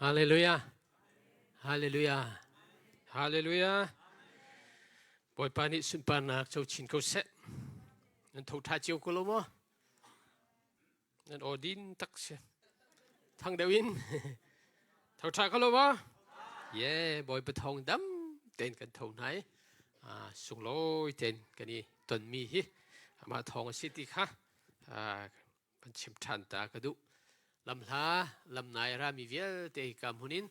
Hallelujah. Hallelujah. Hallelujah. Bawipa nih sunparnak co chin ko seh. Nan tho tha cio ko lo maw? Nan aw din tak si. Thang deuh in. Tho tha ko lo maw? Ye, Bawipa thawng dam ten kan tho hna i sunglawi ten kan i tonmi hi amah thawng a si ti kha kan chim ṭhan ta ka duh. Lamhla lamnai a rami vialte hika hmun in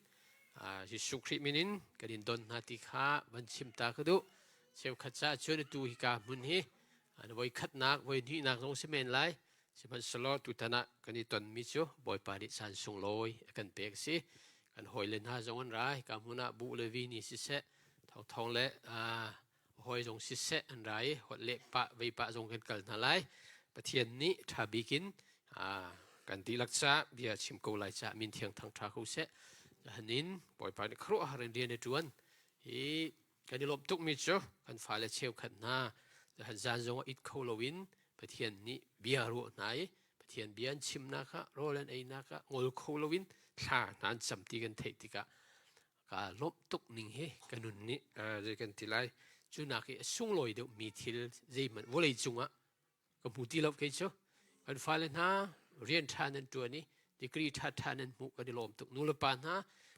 Jesuh Khrih min in kan in don hna ti kha van chim ta ka duh. Cheukhat caah cun atu hika hmun hi voi khatnak, voi hnihnak zong si men lai. Sihmanhsehlaw tutan ah kan i tonmi cu Bawipa nih caan sunglawi a kan pek a si. Kan hawile hna zong an ra. Hika hmun ah buh le vi ni siseh, thawngthawng le hawi zong siseh an ra i holh leh pah vei pah zong kan kal hna lai. Pathian nih ṭha bik in kan dihlak caah bia chim ko lai caah min thiang thang ṭha ko seh. Hanin Bawipa nih khuaruahhar in rian a ṭuan. Hi kan i lawmh tukmi cu kan fale cheukhat hna han zan zong ah it kho loin Pathian nih bia ruah hna i Pathian bia an chimnak ah rawl an einak ah ngol kho loin thla hna an cam ti kan theih tikah Ka lawmh tuk ning hi ka nun nih zei kan ti lai cu nak i a sunglawi deuh mi thil zeihmanh vawlei cungah ka hmu ti lo kei cu. Kan fale hna rian ṭha nan ṭuan i degree ṭha ṭha nan hmuh kan i lawm tuk. Nu le pa hna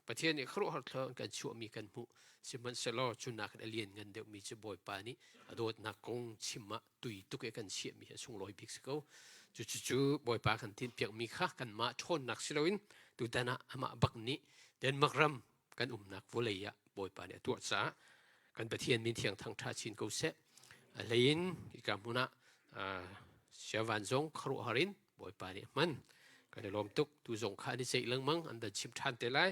Pathian nih khuaruahhar thil kan chuahmi kan hmuh. Sihmanhsehlaw cu nak in a lianngan deuhmi cu Bawipa nih a dawtnak kong chim ah tui tuk i kan chiahmi hi a sunglawi bik si ko. Cucu Bawipa kan tinhpiakmi kha kanmah ṭhawnnak si loin tutan ah amah bak nih Denmark ram kan umnak vawlei ah Bawipa nih a tuah caah kan Pathian min thiang thangṭha chin ko seh. A hlei in hika hmun ah siavan zong khuaruahhar in Bawipa nih a hman. Kan i lawm tuk. Tu zong kha an i ceih lengmang an van chim ṭhan te lai.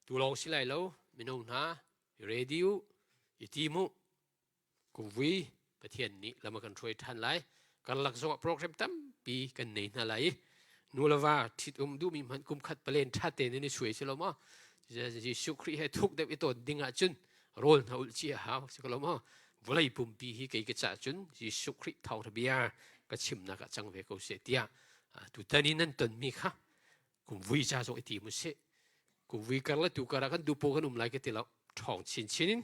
Tu lawng si lai lo mino hna i ready u, i tim u, Kumvui Pathian nih lam a kan hruai ṭhan lai. Karlak zongah program tampi kan nei hna lai i nu le va ṭhit-um duhmi hmanh kum khat palen ṭha tein in i suai si lo maw? Jesuh Khrih he thuk deuh i tawn ding ahcun rawl hna ulh ci a hau si ko lo maw? Vawlei pumpi hi kei ka cah cun Jesuh Khrih thawngṭha bia ka chimnak ah cang ve ko seh tiah tutan i nan tonmi kha kumvui ca zong i tim usih. Kumvui kar le tu kar ah kan dupo kan um lai ka ti lo. Ṭhawng chinchin in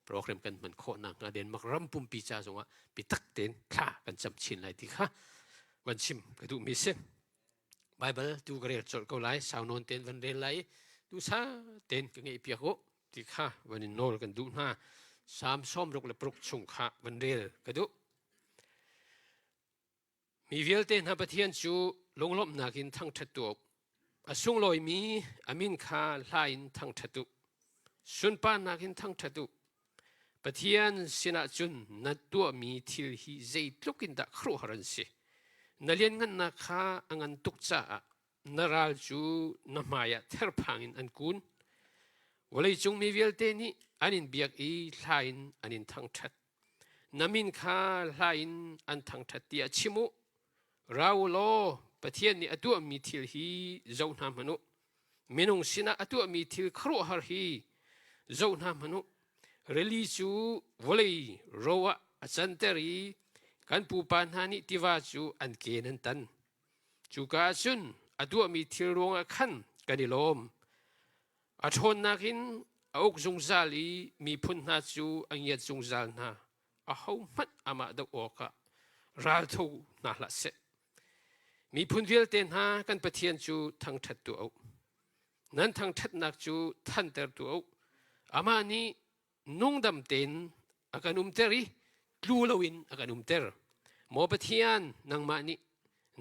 program kan hman khawh nakhnga Denmark ram pumpi ca zongah biatak tein thla kan cam chin lai ti kha van chim ka duhmi si. Bible tu ka rel colh ko lai, sau nawn tein van rel lai i duhsah tein ka ngeih piak u ti kha van in nawl kan duh hna. Salm 66 chung kha van rel ka duh. Mi vialte hna Pathian cu lunglawmhnak in thangṭhat tuah u. A sunglawimi a min kha hla in thangṭhat u. Sunparnak in thangṭhat u. Pathian sinah cun na tuahmi thil hi zeitluk in dah khuaruahhar an si. Na lianngannak kha a ngan tuk caah na ral cu na hmaiah therphang in an kun. Vawleicung mi vialte nih an in biak i hla in an in thangṭhat. Na min kha hla in an thangṭhat tiah chim u. Ra u law Pathian nih a tuahmi thil hi zoh hna hmanh u. Minung sinah a tuahmi thil khuaruahhar hi zoh hna hmanh u. Rili cu vawlei ro ah a canter i kan pupa hna nih tiva cu an ke an tan. Cuka ah cun a tuahmi thil ruangah khan kan i lawm. A ṭhawnnak in a uk zungzal i miphun hna cu a ngiat zungzal hna. Ahohmanh amah doh awkah raltho hna hlah seh. Miphun vialte hna kan Pathian cu thangṭhat tuah u. Nan thangṭhatnak cu thanter tuah u. Amah nih nungdam tein a kan umter i tlu loin a kan umter. Maw Pathian, nangmah nih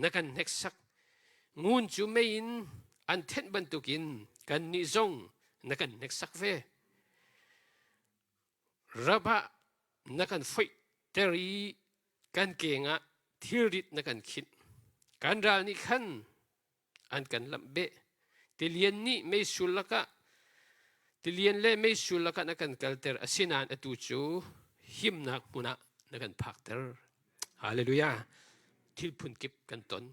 na kan hneksak. Ngun cu mei in an thenh bantukin kannih zong na kan hneksak ve. Rap ah na kan foihter i kan keng ah thilrit na kan khinh. Kan ral nih khan an kan lamh beh. Tilian nih meisul lakah tilian le meisul lakah na kan kalter asinain atu cu himnak hmun ah na kan phakter. Hallelujah. Thil phunkip kan ton.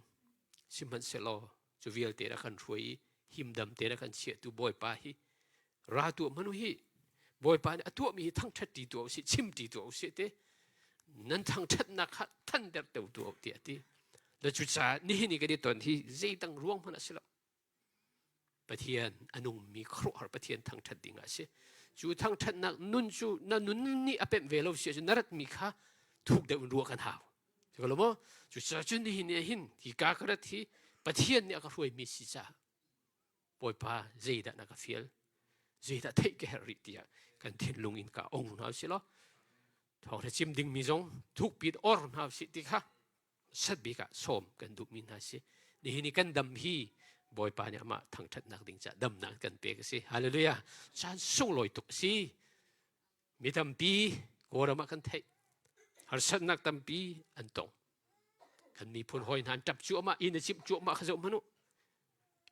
Sihmanhsehlaw cu vialte na kan hruai i himdam te na kan chiahtu Bawipa hi ra tuah hmanh u hi Bawipa nih a tuahmi hi thangṭhat ṭi tuah usih chim ṭi tuah usih te nan thangṭhatnak kha thanter teu tuah tiah a ti. Le cucaah nihin i kan i ton hi zeidang ruang hmanh a si lo. Pathian a nungmi khuaruahhar Pathian thangṭhat ding ah a si. Cu thangṭhatnak nun cu na nun nih a pemh ve lo si ahcun na ratmi kha thuk deuh in ruah kan hau. Cu lo maw? Cucaah cun nihin ni hin hi ka ka rat hi Pathian nih a ka hruaimi si caah Bawipa zeidah na ka fial? Zeidah theih ka herh rih tiah kan thinlung in ka ong hna usih law thawngṭha chim dingmi zong thukpi in or hna usih ti kha sat bik ah sawm kan duhmi hna si. Nihin i kan dam hi Bawipa nih amah thangṭhatnak ding caah damnak kan pek a si. Hallelujah. Caan sunglawi tuk a si. Mi tampi Kawlram ah kan theih. Harsatnak tampi an tong. Kan miphun hawi hna an ṭap cuahmah, inn a cimh cuahmah kha zoh hmanh u.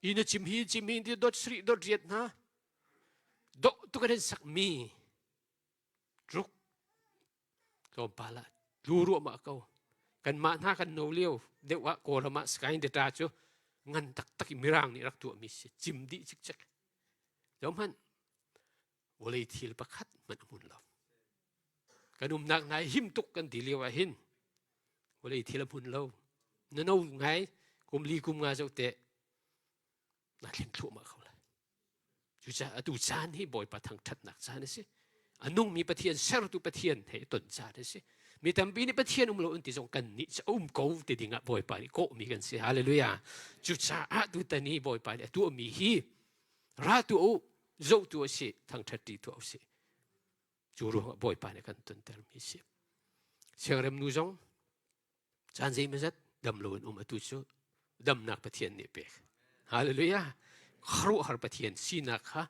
Inn a cim hi cim hi ti dot sri dot riat hna. Dawh tuk an sakmi ruk tlawmpal ah tlu ruahmah ko. Kanmah hna kan no lio deuh ah Kawlram ah Sky Data cu ngan taktak i Mirang nih rak tuahmi si cim dih cikcek. Zohhmanh vawlei thil pakhat hmanh a hmun lo. Kan umnak hna hi him tuk kan ti lio ah hin vawlei thil a hmun lo. Na no ngai kum li kum nga zoh teh na thleng thluahmah kho lai. Cucaah atu caan hi Bawipa thangṭhatnak caan a si. A nungmi Pathian sertu Pathian he ton caan a si. Mi tampi nih Pathian um lo an ti zong kan nih cu um ko ti dingah Bawipa nih kawhmi kan si. Hallelujah. Cucaah tutan hi Bawipa nih a tuahmi hi ra tu u zoh tu a si thangṭhat ṭi tuah u si. Cu ruangah Bawipa nih kan tontermi a si. Siangrem nu zong caan zeimazat dam loin um atu cu damnak Pathian nih pek. Hallelujah. Khuaruahhar Pathian sinak kha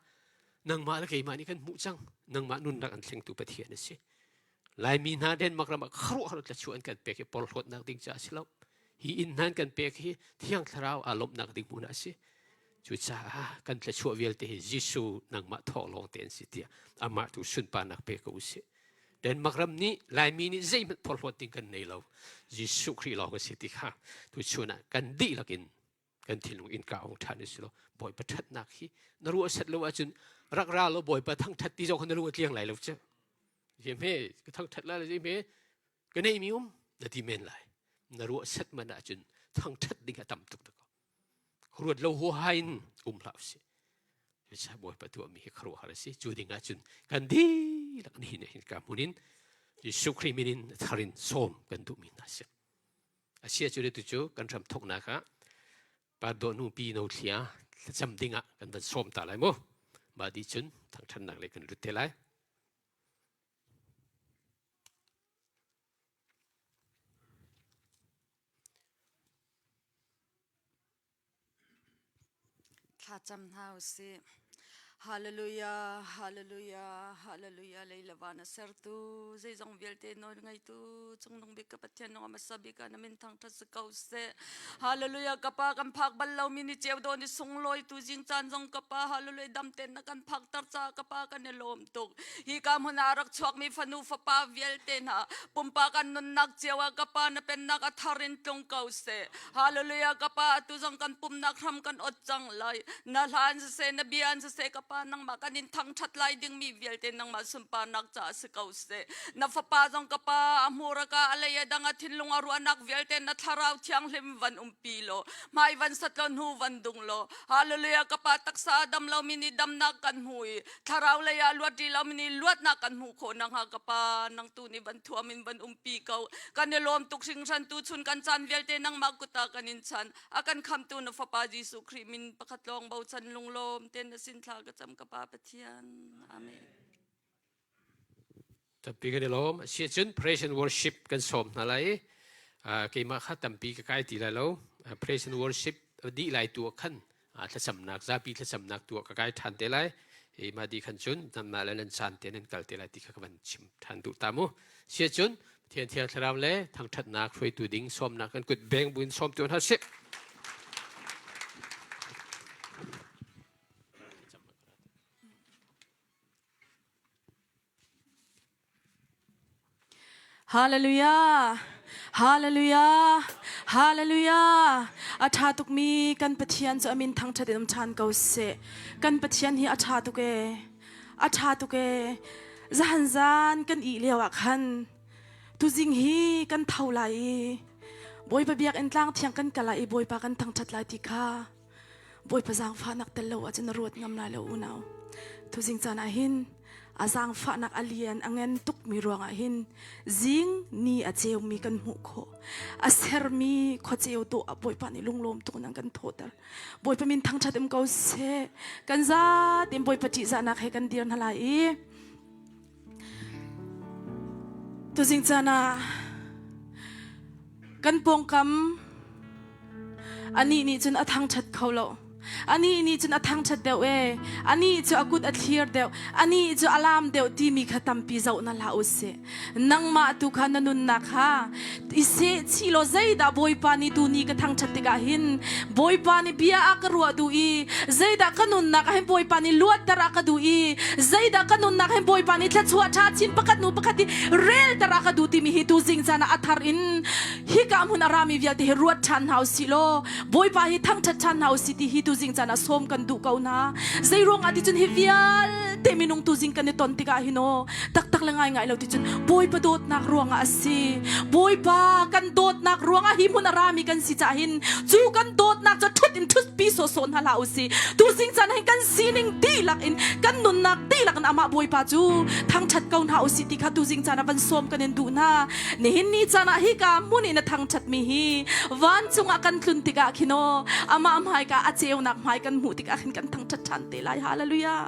nangmah le keimah nih kan hmuh cang. Nangmah nunnak an thlengtu Pathian a si. Laimi hna Denmark ram ah khuaruahhar tlachuah an kan pek i porhlawtnak ding caah a si lo. Hi inn hna an kan pek hi Thiang Thlarau aa lawmhnak ding hmun ah a si. Cucaah kan tlachuah vialte hi Jesuh nangmah thawk lawng te an si tiah amah tu sunparnak pe ko usih. Denmark ram nih Laimi nih zeihmanh porhlawt ding kan nei lo. Jesuh Khrih lawng a si ti kha tuchun ah kan dihlak in kan thinlung innka ong ṭhan u silo Bawipa ṭhatnak hi na ruah set lo ahcun rak ra law Bawipa thangṭhat ti zong kha na lung a tliang lai lo cu. Hme ka thangṭhat lai lo hme ka neimi um na ti men lai. Na ruah set man ahcun thangṭhat ding a tam tuk tuk. Ruat lo huaha in um hlah usih. Cucaah Bawipa tuahmi hi khuaruahhar a si. Cu ding ahcun kan dihlak nihin ah hin ka hmun in Jesuh Khrih min in thar in sawm kan duhmi hna a si. A sia cu tu cu kan hram thawknak ah pa dawhnu pi no thlia thlacam ding ah kan van sawm ta lai mu. Mah dih cun thangṭhatnak lei kan lut te lai. Thlacam hna u sih. Hallelujah, hallelujah, hallelujah. Lei le van a sertu, zeizong vialte nawl ngeitu, cungnung bik ka Pathian nung a hmasa bik ah na min thangṭhat si ko seh. Hallelujah, ka pa kan phak bal lomi ni ceu dawn i sunglawi tu zing caan zong ka pa hallelujah dam tein na kan phak ter caah ka pa kan i lawm tuk. Hi ka hmun ah rak chuakmi fanu fapa vialte hna pumpak an nunnak cio ah ka pa na pennak a thar in tlung ko seh. Hallelujah ka pa atu zong kan pumnak hram kan ot cang lai. Na hla an siseh na bia an siseh ka pa nangmah kan in thangṭhat lai dingmi vialte nangmah sunparnak caah si ko seh. Na fapa zong ka pa a hmuraka a lei a dang a thinlung a ruahnak vialte na thlarau thianghlim van umpi law hmai van sat law hnu van dung law Hallelujah ka pa taksa dam lomi nih damnak kan hmu i thlarau lei ah luat rih lomi nih luatnak kan hmuh khawh nakhnga ka pa nang tu nih van thuam in van umpi ko kan i lawm tuk hringhran tu chun kan caan vialte nangmah kut ah kan in chan a kan khamtu na fapa Jesuh Khrih min pakhat lawng bochan lunglawm ten na sin thla ka cam ka pa Pathian amen Tampi kan i lawm. Asiahcun praise and worship kan sawm hna lai i keimah kha tampi ka kai ti lai lo. Praise and worship dih lai tu ah khan thlacamnak zapi thlacamnak tu ah ka kai ṭhan te lai. Hi mah dih khan cun nanmah le nan caan te nan kal te lai ti kha ka van chim ṭhan duh ta mu. Asiahcun Pathian Thiang Thlarau le thangṭhatnak hruaitu ding sawmnak kan kut beng buin sawm tu hna sih. Hallelujah! Hallelujah! Hallelujah! A ṭha tukmi kan Pathian cu a min thangṭhat in um ṭhan ko seh. Kan Pathian hi a ṭha tuk ee. A ṭha tuk ee. Zahan zan kan ih lio ah khan tuzing hi kan tho lai i Bawipa biakinn tlang thiang kan kal lai i Bawipa kan thangṭhat lai ti kha. Bawipa zaangfahnak tel lo ahcun na ruat ngam lai lo unau. Tuzing caan ah hin a zaangfahnak a lian a ngen tukmi ruangah hin zing ni a ceumi kan hmuh khawh. A sermi khuaceu dawh ah Bawipa nih lunglawm tuk in an kan thawhter. Bawipa min thangṭhat um ko seh. Kan zatein Bawipa ṭihzahnak he kan dir hna lai i tuzing caan ah kan pawngkam Anih nih cun a thangṭhat kho lo. Anih nih cun a thangṭhat deuh ee. Anih cu a kut a thlir deuh. Anih cu a laam deuh timi kha tampi zoh na hlah u sih. Nangmah tu kha na nunnak kha i seh chih law zeidah Bawipa nih tuni ka thangṭhat tikah hin Bawipa nih bia a ka ruah duh i zeidah ka nunnak ah hin Bawipa nih luatter a ka duh i zeidah ka nunnak hin Bawipa nih thluachuah ṭha chin pakhat hnu pakhat i relter a ka duh timi hi tuzing caan ah a thar in hika hmun a rami vialte hi ruat ṭhan hna usih law Bawipa hi thangṭhat ṭhan hna usih ti hi tuzing caan ah sawm kan duh ko hna. Zeiruang ah ticun hi vialte minung tuzing kan i ton tikah hin aw taktak le ngaingai lo ticun Bawipa dawtnak ruangah a si. Bawipa kan dawtnak ruangah hi hmun a rami kan si caah hin cu kan dawtnak cu ṭhut in ṭhut pi sawhsawh hna hlah usih. Tuzing caan hin kan sining dihlak in kan nunnak dihlak in amah Bawipa cu thangṭhat ko hna usih ti kha tuzing caan ah van sawm kan in duh hna. Nihin ni caan ah hika hmun in a thangṭhatmi hi vancung ah kan tlun tikah khin aw amah hmaika a ceunak hmai kan hmuh tikah khin kan thangṭhat ṭhan te lai. Hallelujah.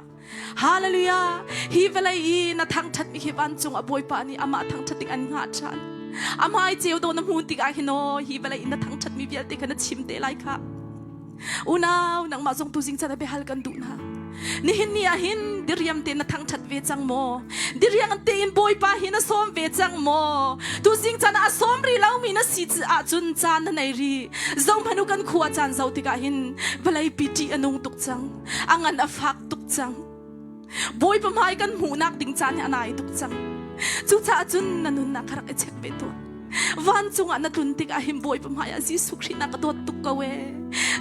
Hallelujah. Hi vawlei i na thangṭhatmi hi vancung ah Bawipa nih amah thangṭhat ding an hngah ṭhan. A hmai ceu do na hmuh tikah hin aw hi vawlei in na thangṭhatmi vialte kha na chim te lai kha. Unau, nangmah zong tuzing caan ah biahal kan duh hna. Nihin ni ah hin diriam tein na thangṭhat ve cang maw? Diriang tein Bawipa hi na sawm ve cang maw? Tuzing caan ah a sawm rih lomi na si ahcun caan na nei rih. Zohhmanh u kan khua caan zoh tikah hin vawlei pi ṭih a nung tuk cang. A ngan a fak tuk cang. Bawipa hmai kan hmuhnak ding caan hi a nai tuk cang. Cucaah cun na nunnak kha rak i check ve tuah. Vancung ah na tlun tikah hin Bawipa hmai ah Jesuh Khrih na ka dawt tuk ko ee.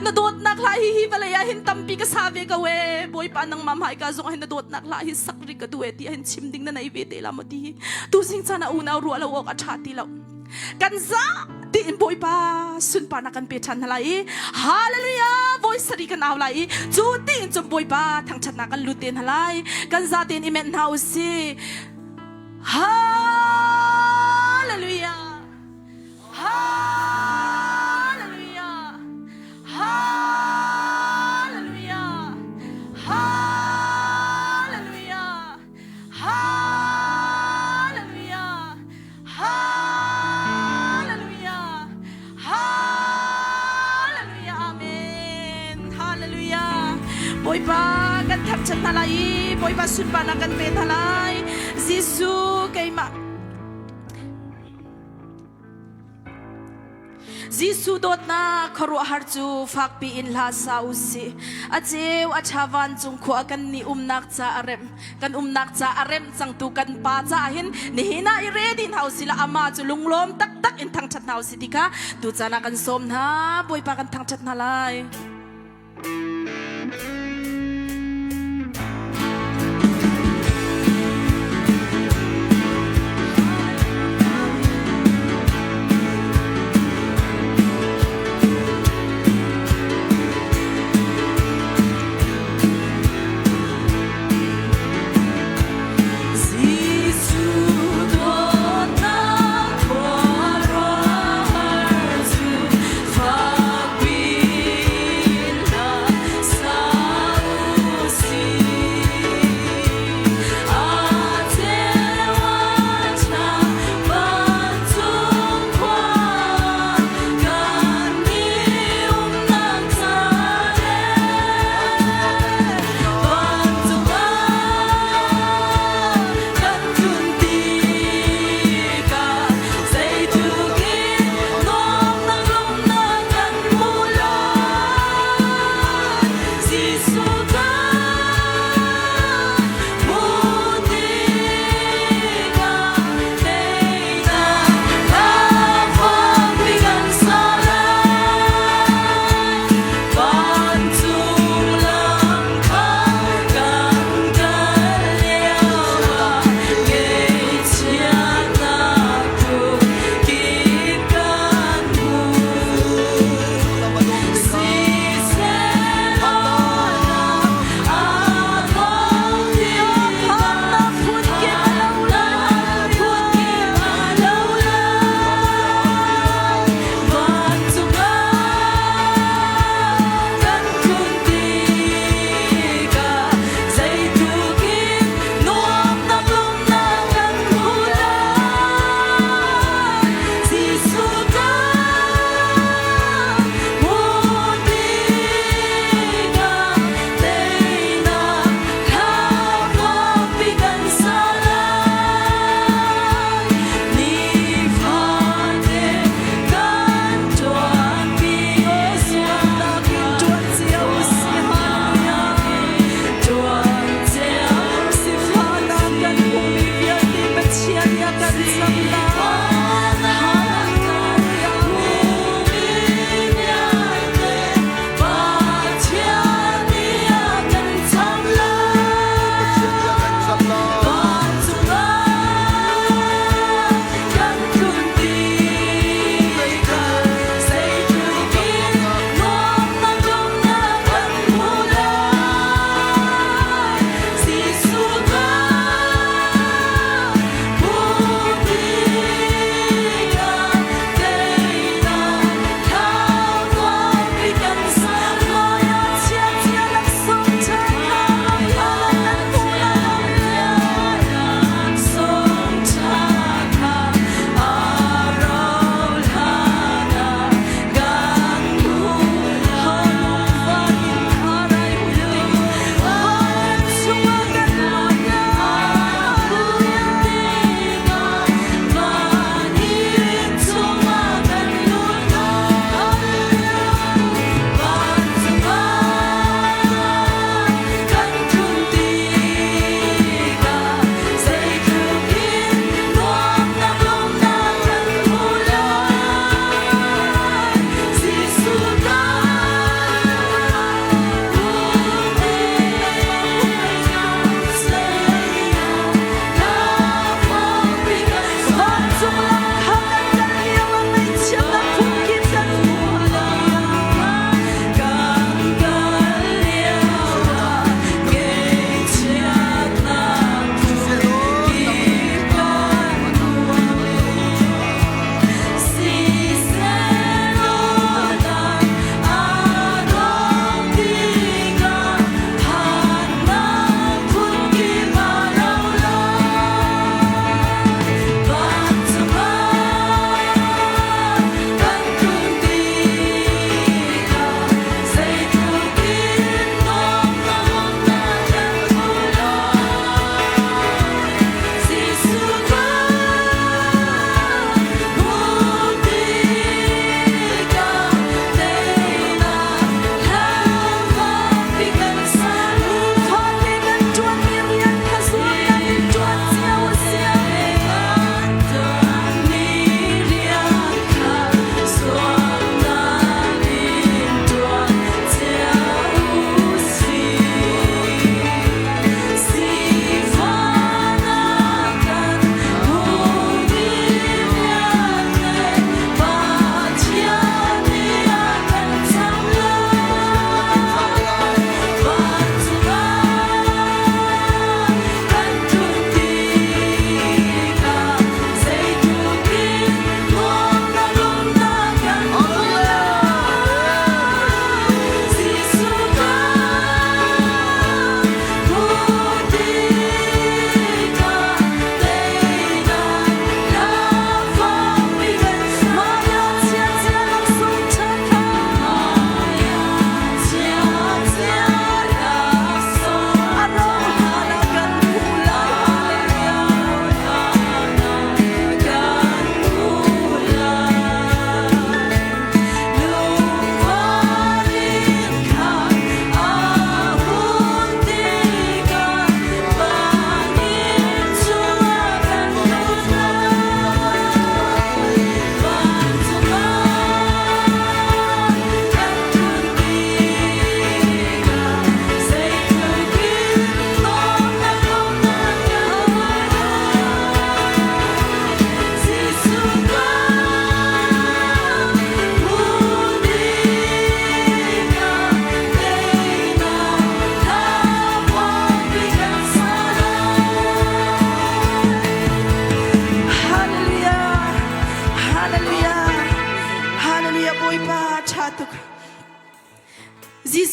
Na dawtnak hla hi hi vawlei ah hin tampi ka sa ve ko ee. Bawipa nangmah hmaika zong ah hin na dawtnak hla hi sak ri ka duh ee ti hin chim ding na nei ve te la maw ti hi. Tuzing caan ah unau ruah lo awk a ṭha ti lo. Kan za tiin Bawipa sunparnak kan pe ṭhan hna lai i Hallelujah voi sarih kan au lai i cu tiin cun Bawipa thangṭhatnak kan lut te hna lai. Kan za tein i menh hna u sih. Hallelujah. Hallelujah. Hallelujah. Hallelujah. Hallelujah. Hallelujah. Hallelujah. Amen. Hallelujah. Bawipa kan thangṭhat hna lai i Bawipa sunparnak kan pe hna lai. Jesuh keimah Jesuh dawtnak khuaruahhar cu fakpi in hla sa u sih. A ceu a ṭha vancung khua kan nih umnak ca a remh. Kan umnak ca a remh cangtu kan pa caah hin nihin ah i ready hna usih law amah cu lunglawm taktak in thangṭhat hna usih ti kha tucaan ah kan sawm hna. Bawipa kan thangṭhat hna lai. Jesuh dawtnak khuaruahhar cu fakpi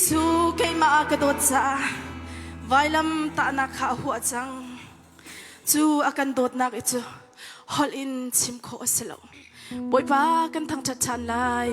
Jesuh keimah a ka dawt caah vailam tahnak kha a huah cang. Cu a kan dawtnak i cu holh in chim khawh a si lo. Bawipa kan thangṭhat ṭhan lai.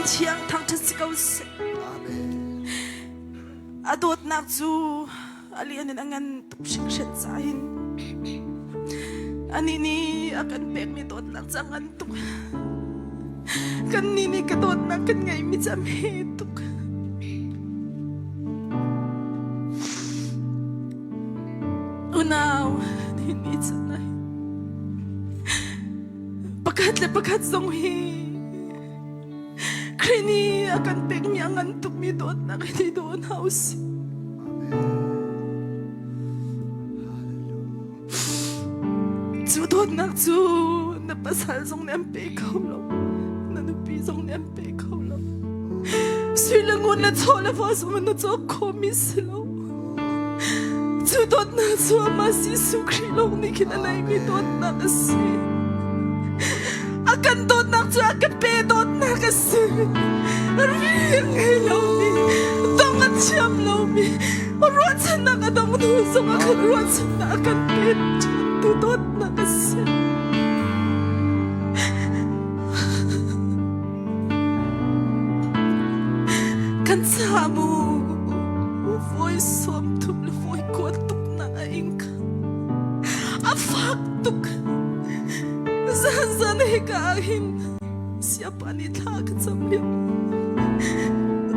min thiang thangṭhat si ko seh. A dawtnak cu a lian in a ngan tuk hringhran cahin anih nih a kan pekmi dawtnak cu a ngan tuk. Kannih nih ka dawtnak kan ngeihmi cu a hme tuk. Unau, nihin ni caan ah pakhat le pakhat zong hi Khrih nih a kan pekmi a ngan tukmi dawtnak hi daw hna u sih. Cu dawtnak cu na pasal zong nih an pe kho lo, na nupi zong nih an pe kho lo. Sui le ngun le chaw le va zong in na cawk khomi si lo. Cu dawtnak cu amah Jesuh Khrih lawng nih khin a neimi dawtnak a si. A kan dawtnak cu a ka pe dawtnak a si. Ri a ngei lomi, dong a thiam lomi, ruahchannak a dong hnu zong ah khan ruahchannak a kan pe ṭhantu dawtnak a si. Kan ca mu voi 30 le voi kuat tuk na a ing kha a fak tuk. Zan zan hika ah hin siapa nih thla ka cam lio.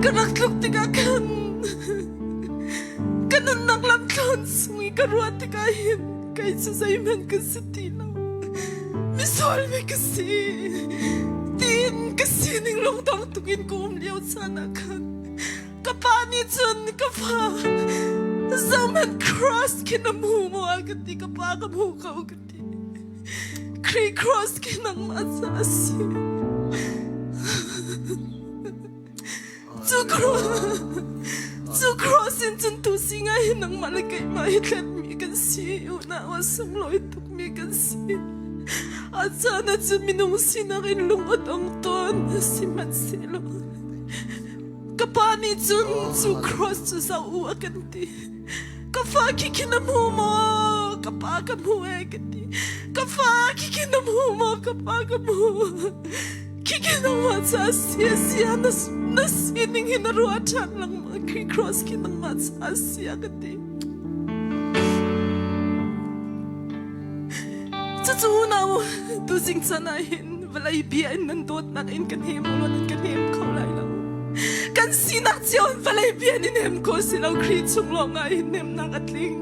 Ka rak tluk tikah khan ka nunnak lamthluan chung i ka ruah tikah hin kei cu zeihmanh ka si ti lo. Misual mi ka si. Tiin ka sining lungdong tuk in ka um lio caan ah khan ka pa nih cun ka fa zohhmanh cross khi na hmu maw a ka ti ka pa ka hmu ko ka ti. Khrih cross khi nangmah ca a si. Cu cross cu cross in cun tu si ngai hi nangmah le keimah hi thlenmi kan si unau a sunglawi tukmi kan si. A caan ah cun minung sinak in lung a dong tawn sihmanhsehlaw ka pa nih cun cu cross cu zoh u a kan ti. Ka fa khi khi na hmu maw? Ka pa ka hmu e ka ti. Ka fa khi khi na hmu maw? Ka pa ka hmu. Khi khi nangmah ca si a si ah na, na sining hi na ruah ṭhan lengmang. Khi cross khi nangmah ca a si a ka ti. Cucu unau tuzing chan ah hin vawlei bia in nan dawtnak in kan hem u law nan kan hem kho lai lo. Kan sinak cio in vawlei bia in hem kho si lo Khrih chung lawng ah hin hnemnak a tling.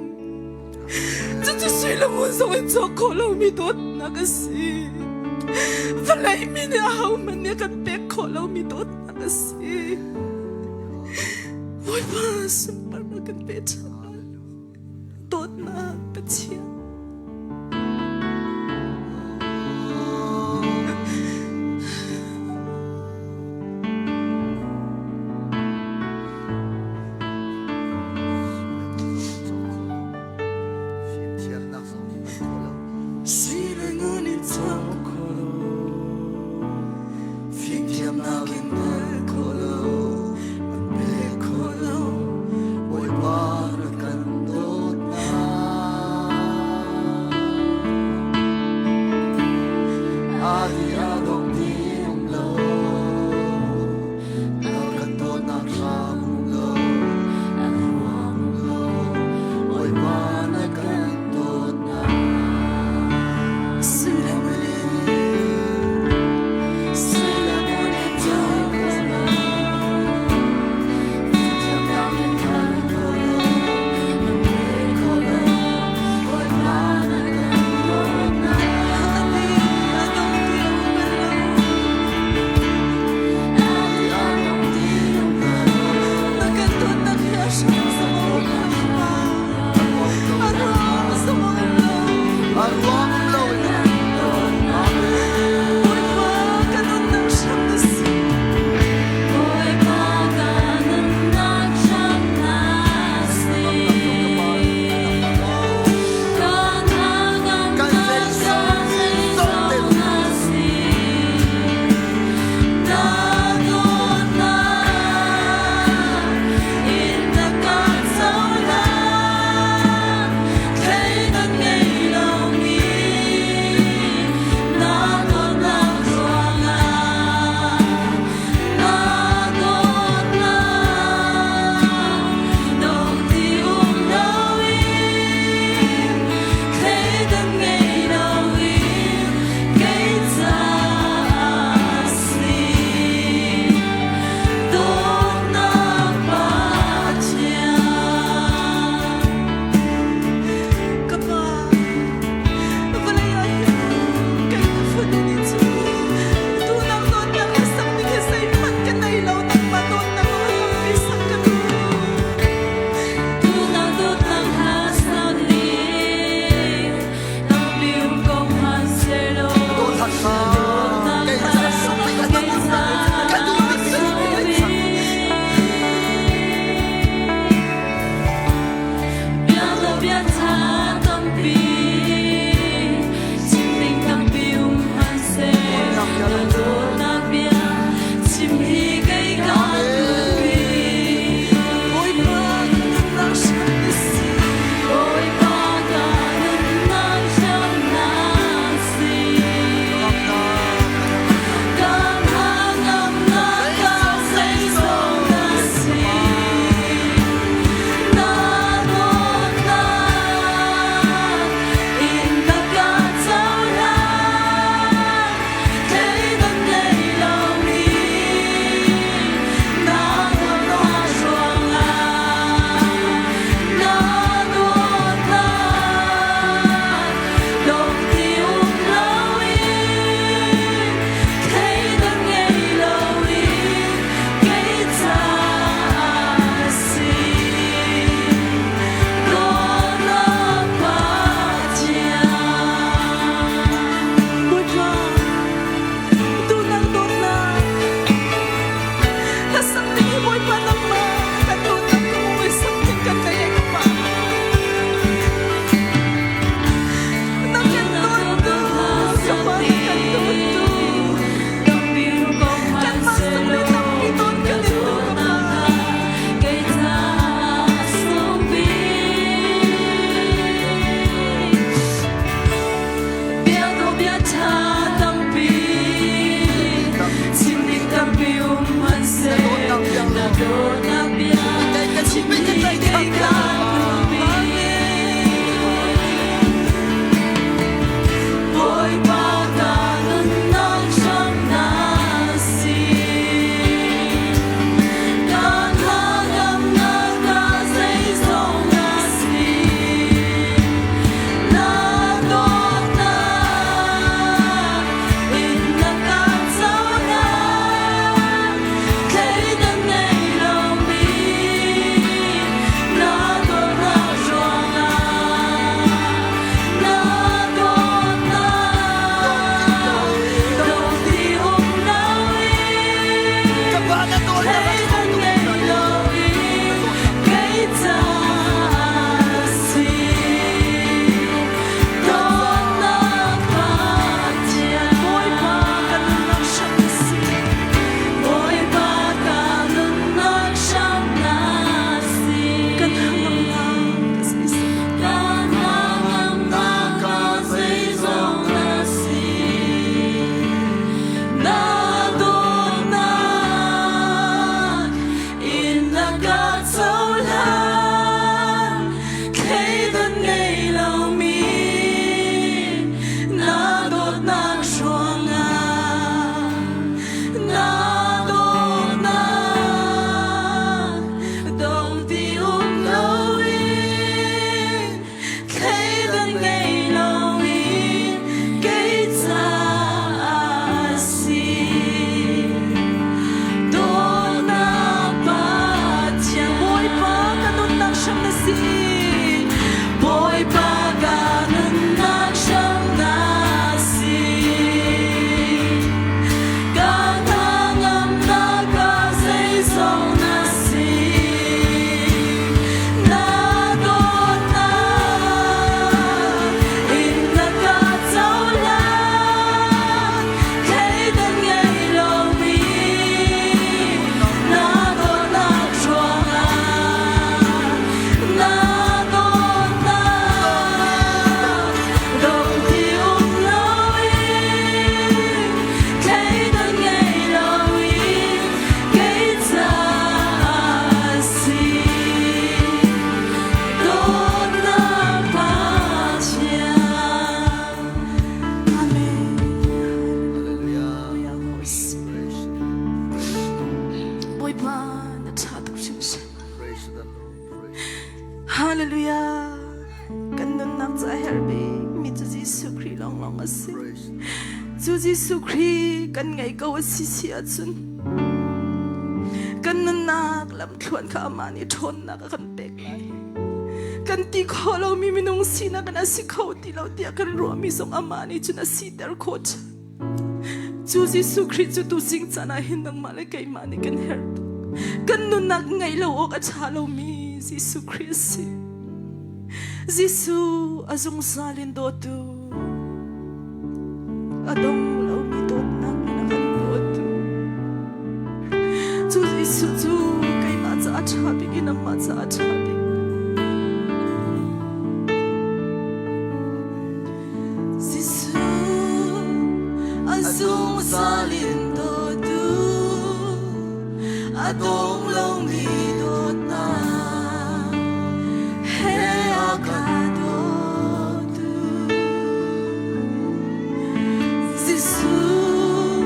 Cucu sui le ngun zong in cawk khawh lomi dawtnak a si. Vawlei mi nih ahohmanh nih a kan pek khawh lomi dawtnak a si. Bawipa sunparnak kan pe ṭhan. Dawtnak Pathian. Sui le ngun in cawk kho lo, fimthiamnak in hngal kho lo, an pe kho lo, Bawipa na kan dawtnak. Bawipa na ṭha tuk hringhran. Praise the Lord. Praise. Hallelujah. Kan nunnak ca herh bik mi cu Jesuh Khrih lawnglawng a si. Praise. Cu Jesuh Khrih kan ngei ko a si si ahcun kan nunnak lamthluan kha amah nih ṭhawnnak a kan pek lai. Kan ti khawh lomi minung sinak in a si kho ti lo tiah kan ruahmi zong amah nih cun a siter khawh ṭhan. Cu Jesuh Khrih cu tuzing caan ah hin nangmah le keimah nih kan herh tuk. Kan nunnak ngeih lo awk a ṭha lomi Jesuh Khrih a si. Jesuh a zungzal in dawtu, a dong lomi dawtnak in a kan dawtu. Cu Jesuh cu keimah caah ṭha bik in amah caah ṭha bik. Jesuh a zungzal in dawtu, a dong lomi dawtnak he a ka dawtu. Jesuh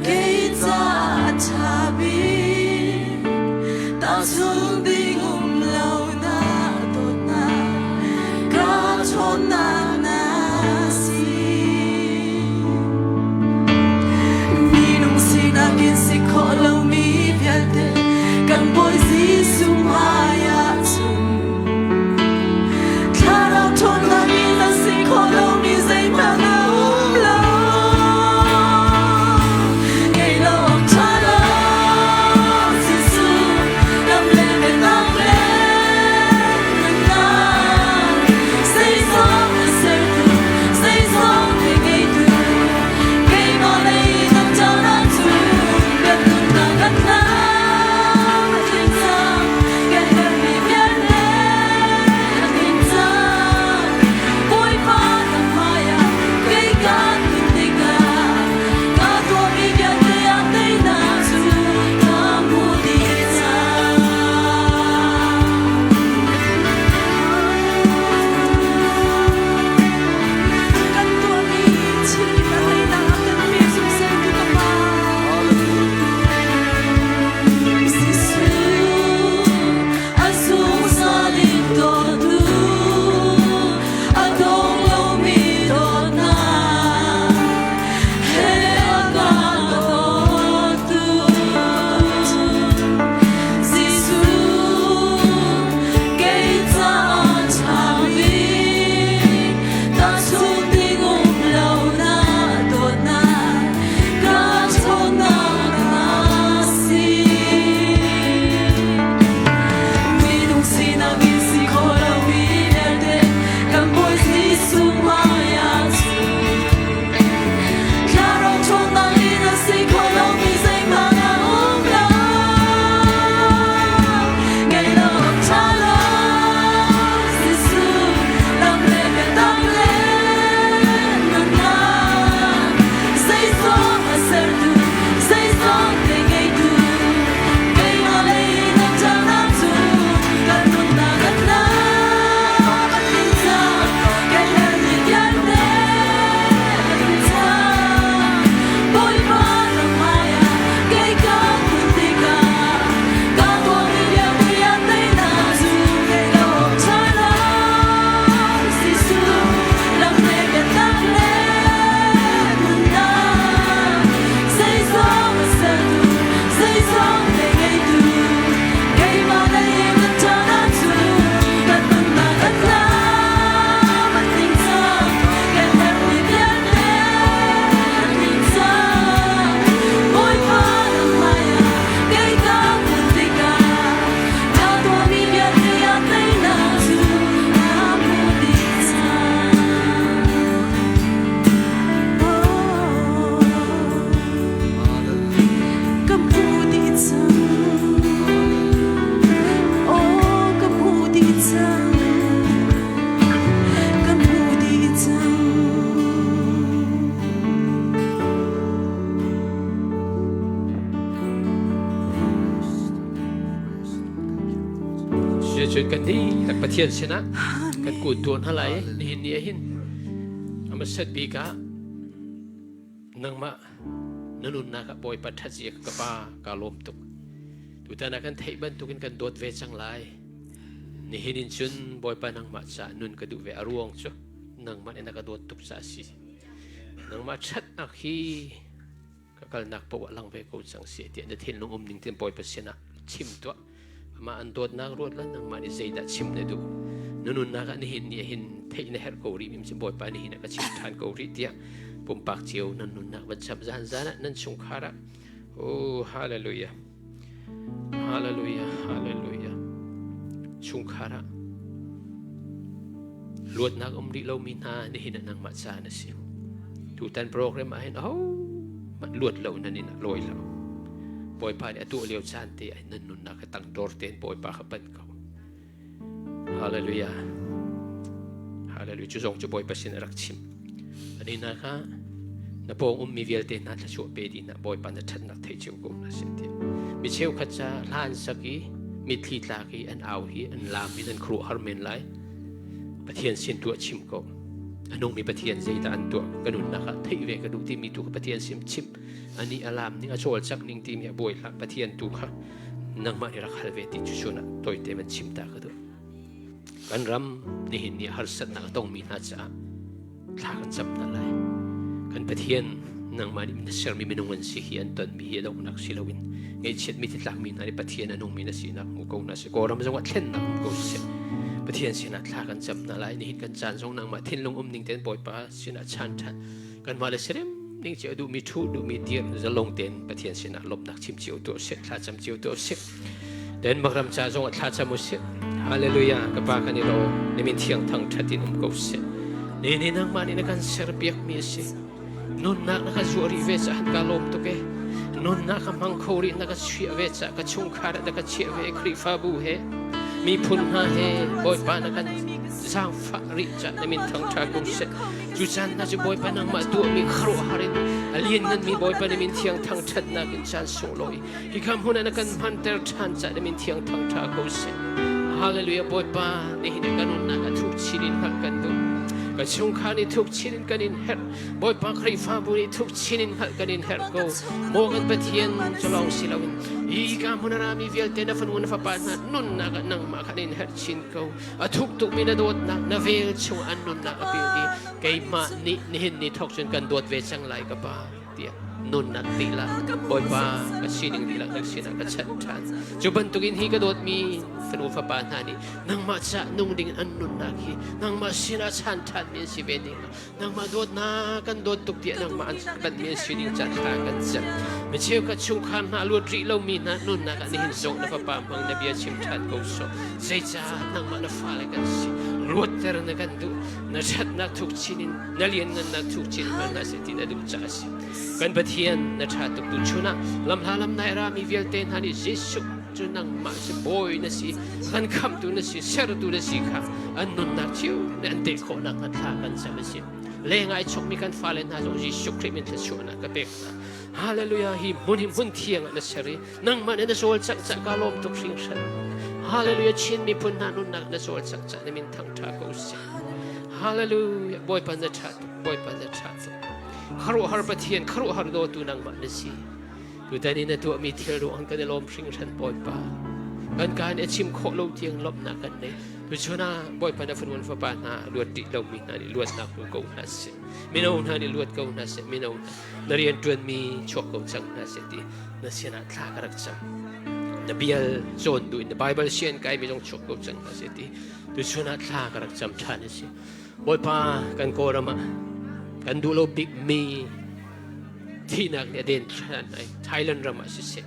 kei caah a ṭha bik, tahchun ding um lo na dawtnak ka ṭhawnnak na si. Minung sinak in si khawh lomi vialte kan Bawi Jesuh hmai ah cun thlarau ṭhawnnak in a si khawh lomi zeihmanh a um lo. Ngei lo awk ṭha lo Jesuh lam le biatak le nunnak zeizong a sertu zeizong te ngeitu keimah lei dang ṭanak cu kan nunnak kan tlam a tling cang kan herhmi vialte a tling cang Bawipa na hmaiah kei kaan nun tikah ka tuahmi vialte ah teinak cu ka hmu dih cang. Kan tuahmi thil kip ah teinak a kan pe zungzal tu ka Pa. Jesuh a zungzal in dawtu, a dong lomi dawtnak he a ka dawtu. Jesuh kei caah ṭha bik, tahchunh ding um lo na dawtnak ka ṭhawnnak na si. Minung sinak in si khawh lomi vialte kan Bawi Jesuh hmaiah cun thlarau ṭhawnnak in a si khawh lomi zeihmanh a um lo. Ngei lo awk ṭha lo Jesuh lam le biatak le nunnak zeizong a sertu zeizong te ngeitu keimah lei na ṭahnak cu kan nunnak a tlam a tling cang kan herhmi vialte a tling cang Bawipa na hmaiah kei ka kun tikah ka tuahmi vialte ah teinak cu ngei lo awk ṭha lo Jesuh lam le biatak le nunnak zeizong a sertu zeizong te ngeitu keimah lei na ṭahnak cu kan nunnak a tlam a tling cang kan herhmi vialte a tling cang Bawipa na hmaiah kei ka kun tikah ka tuahmi vialte ah teinak cu na hmuh dih cang. Oh, ka hmuh dih cang. Oh, ka hmuh dih cang. Ka hmuh dih cang. Cucun kan dihlak Pathian sinah kan kun tuan hna lai nihin ni ah hin a hmasat bik ah nangmah na nunnak ah Bawipa ṭhatzia ka pa ka lawm tuk. Tutan ah kan theih bantukin kan dawt ve cang lai. Nihin in cun Bawipa nangmah caah nun ka duh ve a ruang cu nangmah nih na ka dawt tuk caah a si. Nangmah ṭhatnak hi ka kalnak paoh ah lang ve ko cang si tiah na thinlung um ning tin Bawipa sinah chim tuah. Amah an dawtnak ruat la nangmah nih zeidah chim na duh. Na nunnak ah nihin ni hin theih na herh ko rih mi cu Bawipa nihin a ka chim ṭhan ko rih tiah pumpak cio nan nunnak van chap zan zan ah nan chungkhar ah Oh, hallelujah. Hallelujah, hallelujah. Chungkhar ah luatnak um rih lomi hna nihin ah nangmah ca na si. Tutan program ah hin oh luat lo nan in lawi lo. Bawipa nih a tuah lio caan te ah nan nunnak ka tangdor tein Bawipa kha pan ko. Hallelujah. Hallelujah. Cu zong cu Bawipa sin a rak chim. Ani na kha na pawng ummi vialte hna thluachuah pe dih hna Bawipa na ṭhatnak thei cio ko hna seh tiah. Mi cheukhat ca hla an sak i mitthli tlak i an au hi an laam i an khuaruahhar men lai. Pathian sin tuah chim ko. A nungmi Pathian zeidah an tuah ka nunnak ah theih ve ka duh timi tu kha Pathian sin chim. Ani a laam ning a cawlcangh ning timi a buai hlah Pathian tu kha nangmah nih rak hal ve ti cu chun ah tawite van chim ta ka duh. Kan ram nihin ni harsatnak a tongmi hna caah thla kan cam hna lai. Kan Pathian nangmah nih na sermi minung an si hi an tonmi hi a donghnak si loin ngaihchiatmi titlakmi hna nih Pathian a nungmi na sinak hmu ko hna seh. Kawlram zongah thlennak um ko seh. Pathian sinah thla kan cam hna lai. Nihin kan caan zong nangmah thinlung um ning tein Bawipa sinah chan ṭhan. Kanmah le serem ning cio duhmi thu duhmi dir zalong tein Pathian sinah lawmhnak chim cio tuah sih thlacam cio tuah sih Denmark ram ca zong ah thlacam u sih Hallelujah ka pa kan i lo na min thiang thang ṭhat in um ko sih ni ni nangmah nih na kan serpiak mi a si nunnak na ka zuah rih ve caah ka lawm tuk e nunnak ka hmang kho rih na ka chiah ve caah ka chungkhar na ka chiah ve Khrihfabu he miphun hna he Bawipa na kan zaangfah rih caah na min thangṭha ko seh Cu caan hna cu Bawipa nangmah tuahmi khuaruahhar in a liannganmi Bawipa na min thiang thangṭhatnak in caan sunglawi hika hmun ah na kan hmanter ṭhan caah na min thiang thangṭha ko seh. Hallelujah Bawipa nihin kan nunnak a thuk chin in hngalh kan duh. Kan chungkhar nih thuk chin in kan in herh. Bawipa Khrihfabu nih thuk chin in hngalh kan in herh ko. Maw kan Pathian cu lawng si loin hika hmun a rami vialte na fanu na fapa hna nunnak ah nangmah khan in herh chin ko. A thuk tukmi na dawtnak na vel chung an nunnak a pil i keimah nih nihin ni thawk cun kan dawt ve cang lai ka pa tiah nunnak dihlak Bawipa ka sining dihlak na sinah ka chanh ṭhan. Cu bantukin hi ka dawtmi fanu fapa hna nih nangmah caah nung ding an nunnak hi nangmah sinah chan ṭhanmi an si ve ding nangmah dawtnak kan dawt tuk tiah nangmah an banhmi an si ding ca thla kan cam. Mi cheukhat chungkhar hna luat rih lomi hna nunnak ah nihin zong na fapa hmang na bia chim ṭhan ko sawh. Zeicah nangmah na fale kan si luatter na kan duh na ṭhatnak thuk chin in na lianngannak thuk chin hman hna seh ti na duh caah a si. Kan Pathian na ṭha tuk tu chun ah lamhla lamnai rami vialte hna nih Jesuh cu nangmah si bawi na si kan khamtu na si sertu na si kha an nunnak cio nih an teh khawh nakhnga thla kan cam a si leng ai chokmi kan fale hna zong Jesuh Khrih min thluachuahnak ka pek hna Hallelujah hi hmun hi hmun thiang ah na ser i nangmah nih na cawlcangh cah ka lawm tuk hringhran Hallelujah Chin miphun hna nunnak na cawlcangh cah na min thangṭha ko seh Hallelujah Bawipa na ṭha tuk Bawipa na ṭha tuk khuaruahhar Pathian khuaruahhar dawtu nangmah na si Tutan i na tuahmi thil ruang kan i lawm hringhran Bawipa. Kan kaan i chim khawh lo tiang lawmhnak kan nei. Tuchun ah Bawipa na fanu fapa hna luat rih lomi hna nih luatnak hmu ko hna seh. Mino hna nih luat ko hna seh. Mino hna na rian ṭuanmi chuak ko cang hna seh ti na sinah thla ka rak cam. Na bial cawn duh in na Bible sian kaimi zong chuak ko cang hna seh ti tuchun ah thla ka rak cam ṭhan a si. Bawipa kan Kawlram ah kan duh lo bikmi thihnak nih a den ṭhan ai Thailand ram ah siseh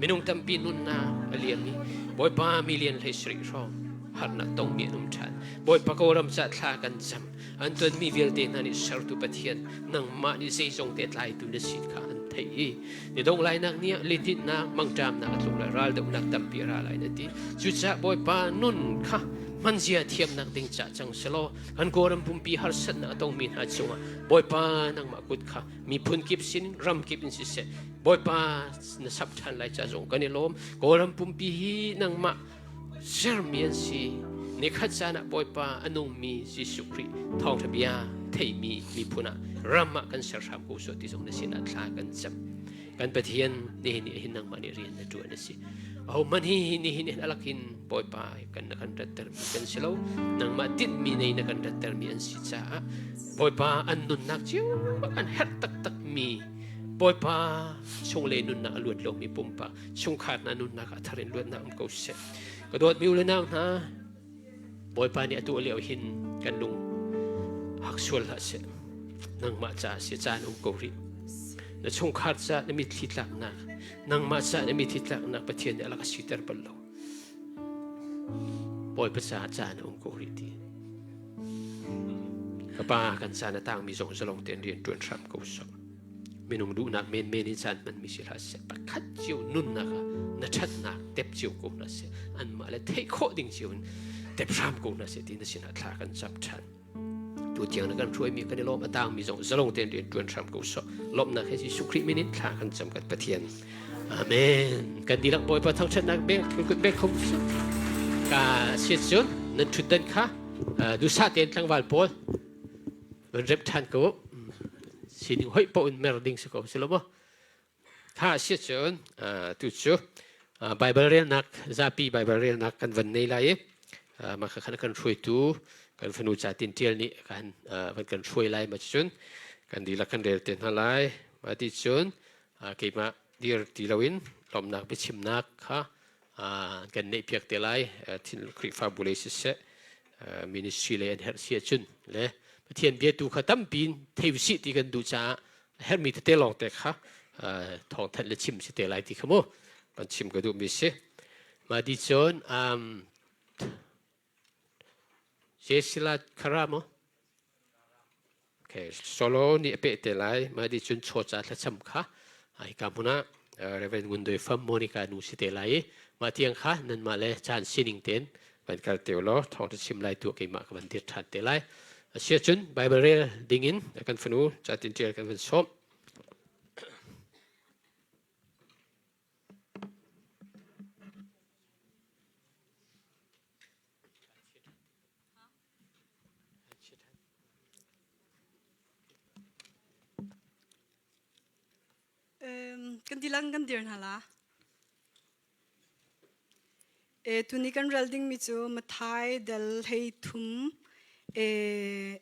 minung tampi nunnak a liam i Bawipa million hlei sarih hrawng harnak tongmi an um ṭhan Bawipa Kawlram ca thla kan cam an tonmi vialte hna nih sertu Pathian nangmah nih zeizong te tlaitu na si kha an theih i ni dong lainak ni ah lihnitnak mangṭamnak a tlung lai raldohnak tampi a ra lai na ti cucaah Bawipa nun kha hmanzia thiamnak ding ca cang selaw kan Kawlram pumpi harsatnak a tongmi hna cungah Bawipa nangmah kut kha miphun kip sin ram kip in siseh Bawipa na sap ṭhan lai ca zong kan i lawm Kawlram pumpi hi nangmah sermi an si nikhat caan ah Bawipa a nungmi Jesuh Khrih thawngṭha bia theimi miphun ah ram ah kan ser hram ko sawh ti zong na sinah thla kan cam. Kan Pathian nihin ni hin nangmah nih rian na ṭuan a si. Ahohmanh hi nihin hin a lakin Bawipa kan na kan rattermi kan si lo. Nangmah tinhmi nei na kan rattermi an si caah Bawipa an nunnak cio an herh taktakmi Bawipa chungle nunnak a luat lomi pumpak chungkhar hna nunnak ah thar in luatnak um ko seh. Ka dawtmi u le nau hna, Bawipa nih atu lio hin kan lung hak sual hlah seh. Nangmah caah si caan um ko rih. Na chungkhar caah na mitthli tlaknak, nangmah caah na mitthli tlaknak Pathian nih a lak a siter bal lo. Bawipa caah caan a um ko rih ti. Ka pa kan caan a tangmi zong zalong tein rian ṭuan hram ko sawh. Minung duhnak menmen in caan hmanmi si hlah seh. Pakhat cio nunnak ah na ṭhatnak tep cio ko hna seh. Anmah le theih khawh ding cio in tep hram ko hna seh ti na sinah thla kan cam ṭhan. Tu tiang na kan hruaimi kan i lawm a tangmi zong zalong tein rian ṭuan hram ko sawh. Lawmhnak he Jesuh Khrih min in thla kan cam kan Pathian. Amen. Kan dihlak Bawipa thangṭhatnak bek kut bek kho ka siat cun nan ṭhutdan kha duhsah tein tlangval pawl van rep ṭhan ko sining hoih paoh in mer ding si ko si lo maw kha si cun tu cu Bible relnak zapi Bible relnak kan van nei lai i mah kha kan hruaitu kan fanu ca tin ṭial nih kan van kan hruai lai ma cun kan dihlak kan rel te hna lai ma ti cun keimah dir ti loin lawmhnak biachimnak kha kan neihpiak te lai Khrihfabu lei siseh ministry lei an herh si ahcun le Pathian bia tu kha tampi in thei usih ti kan duh caah a herhmi tete lawng te kha thawngthanh le chim si te lai ti kha mu kan chim ka duhmi si mah di cun Jesila Khara maw Okay, solo nih a peh te lai. Mah di cun chawca thlacam kha hika hmun ah Reverend Ngun Doi Fam Monica nu si te lai i mah tiang kha nanmah le caan sining tein van kal te law thawngṭha chim lai tu keimah ka van dir ṭhan te lai. Asia cun Bible rel dingin kan fanu catin ṭial kan van sawm. Kan dilang kan dir hna la. E tuni kan rel ding mi cu Mathai del hei thum e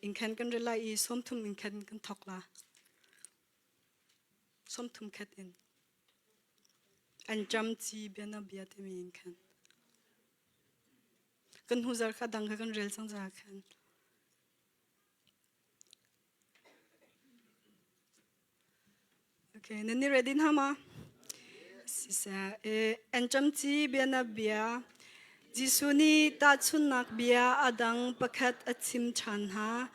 in khan kan rel lai i som thum in khan kan thok la. Som thum khat in. An cham chi biana bia te mi in khan. Kan hnu zarh kha dang kha kan rel cang caah khan. Okay, nan ni ready na ma? Siseh, eh, an camci bianabia Jesuh nih tahchunhnak bia a dang pakhat a chim ṭhan hna.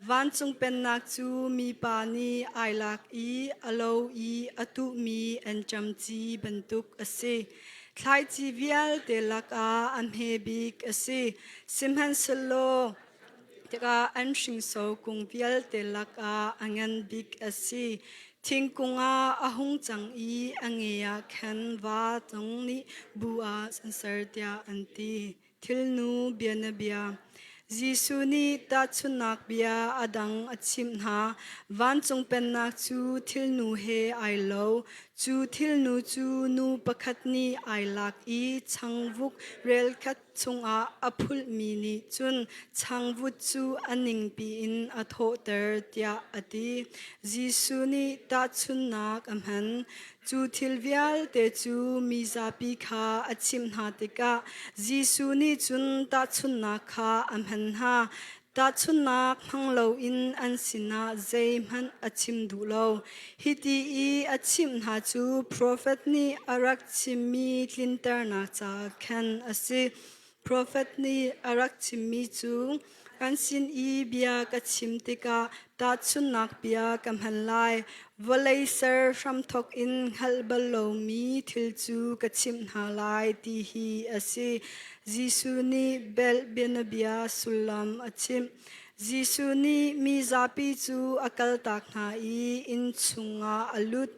Vancung pennak cu mipa nih ai lak i a lo i a tuhmi an camci bantuk a si. Thlaici vialte lakah a hme bik a si. Sihmanhsehlaw tikah an hringso kung vialte lakah a ngan bik a si. Thingkung ah a hung cang i a nge ah khan va zong nih bu ah an ser tiah an ti. Thilnu bianabia Jesuh nih tahchunhnak bia a dang a chimh hna. Vancung pennak cu thilnu he ai lo. Cu thilnu cu nu pakhat nih ai lak i changvut relkhat chungah a phulhmi nih cun changvut cu a ningpi in a thawhter tiah a ti. Jesuh nih tahchunhnak a hman. Cu thil vialte cu mi zapi kha a chimh hna tikah Jesuh nih cun tahchunhnak kha a hman hna. Tahchunhnak hmang loin an sinah zeihmanh a chim duh lo. Hiti i a chimh hna cu profet nih a rak chimmi tlinternak caah khan a si. Profet nih a rak chimmi cu kan sin i bia ka chim tikah tahchunhnak bia ka hman lai. Vawlei ser hramthawk in hngalh bal lomi thil cu ka chimh hna lai ti hi a si. Jesuh nih belh bianabia sullam a chimh. Jesuh nih mi zapi cu a kaltak hna i inn chungah a lut.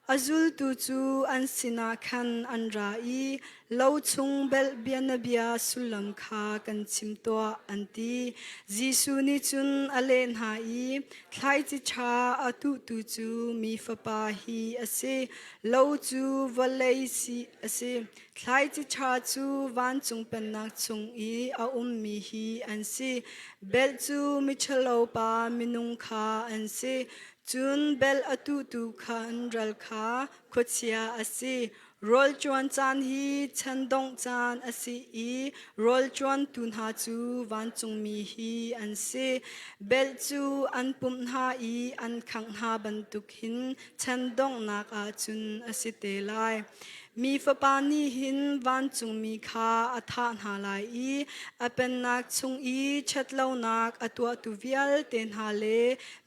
A zultu cu an sinah khan an ra i lo chung belh bianabia sullam kha kan chim tuah, an ti. Jesuh nih cun a leh hna i, Thlaici ṭha a tuhtu cu mi Fapa hi a si. Lo cu vawlei si a si. Thlaici ṭha cu vancung pennak chung i a ummi hi an si. Belh cu miṭhalo pa minung kha an si. Cun belh a tuhtu khan ral kha khuachia a si. Rawl ṭuan caan hi chan dongh caan a si i rawl ṭuantu hna cu vancungmi hi an si. Belh cu an pumh hna i an khangh hna bantuk hin chan donghnak ah cun a si te lai. Mi Fapa nih hin vancungmi kha a thah hna lai i a pennak chung i ṭhatlonak a tuahtu vialte hna le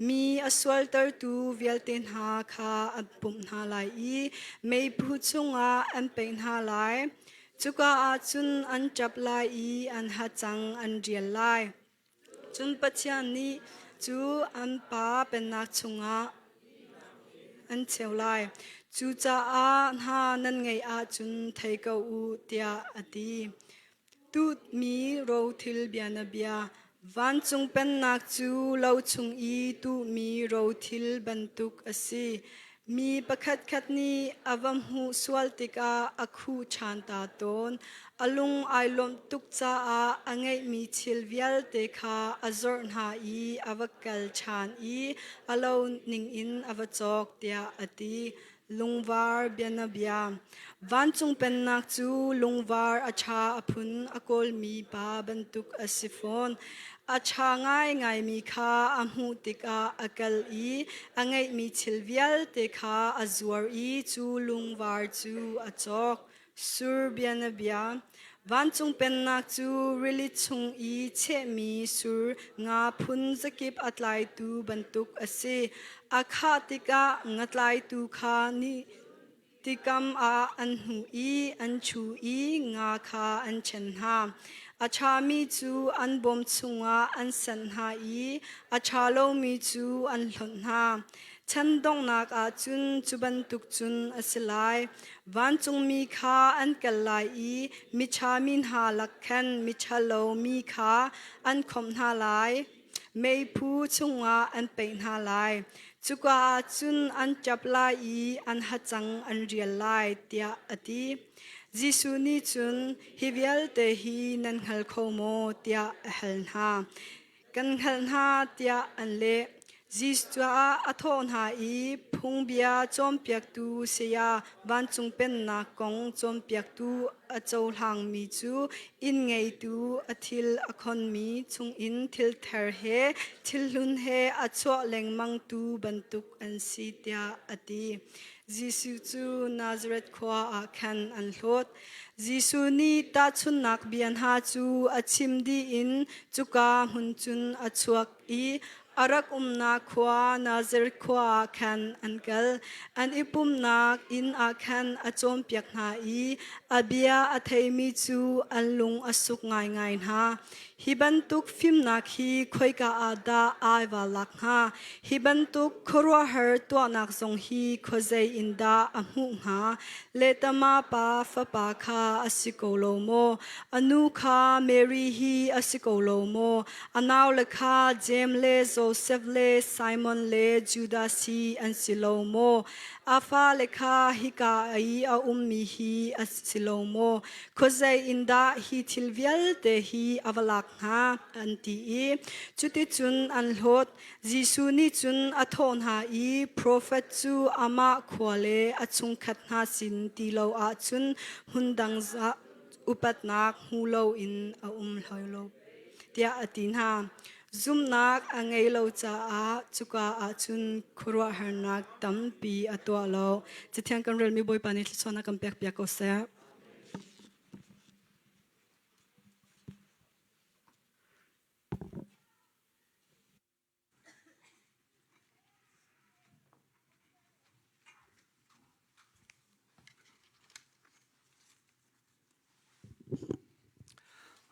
mi a sualtertu vialte hna kha an pumh hna lai i meiphu chungah an paih hna lai. Cuka ah cun an ṭap lai i an hacang an rial lai. Cun Pathian nih cu an Pa pennak chungah an cheu lai. Cucaah hna nan ngeih ahcun thei ko u, tiah a ti. Tuhmi rothil bianabia Vancung pennak cu lo chung i tuhmi rothil bantuk a si. Mi pakhatkhat nih a va hmuh sual tikah a khuh ṭhan ta tawn. A lung ai lawmh tuk caah a ngeihmi thil vialte kha a zorh hna i a va kal ṭhan i a lo ningin a va cawk, tiah a ti. Lungvar bianabia Vancung pennak cu lungvar a ṭha a phun a kawlmi pa bantuk a si fawn. A ṭha ngaingaimi kha a hmuh tikah a kal i a ngeihmi thil vialte kha a zuar i cu lungvar cu a cawk. Sur bianabia Vancung pennak cu rili chung i chehmi sur nga phun zakip a tlaitu bantuk a si. A khah tikah ngatlaitu kha nih tikam ah an hnuh i an chu i nga kha an ṭhen hna. A ṭhami cu an bawm chungah an sanh hna i a ṭha lomi cu an hlonh hna. Chan donghnak ah cun cu bantuk cun a si lai. Vancungmi kha an kal lai i miṭha mi hna lak khan miṭhalo mi kha an khawmh hna lai. Meiphu chungah an paih hna lai. Cuka ah cun an ṭap lai i an hacang an rial lai, tiah a ti. Jesuh nih cun, Hi vialte hi nan hngal kho maw? tiah a hal hna. Kan hngalh hna tiah an leh. Jesuh a thawh hna i phungbia cawnpiaktu saya vancung pennak kong cawnpiaktu a cohlangmi cu inn ngeitu a thil a khonmi chungin thil thar he thil hlun he a chuah lengmangtu bantuk an si tiah a ti. Jesuh cu Nazareth khua ah khan an hlawt. Jesuh nih tahchunhnak bia hna cu a chim dih in cuka hmun cun a chuak i a rak umnak khua Nazareth khua ah khan an kal. An i pumhnak inn ah khan a cawnpiak hna i a bia a theimi cu an lung a suk ngaingai hna. Hi bantuk fimnak hi khoika ah dah ai va lak hnga? Hi bantuk khuaruahhar tuahnak zong hi khuazei in dah a hmuh hnga? Lehtama pa fapa kha a si ko lo maw? A nu kha Mary hi a si ko lo maw? A naule kha Jeim le Josef le Simon le Judas hi an si lo maw? A fale kha hika i a ummi hi a si lo maw? Khuazei in dah hi thil vialte hi a va lak hnga? An ti i cuticun an hlawt. Jesuh nih cun a thawh hna i profet cu amah khua le a chungkhat hna sin ti lo ahcun hmundang upatnak hmu loin a um hlei lo tiah a ti hna. Zumhnak a ngei lo caah cuka ah cun khuaruahharnak tampi a tuah lo. Cathiang kan relmi Bawipa nih thluachuahnak kan pekpiak ko seh.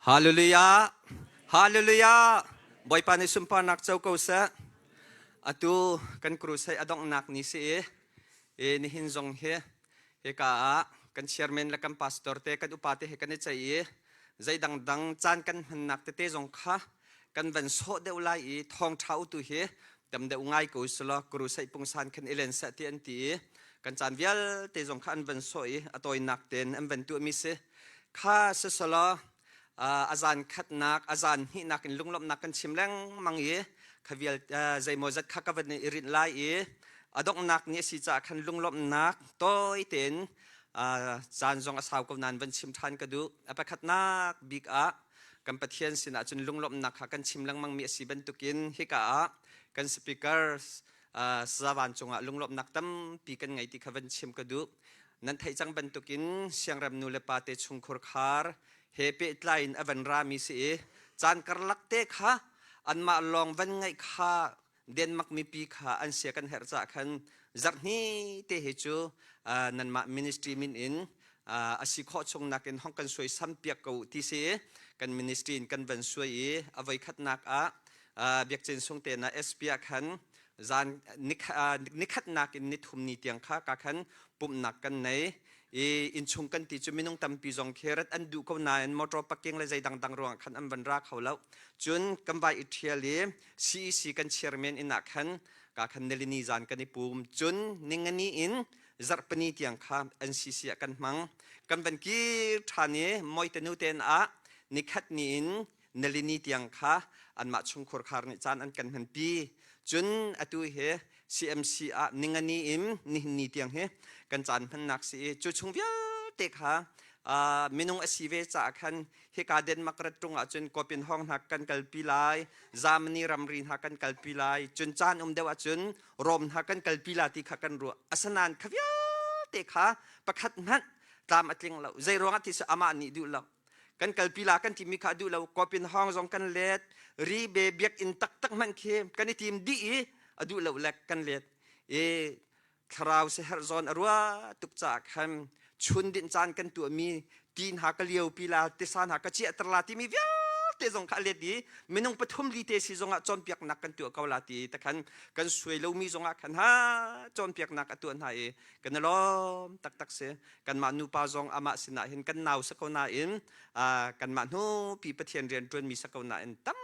Hallelujah! Hallelujah! Bawipa nih sunparnak co ko seh. Atu kan crusade a donghnak ni si i. E nihin zong hi hika ah kan chairman le kan pastor te kan upa te he kan i ceih i zei dangdang caan kan hmannak tete zong kha kan van sawh deuh lai i thawngṭha utu hi tam deuh ngai ko selaw crusade pungsan khan i len seh ti an ti i kan caan vialte zong kha an van sawh i a tawinak tein an van tuahmi si kha siselaw a zan khatnak a zan hnihnak in lunglawmhnak kan chim lengmang i kha vial zeimawzat kha ka van i rinh lai i a donghnak ni a si caah khan lunglawmhnak tawi tein caan zong a sau ko nain van chim ṭhan ka duh. A pakhatnak bik ah kan Pathian sinah cun lunglawmhnak kha kan chim lengmangmi a si bantukin hika ah kan speaker sazavan cungah lunglawmhnak tampi kan ngei ti kha van chim ka duh. Nan theih cang bantukin siangrem nu le pa te chungkhur khar he pehtlai in a van rami si i caan karlak te kha anmah lawng van ngaih kha Denmark mipi kha an sia kan herh caah khan zarhni te hi cu nanmah ministry min in a si khawh chung nakin hong kan suaisam piak ko ti si kan ministry in kan van suai i a voi khatnak ah biakcin sung te na SP ah khan zan nikhatnak in nithum ni tiang kha ka khan pumhnak kan nei i innchung kan ti cu minung tampi zong khi rat an duh ko nain motor parking le zei dangdang ruangah khan an van ra kho lo cun kan vai i ṭhial i CEC kan chairman inn ah khan ka khan nilini zan kan i pum cun ningani in zarhpini tiang kha NCC ah kan hmang kan van kir ṭhan i moite nu ten ah nikhat ni in nilini tiang kha anmah chungkhur khar nih caan an kan hmanpi cun atu hi CMC ah ningani in nihin ni tiang hi kan caan hmannak si i cu chung vialte kha minung a si ve caah khan hika Denmark rat ṭung ahcun Kopin hong hna kan kalpi lai Germany ramri hna kan kalpi lai cun caan um deuh ahcun Rom hna kan kalpi la ti kha kan ruah asinain kha vialte kha pakhat hmanh tlam a tling lo zei ruangah ti cu amah nih duh lo kan kalpi la kan timi kha duh lo Kopin hong zong kan let ri be biakinn taktak hmanh khi kan i tim dih i a duh lo le kan let i thlarau siaherh zawn a ruah tuk caah khan chun dinh caan kan tuahmi ti hna ka lio pi la tisa hna ka chiahter la timi vialte zong kha a let i minung pathum li te si zongah cawnpiaknak kan tuah ko la ti takhan kan suai lomi zongah khan ha cawnpiaknak a tuah hna i kan i lawm taktak si kanmah nupa zong amah sinah hin kan nau sa ko nain kanmah hnu pi Pathian rian ṭuanmi sa ko nain tam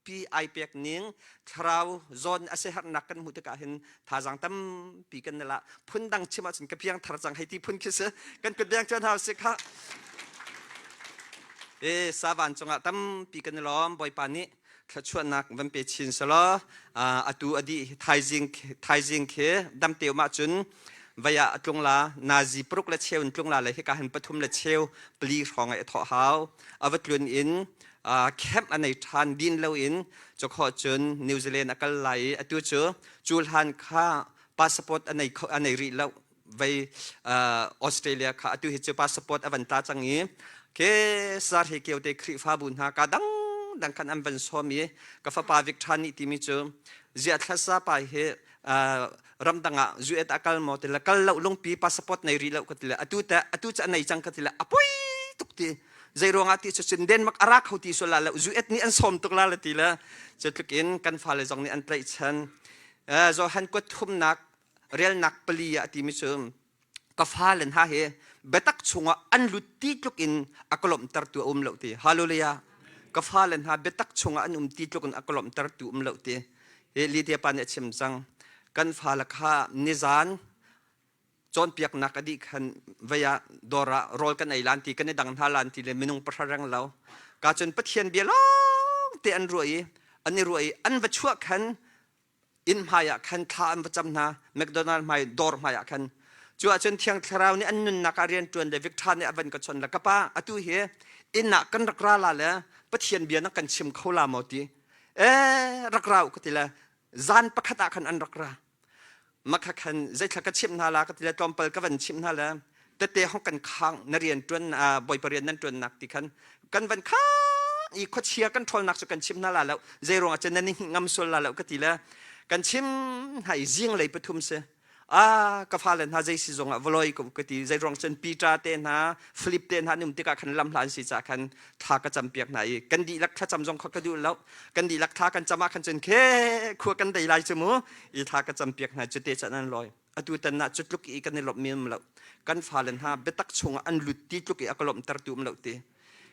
pi ai pek ning thlarau zawn a siaherhnak kan hmuh tikah hin thazaang tampi kan la phun dang chim ahcun ka piang thar cang hei ti phun khi si kan kut beng chuan hau si kha e savan cungah tampi kan i lawm bawipa nih thluachuahnak van pe chin selaw atu adi thaizing thaizing khi damte um ahcun vaya a tlung la nazi paruk le cheu in tlung la le hika hin pathum le cheu pali hrawng ai thawh hau ava tlun in camp a nei ṭhan din loin cukho cun New Zealand a kal lai i atu cu cu hlan kha passport a nei a nei rih lo vei Australia kha atu hi cu passport a van tla cang i ke sar hi keu te Khrihfabu hna ka dang dang khan an van sawm i ka fapa Victor nih timi cu ziah thlasa pa hi ramdang ah US a kal maw tila kal lo lungpi passport nei rih lo ka tila atu te atu cu a nei cang ka tila a poi tuk ti zei ruangah ti cu cun Denmark a ra kho ti sual la lo US nih an sawm tuk la la ti le cu tluk in kan fale zong nih an tlaihchan Johan kuat thumnak relnak pali ah timi cu ka fale hna hi biatak chungah an lut ti tluk in a ka lawmhtertu a um lo ti hallelujah ka fale hna biatak chungah an um ti tluk in a ka lawmhtertu um lo ti hi Lydia pa nih a chim cang kan fale kha nizan cawnpiaknak a dih khan vei ah dawr ah rawl kan ei lan ti kan i dang hna lan ti le minung pahra reng lo ka cun Pathian bia lawng te an ruah i an i ruah i an va chuah khan inn hmai ah khan thla an va cam hna McDonald hmai dawr hmai ah khan cu ahcun Thiang Thlarau nih an nunnak ah rian ṭuan le Victor nih a van ka chon le ka pa atu hi inn ah kan rak ra la le Pathian bia na kan chim kho la maw ti eh rak ra u ka ti le zan pakhat ah khan an rak ra makha khan zeithla ka chimh hna la ka ti le tlawmpal ka van chimh hna le tete hong kan khang na rian ṭuan bawipa rian nan ṭuannak ti khan kan van khang i khuachia kan ṭhawlnak cu kan chim hna la lo zei ruangah cun nan i ngam sual la lo ka ti le kan chim hna i zinglei pathum si ah ka fale hna zei si zongah valoi ko ka ti zei ruang cun Peter te hna Philip te hna an um tikah khan lam hla an si caah khan thla ka cam piak hna i kan dihlak thlacam zong kha ka duh lo kan dihlak thla kan cam ah khan cun khe khua kan dei lai cu mu i thla ka cam piak hna cu te can an lawi. Atu tan ah cu tluk i kan i lawmhmi um lo. Kan fale hna biatak chungah an lut ti tluk i a ka lawmhtertu um lo ti.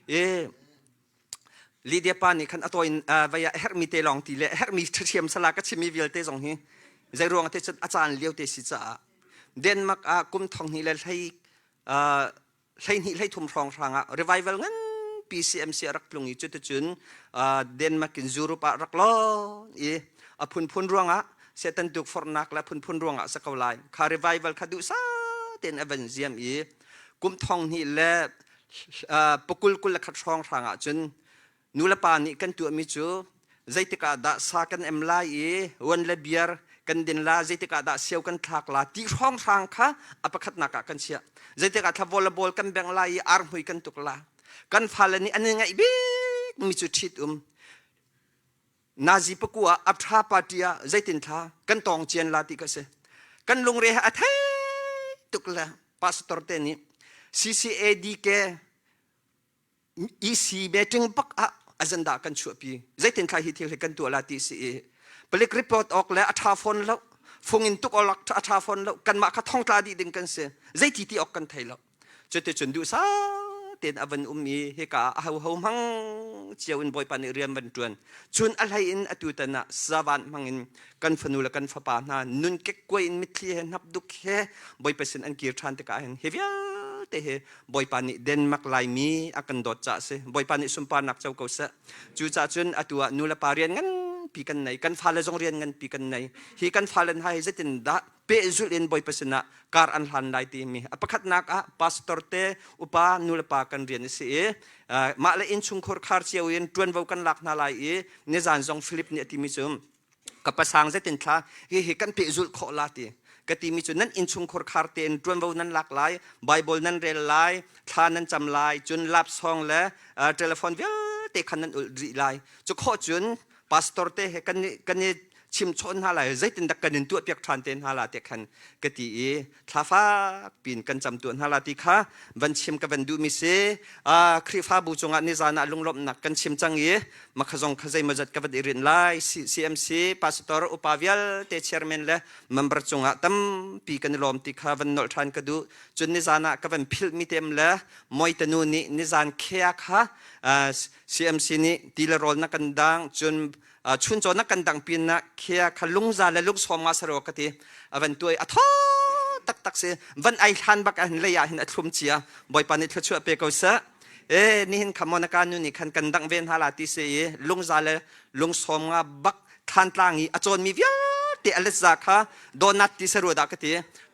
I Lydia pa nih khan a tawi vai ah herhmi te lawng ti le herhmi ṭhathiam sala ka chimmi vialte zong hi zei ruang te cun a caan lio te si caah Denmark ah kum thong hnih le hlei 12 13 hrawng hrang ah revival nganpi CMC a rak tlung i cuticun Denmark in Europe ah rak lawn i a phunphun ruangah Satan tukforhnak le phunphun ruangah sa ko lai kha revival kha duhsah tein a van ziam i kum thong hnih le pakul kul le khat hrawng hrang ah cun Nulepa nih kan tuahmi cu zeitik ah dah sa kan em lai i uan le biar kan din la, zeitik ah dah sio kan thlak la ti hrawnghrang kha a pakhatnak ah kan chiah. Zeitik ah thla volleyball kan bengh lai i arhmui kan tuk la. Kan fale nih an i ngaih bikmi cu ṭhit um. Nazi paku ah aptha party ah zeitin thla kan tawng cian la ti ka si. Kan lungre he a thei tuk le pastor te nih CCADK EC meeting bak ah agenda kan chuahpi zeitin thla hi thil hi kan tuah la ti si i palik report awk le a tha fawn lo fung in tuk awk a tha fawn lo kanmah kha thongtla dih ding kan si zeiti ti awk kan thei lo cuticun duhsa tein a van um i hika ah a ho ho hmang cio in bawipa nih rian van tuan cun a hlei in atu tan ah savan hmang in kan fanu le kan fapa hna nun kekkuai in mitthli he hnap duk he bawipa sin an kir ṭhan tikah hin hi vialte hi Bawipa nih Denmark Laimi a kan dawt caah a si. Bawipa nih sunparnak co ko seh. Cucaah cun atu ah nu le pa rian nganpi kan nei, kan fale zong rian nganpi kan nei. Hi kan fale hna hi zeitin dah pehzulh in Bawipa sinah kar an hlan lai timi a pakhatnak ah pastor te upa nu le pa kan rian a si i mah le innchungkhur khar cio in ṭuanvo kan lak hna lai i nizan zong Philip nih a timi cu ka pasang zeitin thla hi hi kan pehzulh khawh la ti ka timi cu nan innchungkhur khar tein ṭuanvo nan lak lai Bible nan rel lai thla nan cam lai cun lapsong le telephone vialte khan nan ulh rih lai cu khawh cun pastor te he kan kan i chimchawn hna lai zeitindah kan in tuahpiak ṭhan te hna la te khan ka ti i thla fak pin kan cam tuah hna la ti kha van chim ka van duhmi si Khrihfabu cungah nizan ah lunglawmhnak kan chim cang i makha zong kha zeimawzat ka van i rinh lai CMC pastor upa vialte chairman le member cungah tampi kan i lawm ti kha van nolh ṭhan ka duh cun nizan ah ka van philhmi tem le moitanu nih nizan khea kha CMC nih ti le rawl na kan dang cun chuncaw na kan dang pin na khia kha lungza le lungsawm nga saro ka ti avan tuai a tho taktak si van ai hlan bak ah hin lei ah hin a thlum cia bawipa nih thluachuah pe ko seh e nihin kha monaka nu nih khan kan dang ve hna la ti si i lungza le lungsawm nga bak thantlang i a cawnmi vialte a letza kha donat ti saru dah ka ti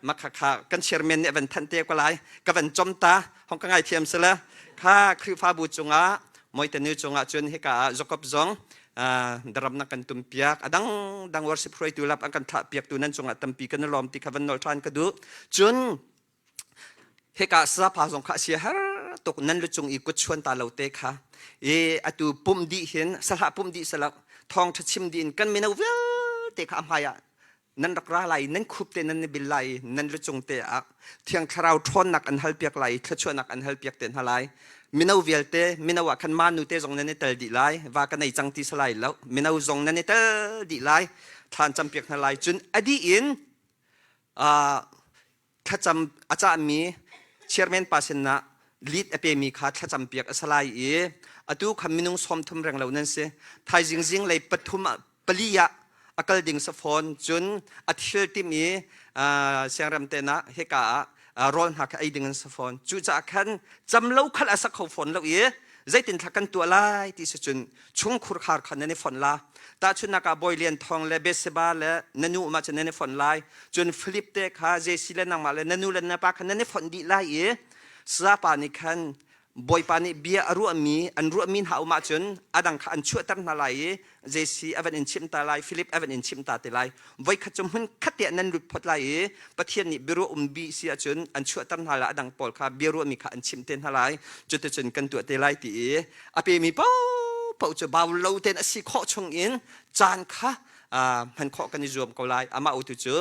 makha kha kan chairman nih van thanh te ko lai ka van chom ta hong ka ngai thiam sala kha Khrihfabu cungah moitanu cungah cun hika ah Jacob zong daramnak kan tum piak adang dang worship hruaitu lap an kan thlah piak tu nan cungah tampi kan lawm ti kha van nol than ka duh cun hika sapa zong kha sia har tuk nan lu cung i kut chuan ta lo te kha i atu pum dih hin sahlah pum dih salak thawng tha chim din kan mino vialte kha a hmai ah nan rak ra lai nan khup te nan i bil lai nan lucung te ah thiang thlarau ṭhawnnak an hal piak lai thluachuahnak an hal piak te hna lai mino vialte mino ah khan ma nu te zong nan i tel dih lai va ka nei cang ti salai lo mino zong nan i tel dih lai thlan cam piak hna lai cun a dih in thlacam a cahmi chairman pa sinah lead a pemi kha thlacam piak a si lai i atu kha minung 30 reng lo nan si thaizing zing lei pathum ah pali ah a kal ding sa fawn cun a thil tim i siangrem te na hika ah rawl hna kha ei ding an sa fawn cucaah khan cam lo khal a sak kho fawn lo i zeitin thla kan tuah lai ti si cun chungkhur khar kha nan i fonh la tahchunhnak ah Bawi Lian Thawng le Bethseba le na nu um ahcun nan i fonh lai cun Philip te kha Jesse le nangmah le na nu le na pa kha nan i fonh dih lai i sapa nih khan Bawipa nih bia a ruahmi an ruahmi hna um ahcun a dang kha an chuahter hna lai i Jesse a van in chimh ta lai Philip a van in chimh ta te lai voikhat cu hmun khat te ah nan lut phot lai i Pathian nih biaruah um bi si ahcun an chuahter hna lai a dang pawl kha biaruahmi kha an chimh te hna lai cuticun kan tuah te lai ti i a pemi paohpaoh cu bau lo tein a si khawh chung in caan kha hman khawh kan i zuam ko lai amah utu cu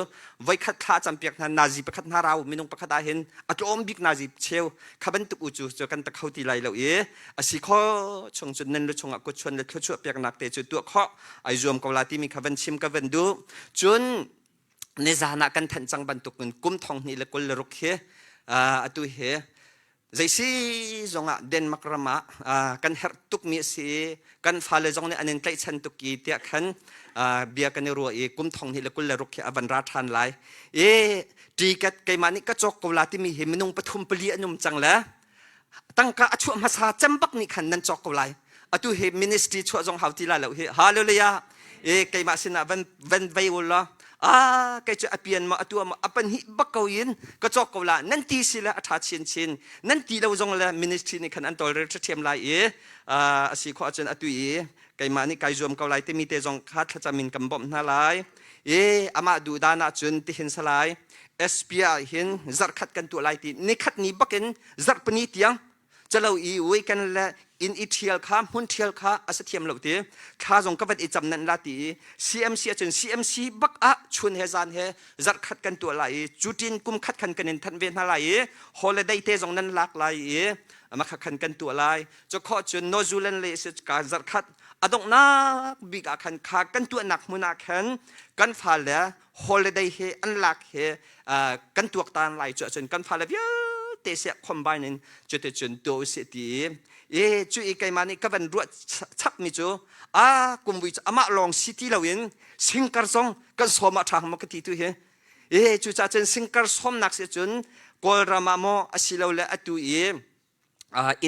voikhat thla campiak hna nazi pakhat hna rau minung pakhat ah hin a tlawm bik nazi cheu kha bantuk u cu cu kan ta kho ti lai lo i a si kho chung cun nan lu chungah kutchuan le thluachuah piaknak te cu tuah khawh ai zuam ko la timi kha van chim ka van duh cun. Nizan ah kan thanh cang bantuk in kum thong hnih le 26 hi atu hi zeisi zongah Denmark ram ah kan herh tukmi a si i kan fale zong nih an in tlaihchan tuk i tiah khan bia kan i ruah i kum thong hnih le 26 hi a van ra ṭhan lai. I ticket keimah nih ka cawk ko la timi hi minung pathum pali an um cang le tangka a chuah hmasa cem bak nih khan nan cawk ko lai. Atu hi ministry chuah zong hau ti lai lo hi. Hallelujah. E keimah sinah van van vei u law ah kei cu a pian maw a tuah maw a pan hi bak ko in ka cawk ko la nan ti si le a ṭha chin chin nan ti lo zong le ministry nih khan an tawlrel ṭhiam lai i a si khawh ahcun atu i keimah nih kai zuam ko lai timi te zong kha thlacam in kan bawmh hna lai i amah duh dan ahcun tihin salai SP ah hin zarhkhat kan tuah lai ti nikhat ni bakin zarhpini tiang calo i weekend le inn i ṭhial kha hmun ṭhial kha a si thiam lo ti thla zong ka van i cam nan la ti i CMC ahcun CMC bak ah chun he zan he zarhkhat kan tuah lai i cutin kum khat khan kan in thanh ve hna lai i holiday te zong nan lak lai i makha khan kan tuah lai cu khawh cun New Zealand le si ka zarhkhat a donghnak bik ah khan kha kan tuahnak hmun ah khan kan fale holiday he an lak he kan tuaktan lai cu ahcun kan fale vialte seh combine in cuticun tuah usih ti i cu i keimah nih ka van ruah chapmi cu a kumvui cu amah lawng si ti loin singkar zong kan sawm ah ṭha maw ka ti tu hi e cucaah cun singkar sawmnak si cun kawlram ah maw asilole atu i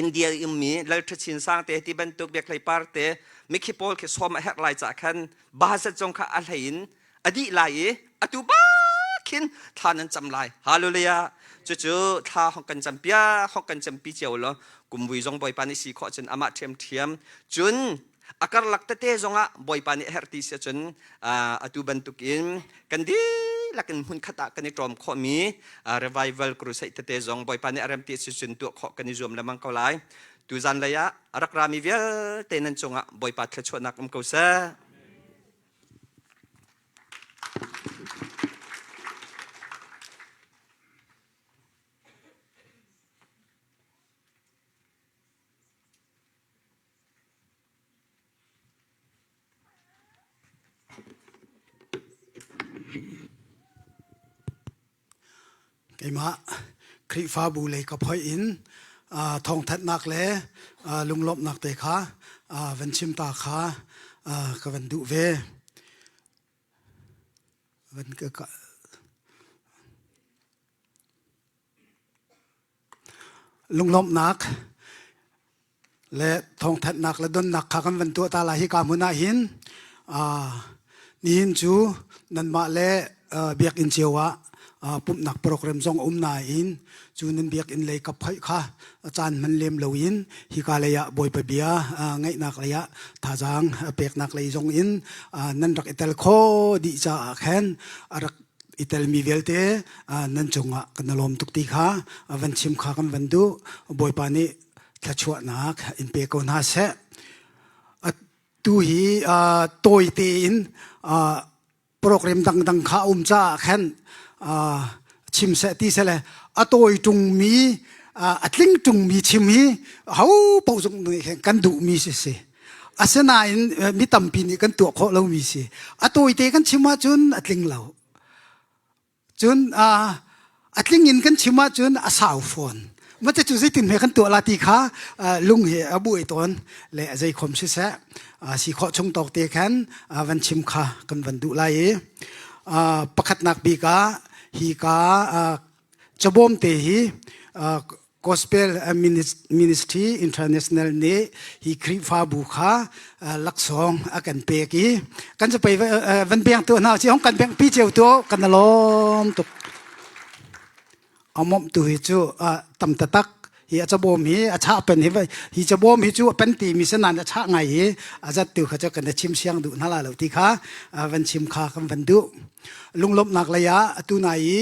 India i ummi Lalṭhachin Sang te ti bantuk Biakhlei Par te mikhi pawl khi sawm a herh lai cah khan bazet zong kha a hlei in a dih lai i atu bak khin thla nan cam lai. Hallelujah. Cucu thla hong kan cam pia hong kan campi cio law kumvui zong Bawipa nih si khawh cun amah ṭhiamṭhiam cun a karlak tete zongah Bawipa nih a herh ti si ahcun atu bantukin kan dihlak in hmunkhat ah kan i ṭawm khawhmi revival crusade tete zong Bawipa nih a rem ti si cun tuah khawh kan i zuam lengmang ko lai. Tuzan lei ah a rak rami vialte nan cungah Bawipa thluachuahnak um ko seh. Keimah Khrihfabu lei ka phoih in thawngthanhnak le lunglawmhnak te kha van chim ta kha ka van duh ve. Van ka Lunglawmhnak le thawngthanhnak le donnak kha kan van tuah ta lai hika hmun ah hin nihin cu nanmah le biakinn cio ah pumhnak program zong a um nain cu nan biakinn lei kap hoih kha caan hman lem loin hika lei ah Bawipa bia ngaihnak lei ah thazaang peknak lei zong in nan rak i tel kho dih caah khan a rak i telmi vialte nan cungah kan i lawm tuk ti kha van chim kha kan van duh. Bawipa nih thluachuahnak in pe ko hna seh. Tu hi tawi tein program dangdang kha a um caah khan chim seh ti seh le a tawi ṭungmi a tling ṭungmi chim hi ho paoh zong nih khan kan duhmi si si. Asinain mi tampi nih kan tuah khawh lomi si. A tawite kan chim ahcun a tling lo. Cun a tling in kan chim ahcun a sau fawn. Mate cu zeitin hme kan tuah la ti kha lung hi a buai tawn le a zei khom siseh si khawh chung tawk te khan van chim kha kan van duh lai i pakhatnak bik ah hi ka cabawm te hi Gospel Ministry International nih hi Khrihfabu kha laksawng a kan pek i kan zapei van beng tu hna si hong kan beng pi cio tu kan lawm tuk amom tu hi cu tam tatak hi a cabawm hi a chah pen hi hi cabawm hi cu a pen ti mi sanan a chah ngai hi a zat tu kha cu kan chim siang duh hna la lo ti kha van chim kha kan van duh lunglawmhnak lei ah atu nai i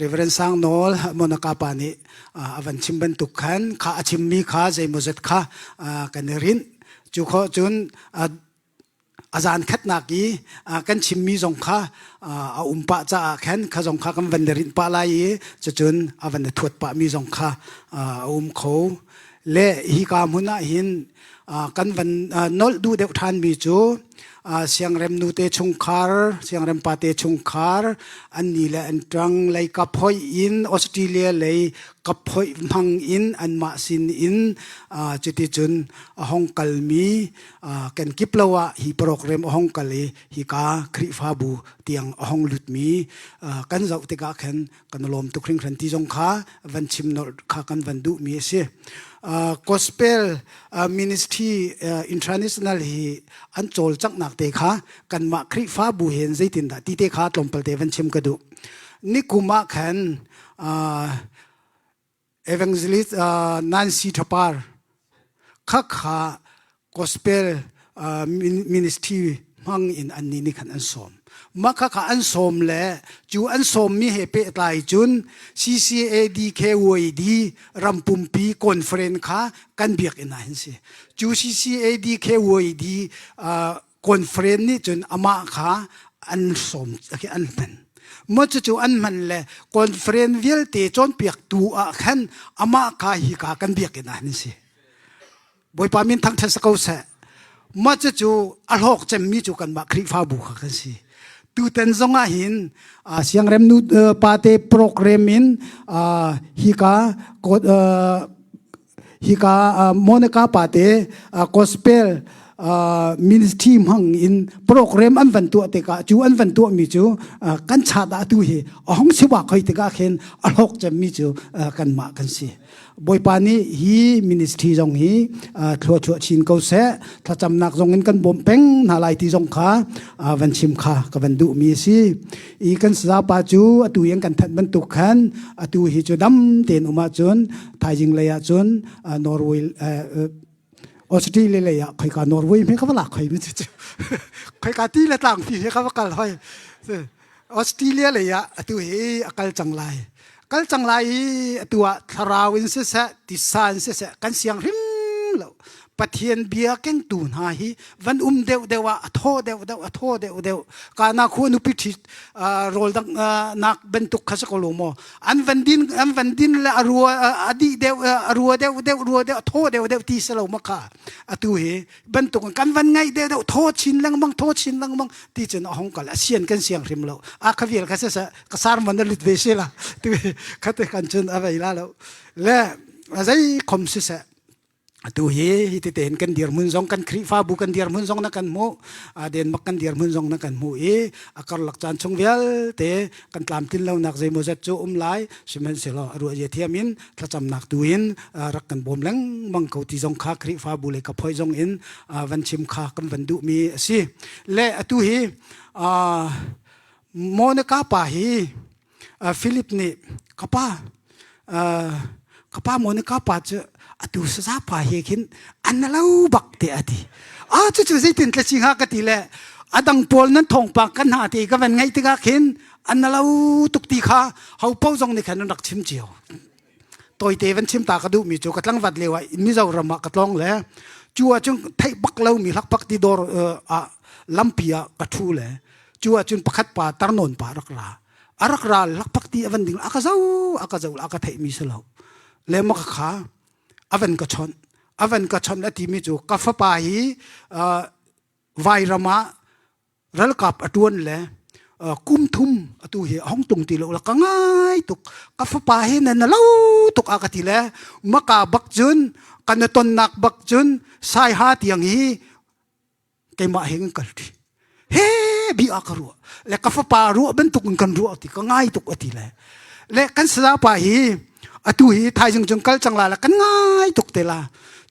Reverend Sang Nawl Monaka pa nih a van chim bantuk khan kha a chimmi kha zeimawzat kha kan i rinh. Cu khawh cun a zan khatnak i kan chimmi zong kha a um pah caah khan kha zong kha kan van i rinh pah lai i cucun a van i thuat pahmi zong kha a um kho. Le hika hmun ah hin kan van nolh duh deuh ṭhanmi cu siangrem nute chungkhar, siangrem pate chungkhar, an ni le an ṭang lei kap hoih in Australia lei kap hoih hmang in anmah sin in cuticun a hong kalmi kenkip lo ah hi program a hong kal i hika Khrihfabu tiang a hong lutmi kan zoh tikah khan kan lawm tuk hringhran ti zong kha van chim nolh kha kan van duhmi a si. Gospel Ministry International hi an cawlcanghnak te kha kanmah Khrihfabu hen zeitindah ti te kha tlawmpal te van chim ka duh. Nikum ah khan Evangelist Nancy Thapar khakha gospel ministry hmang in an nih nih khan an sawm. Mah khakha an sawm le cu an sawmmi he pehtlai cun CCADKYD rampumpi conference kha kan biakinn ah hin si. Cu CCADKYD conference nih cun amah kha an sawm an hman. Maw cucu an hman le conference vialte cawnpiaktu ah khan amah kha hika kan biakinn ah hin si. Bawipa min thangṭhat si ko seh. Mah cucu a hlawk cemmi cu kanmah Khrihfabu kha kan si. Tutan zong ah hin siangrem nu pate program in hika hika Monica pate gospel ministry hmang in program an van tuah tikah cu an van tuahmi cu kan chat ah tu hi a hong siwa khoi tikah khin a hlawk cemmi cu kanmah kan si. Bawipa nih hi ministry zong hi thluachuah chin ko seh thlacamnak zong in kan bawmh peng hna lai ti zong kha van chim kha ka van duhmi a si i kan sazapa cu atu in kan thanh bantuk khan atu hi cu dam tein um ahcun thaizing lei ahcun Norway Australia lei ah khoika Norway hme ka va lak khoi mi cu khoika ti le tlang fi he ka va kal hoi Australia lei ah atu hi a kal cang lai. Kal cang lai i atu ah thlarau in siseh, tisa in siseh kan siang hrim lo. Pathian bia kengtu hna hi van um deuh deuh ah a thaw deuh deuh a thaw deuh deuh kana khu nupi ṭhit rawl dang nak bantuk kha si ko lo maw an van din an van din le a rua a dih deuh a rua deuh deuh rua deuh a thaw deuh deuh ti si lo ma kha atu hi bantuk kan van ngaih deuh deuh thaw chin lengmang thaw chin lengmang ti cun a hong kal a sian kan siang hrim lo a kha vial kha se ka sar man lut ve se la tu khate kan cun a vei la lo le zei khom si se atu hi hi ti tein kan dirhmun zong kan Khrihfabu kan dirhmun zong na kan hmuh Denmark kan dirhmun zong na kan hmuh i a karlak caan chung vialte kan tlamtlin lonak zeimawzat cu um lai sihmanhsehlaw a ruah zia thiam in thlacamnak tu in rak kan bawm lengmang ko ti zong kha Khrihfabu le ka phoi zong in van chim kha kan van duhmi a si. Le atu hi Monica pa hi Philip nih ka pa ka pa Monica pa cu atu saza pa he khin an lo bak te a ti. Ah cucu zeitin tla si hnga ka ti le adang pawl nan thawngpang kan hna te ka van ngaih tikah khin an lo tuk ti kha ho po zong nih khan an rak chim cio. Toite van chim ta ka duhmi cu ka tlangvat lio ah Mizoram ah ka tlawng le cu ah cun theih bak lomi hlakpak ti dawr ah lampi ah ka ṭhu le cu ah cun pakhat pa tarnawn pa rak ra a rak ra hlakpak ti a van ding a ka zo a ka zo a ka theihmi si lo le ma ka kha a van ka chawnh a van ka chawnh a timi cu ka fapa hi vairam ah ralkap a ṭuan le kum thum atu hi a hong tung ti lo la ka ngai tuk ka fapa hi na na lo tuk a ka ti le maka bak cun kan na tonnak bak cun saiha tiang hi keimah he kan kal ṭi he bi a ka ruah le ka fapa ruah bantuk in kan ruah ti ka ngai tuk a ti le le kan sazapa hi atu hi thaizing cung kal cang la la kan ngai tuk te la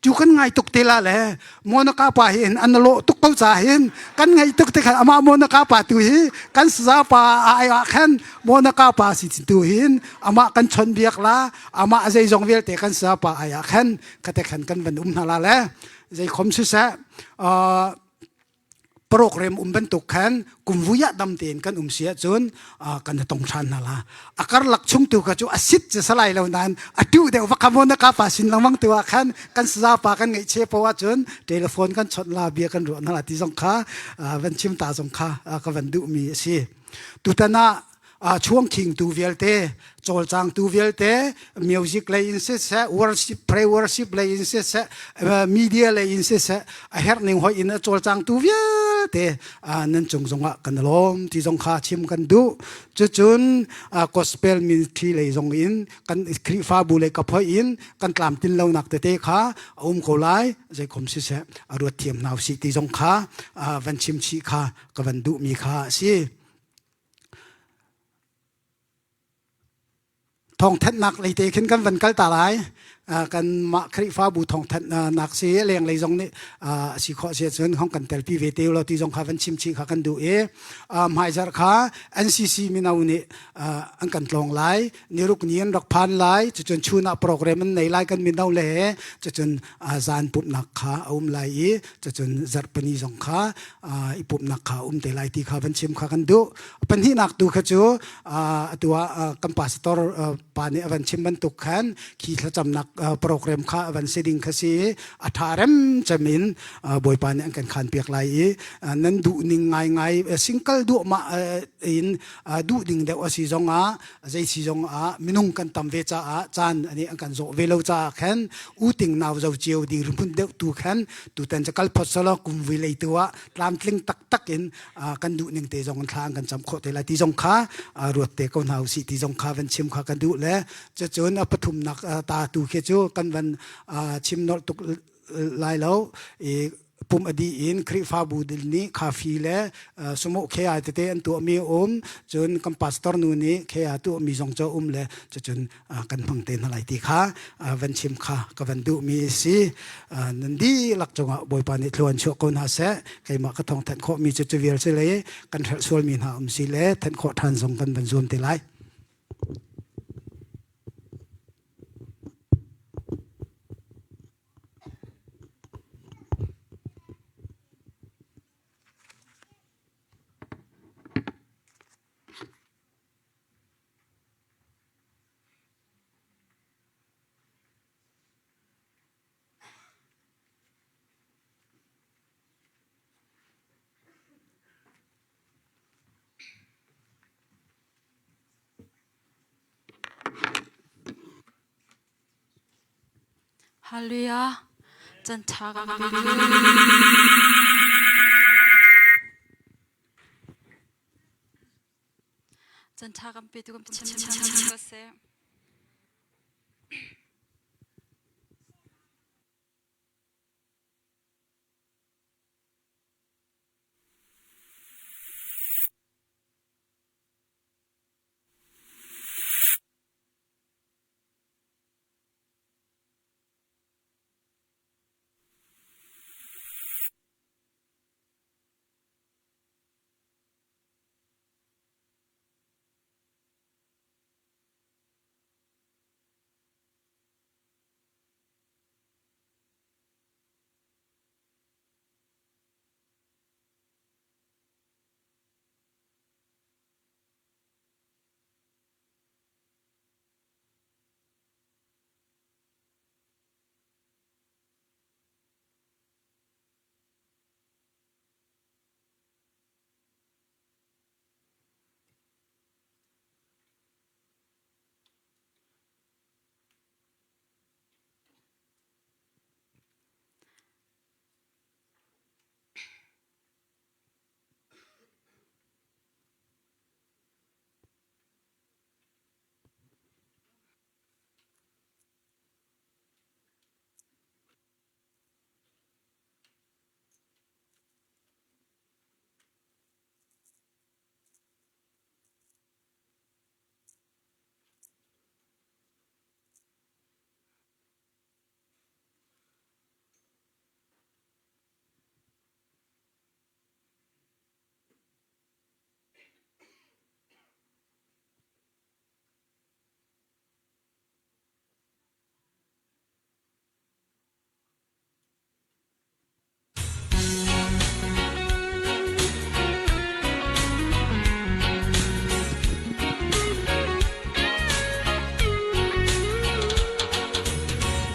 cu kan ngai tuk te la le Monica pa hi an lo tuk ko ca hin kan ngai tuk te khan ama Monica pa tu hi kan saza pa ai ah khan Monica pa si tu hin ama kan chon biak la ama zei zong vialte kan saza pa ai ah khan kate khan kan van um hna la le zei khom si seh program um bantuk khan kumvui ah dam tein kan um si ahcun kan tong ṭhan hna la a karlak chung tu kha cu a sit cu salai lo nain a tu deuh va khamon na ka pa sin lengmang tu ah khan kan saza pa kan ngeih che po ahcun telephone kan chawnh la bia kan ruah hna la ti zong kha van chim ta zong kha ka van duhmi a si tutan ah. Chuangkhingtu vialte, cawlcangtu vialte, music lei in siseh, worship, pray worship lei in siseh, media lei in siseh, a herh ning hoi in a cawlcangtu vialte nan cung zongah kan lawm ti zong kha chim kan duh. Cucun gospel ministry lei zong in kan Khrihfabu lei ka phoi in kan tlamtlin lonak tete kha a um ko lai zeikhom siseh a ruat thiam hna usih ti zong kha van chim chih kha ka van duhmi kha a si. Thawngthanhnak lei te khin kan van kal ta lai. Kanmah Khrihfabu thawngthanhnak si lenglei zong nih a si khawh si ahcun hong kan telpi ve te ulaw ti zong kha van chim chih kha kan duh i hmaizarh kha NCC mino nih an kan tlawng lai. Niruk ni an rak phan lai. Cucun chun ah program an nei lai kan mino le he. Cucun zan pumhnak kha a um lai i cucun zarhpini zong kha i pumhnak kha um te lai ti kha van chim kha kan duh. Pahnihnak tu kha cu atu ah kan pastor pa nih a van chim bantuk khan khi thlacamnak program kha a van si ding kha si i a ṭha remcem in Bawipa nih an kan khan piak lai i nan duh ning ngaingai singkal duahmah in duh ding deuh a si zong ah zei si zong ah minung kan tam ve caah caan ani an kan zawh ve lo caah khan uting nau zo cio dirhmun deuh tu khan tutan ca kal phot solo kum vui lei tu ah tlamtling taktak in kan duh ning te zong thla an kan cam khawh te lai ti zong kha ruat te ko hna usih ti zong kha van chim kha kan duh le cucun a pathumnak ta tu khi cu kan van chim nolh tuk lai lo i pum a dih in Khrihfabu nih khafi le sumo khea tete an tuahmi um cun kan pastor nu nih khea tuahmi zong cu um le cucun kan hmang te hna lai ti kha van chim kha ka van duhmi si nan dihlak cungah Bawipa nih thluan chuah ko hna seh keimah ka thawng thanh khawhmi cu cu vial si le kan hrelh sualmi hna um si le thanh khawh ṭhan zong kan van zuam te lai. Hallelujah. Can ṭha kan pe Can ṭha kan pe tu kan chim ko seh.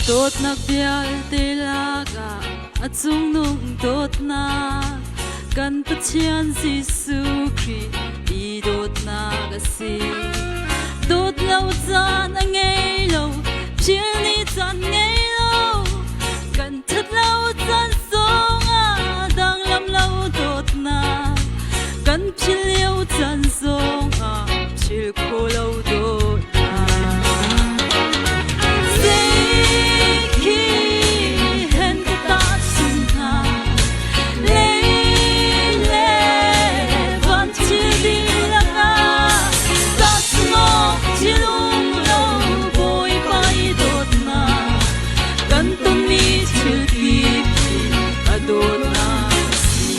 Dawtnak vialte lakah a cungnung dawtnak kan Pathian Jesuh Khrih i. dawtnak a si. Dawt lo caan a ngei lo, phil ni caan ngei lo. Kan that lo caan zongah danglam lo dawtnak. Kan phil lio caan zongah phil kho lo dawtnak. Zei hen ka tahchun hna, lei le van thil dihlak ah tahchun awk thil um lo Bawipa i dawtnak kan tonmi thil kip hi a dawtnak a si.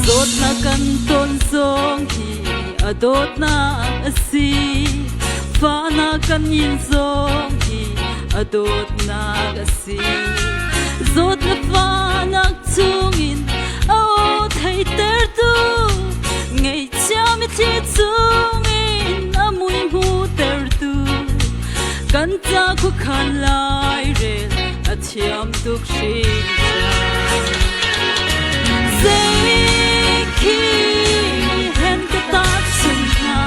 Zawtnak kan ton zong hi a dawtnak a si. Fahnak kan in zong hi a dawtnak a si. Zawtnak fahnak chungin a aw theihtertu ngaihchia mitthli chungin a mui hmuhtertu kan ca khuakhan lairel a thiam tuk hringhran. Zei khi hen ka tahchun hna,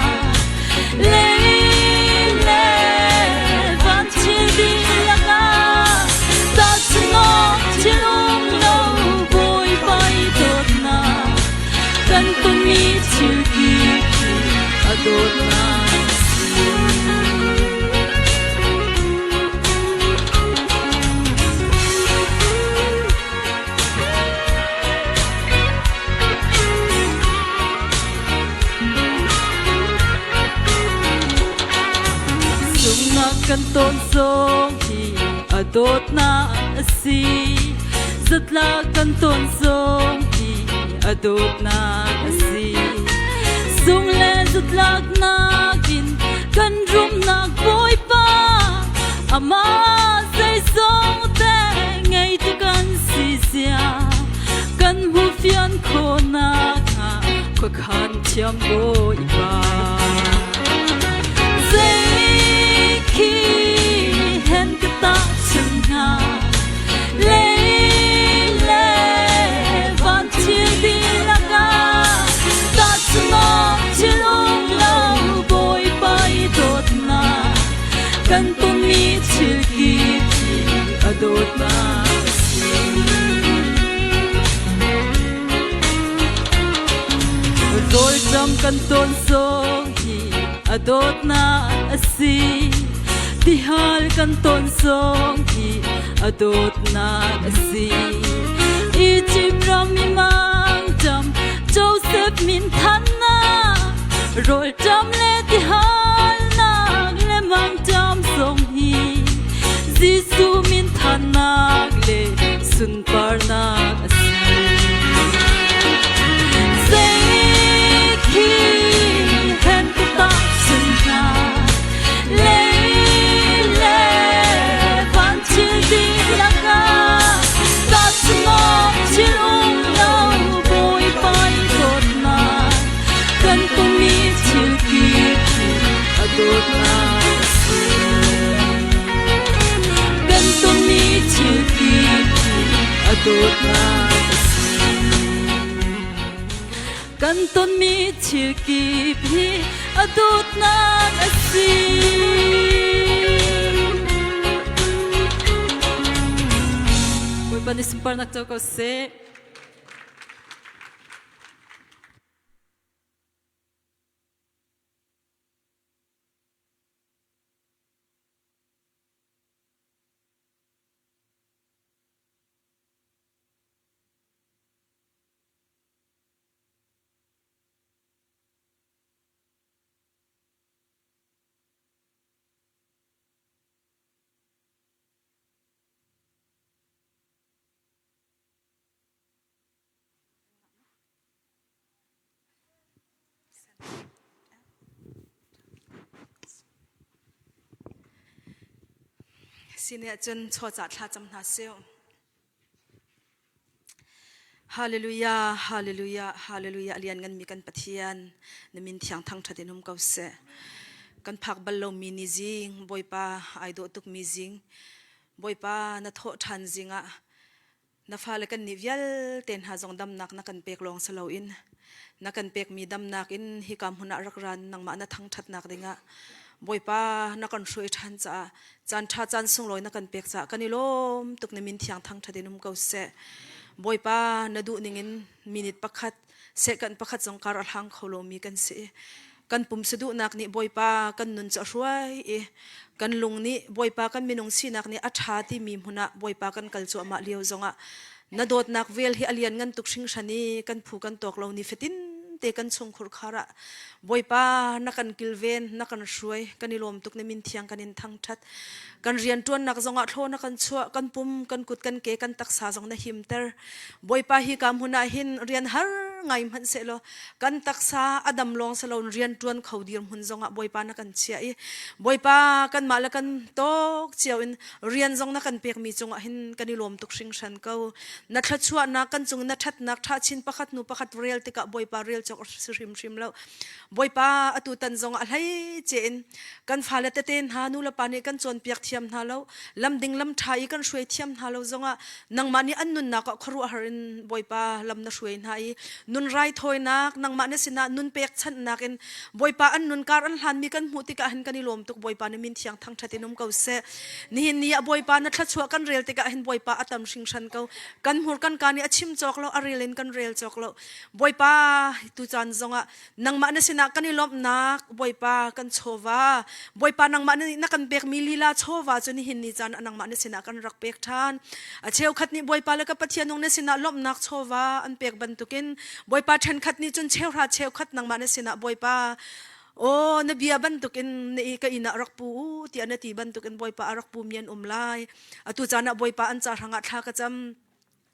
lei le van thil dihlak ah tahchun awk thil um lo Bawipa i dawtnak kan tonmi thil kip hi a dawtnak a si. Sungnak kan ton zong hi a dawtnak a si. Zatlak kan ton zong hi a dawtnak a si. Sung le zatlak nakin kan rumnak Bawipa amah zeizong te ngeitu kan si zia kan hmuhfian khawhnak hnga khuakhan thiam Bawipa. Zei khi hen ka tahchun hnga lei le van thil dihlak ah tahchun awk thil um lo Bawipa i dawtnak kan tonmi thil kip hi a dawtnak a si. Rawlṭam kan ton zong hi a dawtnak a si. Tihal kan ton zong hi a dawtnak a si. Egypt ram i mangṭam Joseph min thannak rawlṭam le tihalnak le mangṭam zong hi Jesuh min thannak le sunparnak a si. Zei khi hen ka tahchun hna, lei le van thil dihlak ah tahchun awk thil um lo Bawipa i dawtnak kan tonmi thil kip hi a dawtnak a si. Kan tonmi thil kip hi a dawtnak a si. Kan tonmi thil kip hi a dawtnak a si. Bawipa nih sunparnak co ko seh. Sineh cun chawcah thla cam hna sih. Hallelujah, hallelujah, hallelujah. Lian ngan mi kan Pathian na min thiang thang that in um ko seh. Kan phak bal lo mi ni zing Bawipa ai dawh tuk mi zing Bawipa na thawh ṭhan zing ah. Na fale kan nih vialte hna zong damnak na kan pek lawng si loin na kan pekmi damnak in hika hmun ah rak ran nangmah na thangṭhatnak dingah Bawipa na kan hruai ṭhan caah caan ṭha caan sunglawi na kan pek caah kan i lawm tuk na min thiang thangṭhat in um ko seh. Bawipa na duh ningin minute pakhat second pakhat zong kar a hlang kho lomi kan si. Kan pumsa duhnak nih Bawipa kan nun cu a hruai i kan lung nih Bawipa kan minung sinak nih a ṭha timi hmun ah Bawipa kan kal cuahmah lio zongah na dawtnak vel hi a lian ngan tuk hringhran i kan phu kan tawk lo ni fatin te kan chungkhur khar ah Bawipa na kan kilven na kan hruai kan i lawm tuk na min thiang kan in thangṭhat kan rianṭuannak zongah thlaw na kan chuah kan pum kan kut kan ke kan taksa zong na himter Bawipa hi ka hmun ah hin rian har ngai hmanh sehlaw kan taksa a dam lawng silo rian ṭuan kho dirhmun zongah Bawipa na kan chiah i Bawipa kanmah le kan tawk cio in rian zong na kan pekmi cungah hin kan i lawm tuk hringhran ko. Na thluachuahnak kan cung na ṭhatnak ṭha chin pakhat hnu pakhat rel tikah Bawipa rel cawk si hrimhrim lo. Bawipa atu tan zong a hlei ce in kan fale tete hna nu le pa nih kan cawnpiak thiam hna lo lam ding lam ṭha i kan hruai thiam hna lo zongah nangmah nih an nunnak ah khuaruahhar in Bawipa lam na hruai hna i nun raithawinak nangmah na sinah nun pekchanhnak in Bawipa an nun kar an hlanmi kan hmuh tikah hin kan i lawm tuk Bawipa na min thiang thangṭhat in um ko seh nihin ni ah Bawipa na thluachuah kan rel tikah hin Bawipa a tam hringhran ko kan hmur kan ka nih a chim cawk lo a rel in kan rel cawk lo Bawipa tu caan zongah nangmah na sinah kan i lawmhnak Bawipa kan chawva Bawipa nangmah na kan pekmi lila chawva cu nihin ni caan ah nangmah na sinah kan rak pek ṭhan a cheukhat nih Bawipa le ka Pathian nung na sinah lawmhnak chawva an pek bantukin Bawipa ṭhenkhat nih cun cheuhra cheukhat nangmah na sinah Bawipa aw na bia bantukin na i ka inn ah rak pu u tiah na ti bantukin Bawipa a rak pumi an um lai atu caan ah Bawipa an ca hrangah thla ka cam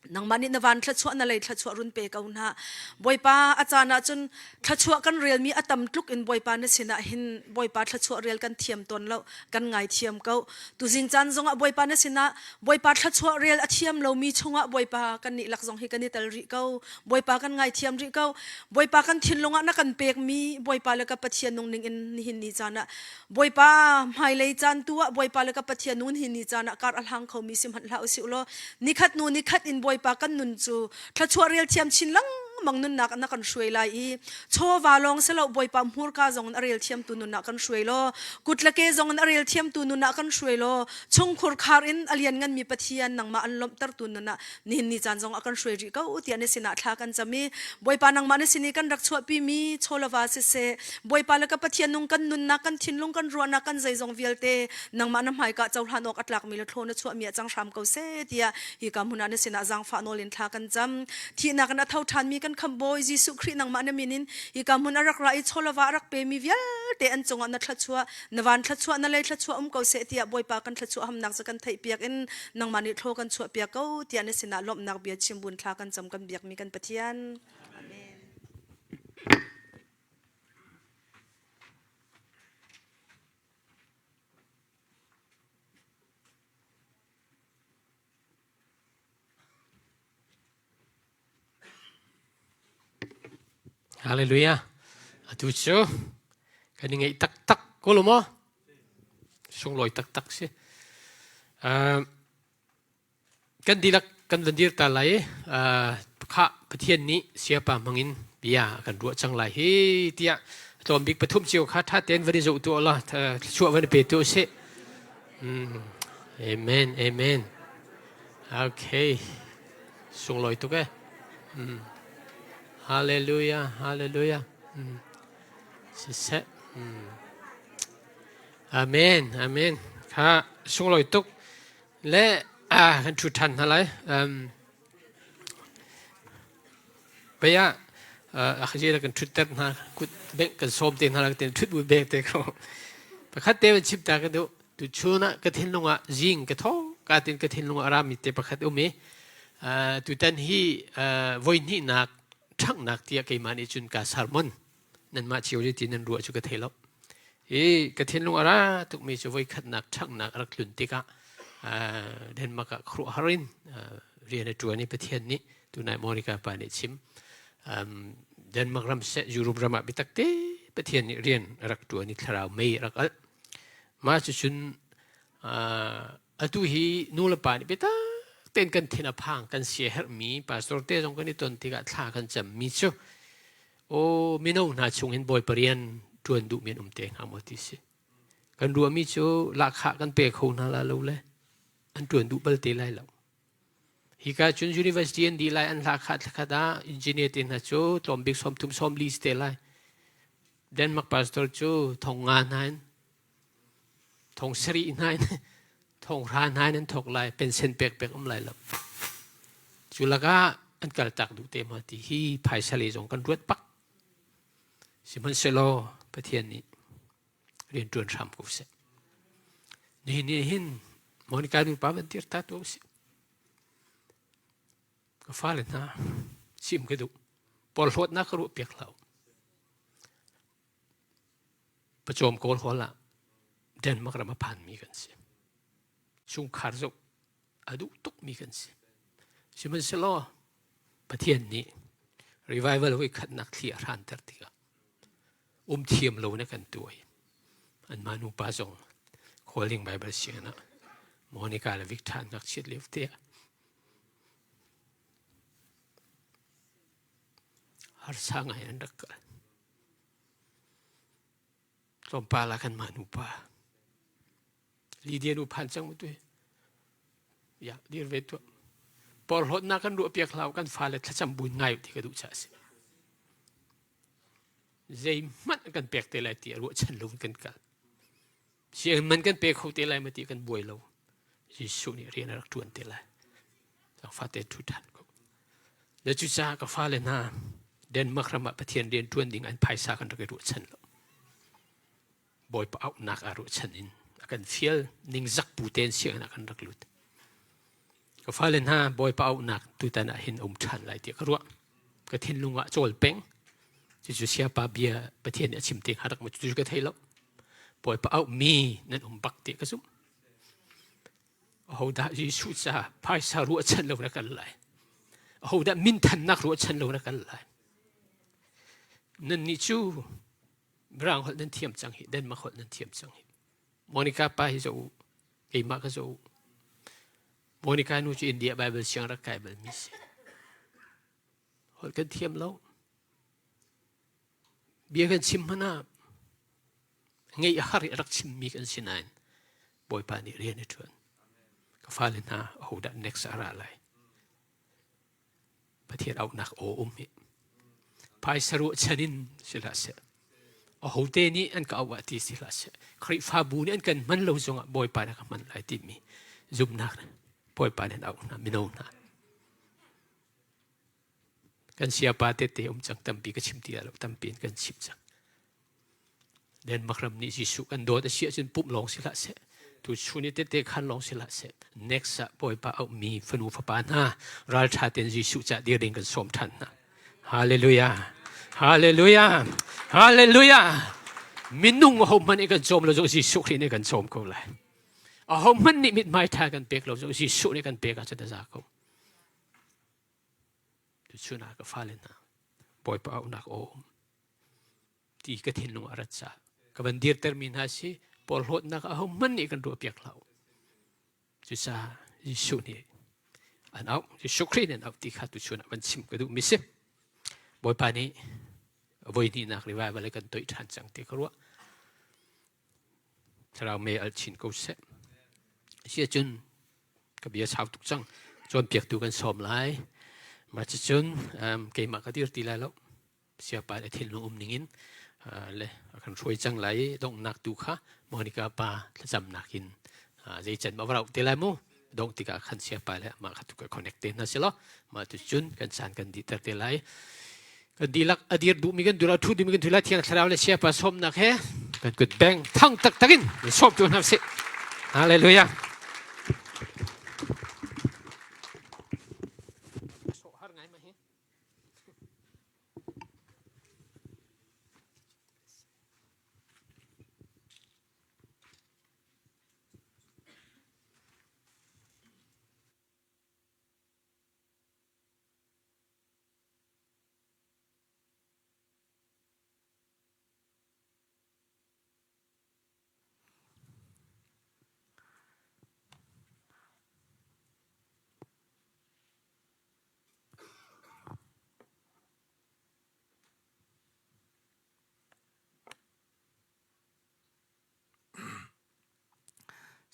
Nangmah nih na van thluachuah na lei thluachuah run pe ko hna. Bawipa a caan ah cun thluachuah kan relmi a tam tluk in Bawipa na sinah hin Bawipa thluachuah rel kan thiam tawn lo, kan ngai thiam ko. Tuzing caan zongah Bawipa na sinah Bawipa thluachuah rel a thiam lomi chungah Bawipa kan nih lak zong hi kan i tel rih ko. Bawipa kan ngai thiam rih ko. Bawipa kan thinlung ah na kan pekmi Bawipa le ka Pathian nung ning in nihin ni caan ah Bawipa hmailei caan tu ah Bawipa le ka Pathian nun hi ni caan ah kar a hlang khomi si hmanh hlah usih law nikhat hnu nikhat in Bawipa kan nun cu thluachuah rel thiam chin lengmang nunnak na kan hruai lai i chawva lawng si lo Bawipa hmurka zong in a rel thiamtu nun ah kan hruai law kut le ke zong in a rel thiamtu nun ah kan hruai law chungkhur khar in a lian nganmi Pathian nangmah an lawmhtertu nun ah nihin ni caan zong a kan hruai rih ko tiah na sinah thla kan cam i Bawipa nangmah na sin i kan rak chuahpi mi chawlava siseh Bawipa le ka Pathian nung kan nunnak kan thinlung kan ruahnak kan zeizong vialte nangmah na hmaika cohlan awk a tlakmi le thlaw na chuahmi ah cang hram ko seh tiah hi ka hmun ah na sinah zaangfah nawl in thla kan cam thihnak in a tho ṭhanmi kan khamh Bawi Jesuh Khrih nangmah na min in hi ka hmun a rak ra i chawlava a rak pemi vialte an cungah na thluachuah na van thluachuah na lei thluachuah um ko seh tiah Bawipa kan thluachuah hamnak cu kan theihpiak in nangmah nih thlaw kan chuahpiak ko tiah na sinah lawmhnak bia chim bun thla kan cam kan biakmi kan Pathian. Amen. Hallelujah. Atu cu kan i ngeih taktak ko lo maw? Sunglawi taktak si. Uh, kan dihlak kan van dir ta lai uh, kha Pathian nih siapa hmangin bia kan ruah cang lai hi tiah tlawm bik pathum cio kha tha tein van i zoh tu la thluachuah van pe tu sih. Mm. Amen. Amen. Okay. Sunglawi tuk eh. Mm. Hallelujah, hallelujah. Mm. Siseh. Mm. Amen, amen. Kha sunglawi tuk. Le ah kan thu than hna lai. Um, Baya a khaje kan thut ter hna kut beng kan som te hna la ten thut bu beng te ko. Pakhat te chip ta ka du tu chun ah ka thinlung ah zing ka tho ka tin ka thinlung ah rami te pakhat um i tutan hi voi hnihnak ṭhanghnak tiah keimah nih cun ka sermon nanmah cio ti nan ruah cu ka thei lo i ka thinlung a ra tukmi cu voi khatnak ṭhanghnak a rak tlun tikah Denmark ah khuaruahhar in rian a ṭuan i Pathian nih tunai Monica pa nih chim Denmark ram seh Europe ram ah biatak te Pathian nih rian a rak ṭuan i thlarau mei a rak alh Mah cucun atu hi nu le pa nih biatak tein kan thin a phang kan sia herhmi pastor te zong kan i ton tikah thla kan cammi cu aw mino hna chung hin Bawipa rian ṭuan duhmi an um te hnga maw ti si. Kan ruahmi cu lahkhah kan pe kho hna la lo le an ṭuan duh bal te lai lo. Hika cun university an dih lai an hlahkhah thlakhat ah engineer te hna cu tlawmbik sawmthum sawmli si te lai. Denmark pastor cu thong nga hna in thong sarih hna in thong hra hna in an thawk lai pension pek pek um lai lo. Cu lakah an kaltak duh te ma ti hi phaisa le zong kan ruat pak. Sihmanhsehlaw Pathian nih rian ṭuan hram ko seh. Nihin ni hin Monica nupa van tir ta tuah usih. Ka fale hna chim ka duh. Porhlawtnak ka ruah piak hlah u. Pacawm kawl hall ah Denmark ram a phanmi kan si. Chungkhar zoh a duh tukmi kan si. Sihmanhsehlaw Pathian nih revival voi khatnak thli a hranter tikah um thiam lo na kan tuai. Anmah nupa zong calling Bible sianginn ah Monica le Victor an ngakchiat lio te ah harsa ngai an rak kal. Tlawmpal ah kanmah nupa Lydia nu phan cang mu tu ya dir ve tuah. Porhlawtnak kan ruah piak hlah kan fale thlacam buin ngai ti ka duh cha si. Zeihmanh kan pek te lai ti a ruahchan lo in kan kal. Sianginn man kan pe kho te lai ma ti kan buai lo. Jesuh nih rian a rak ṭuan te lai. Fate ṭhu ṭhan ko. Le cucaah ka fale hna Denmark ram ah Pathian rian ṭuan ding an phaisa kan rak i ruahchan lo. Bawipa auhnak aa ruahchan in a kan fial ningzak bu tein sianginn ah kan rak lut. Ka fale hna Bawipa auhnak tutan ah hin a um ṭhan lai tiah ka ruah. Ka thinlung ah cawl peng. Cucu siapa bia Pathian nih a chim te hnga rak maw cucu ka thei lo. Bawipa auhmi nan um bak tiah ka zumh. Ahodah Jesuh ca phaisa ruahchan lo na kal lai. Ahodah minthannak ruahchan lo na kal lai. Nannih cu Mirang holh nan thiam cang hi, Denmark holh nan thiam cang hi. Monica pa hi zoh u, keimah ka zoh u. Monica nu cu India Bible siang rak kai bal mi si. Holh kan thiam lo. Bia kan chim hmanh ah ngeih a har i a rak chimmi kan si nain Bawipa nih rian a ṭuan. Ka fale hna ahodah next a ra lai. Pathian auhnak aw um hi. Phaisa ruahchan in si hlah seh. Ahote nih an ka auh ah ti si hlah seh. Khrihfabu nih an kan hman lo zongah Bawipa nih a ka hman lai timi zumhnak Bawipa nih an auh hna mino hna. Kan siapa tete um cang tampi ka chim ti lo tampi in kan chim cang. Denmark ram nih Jesuh kan dawt a si ahcun pumh lawng si hlah seh. Tu chun i tete khan lawng si hlah seh. Next ah Bawipa auhmi fanu fapa hna ralṭha tein Jesuh cah dir ding kan sawm ṭhan hna. Hallelujah. Hallelujah. Hallelujah. Minung ahohmanh nih kan cawm lo zong Jesuh Khrih nih kan cawm ko lai. Ahohmanh nih mithmai ṭha kan pek lo zong Jesuh nih kan pek ahcun a za ko. Tuchun ah ka fale hna Bawipa auhnak aw um. Ti ka thinlung a rat caah ka van dirtermi hna si porhlawtnak ahohmanh nih kan ruahpiak hlah u. Cucaah Jesuh nih an auh, Jesuh Khrih nih an auh ti kha tuchun ah van chim ka duhmi si. Bawipa nih voi hnihnak revival kan toih ṭhan cang ti ka ruah. Thlarau mei alh chin ko seh. Asiahcun ka bia sau tuk cang. Cawnpiaktu kan sawm lai. Mah cucun um, keimah ka dir ti lai lo. Siapa le thinlung um ningin le a kan hruai cang lai i donghnak tu kha Monica pa thlacamnak in zei can ma va te lai mu dongh tikah khan siapa le mah kha tu ka connect te hna si lo mah tu cun kan caan kan dihter te lai kan dihlak a dir duhmi kan dur a thu duhmi kan thu lai thiang thlarau le siapa sawmnak he kan kut beng thang taktak in sawm tu hna sih hallelujah har ngai ma hi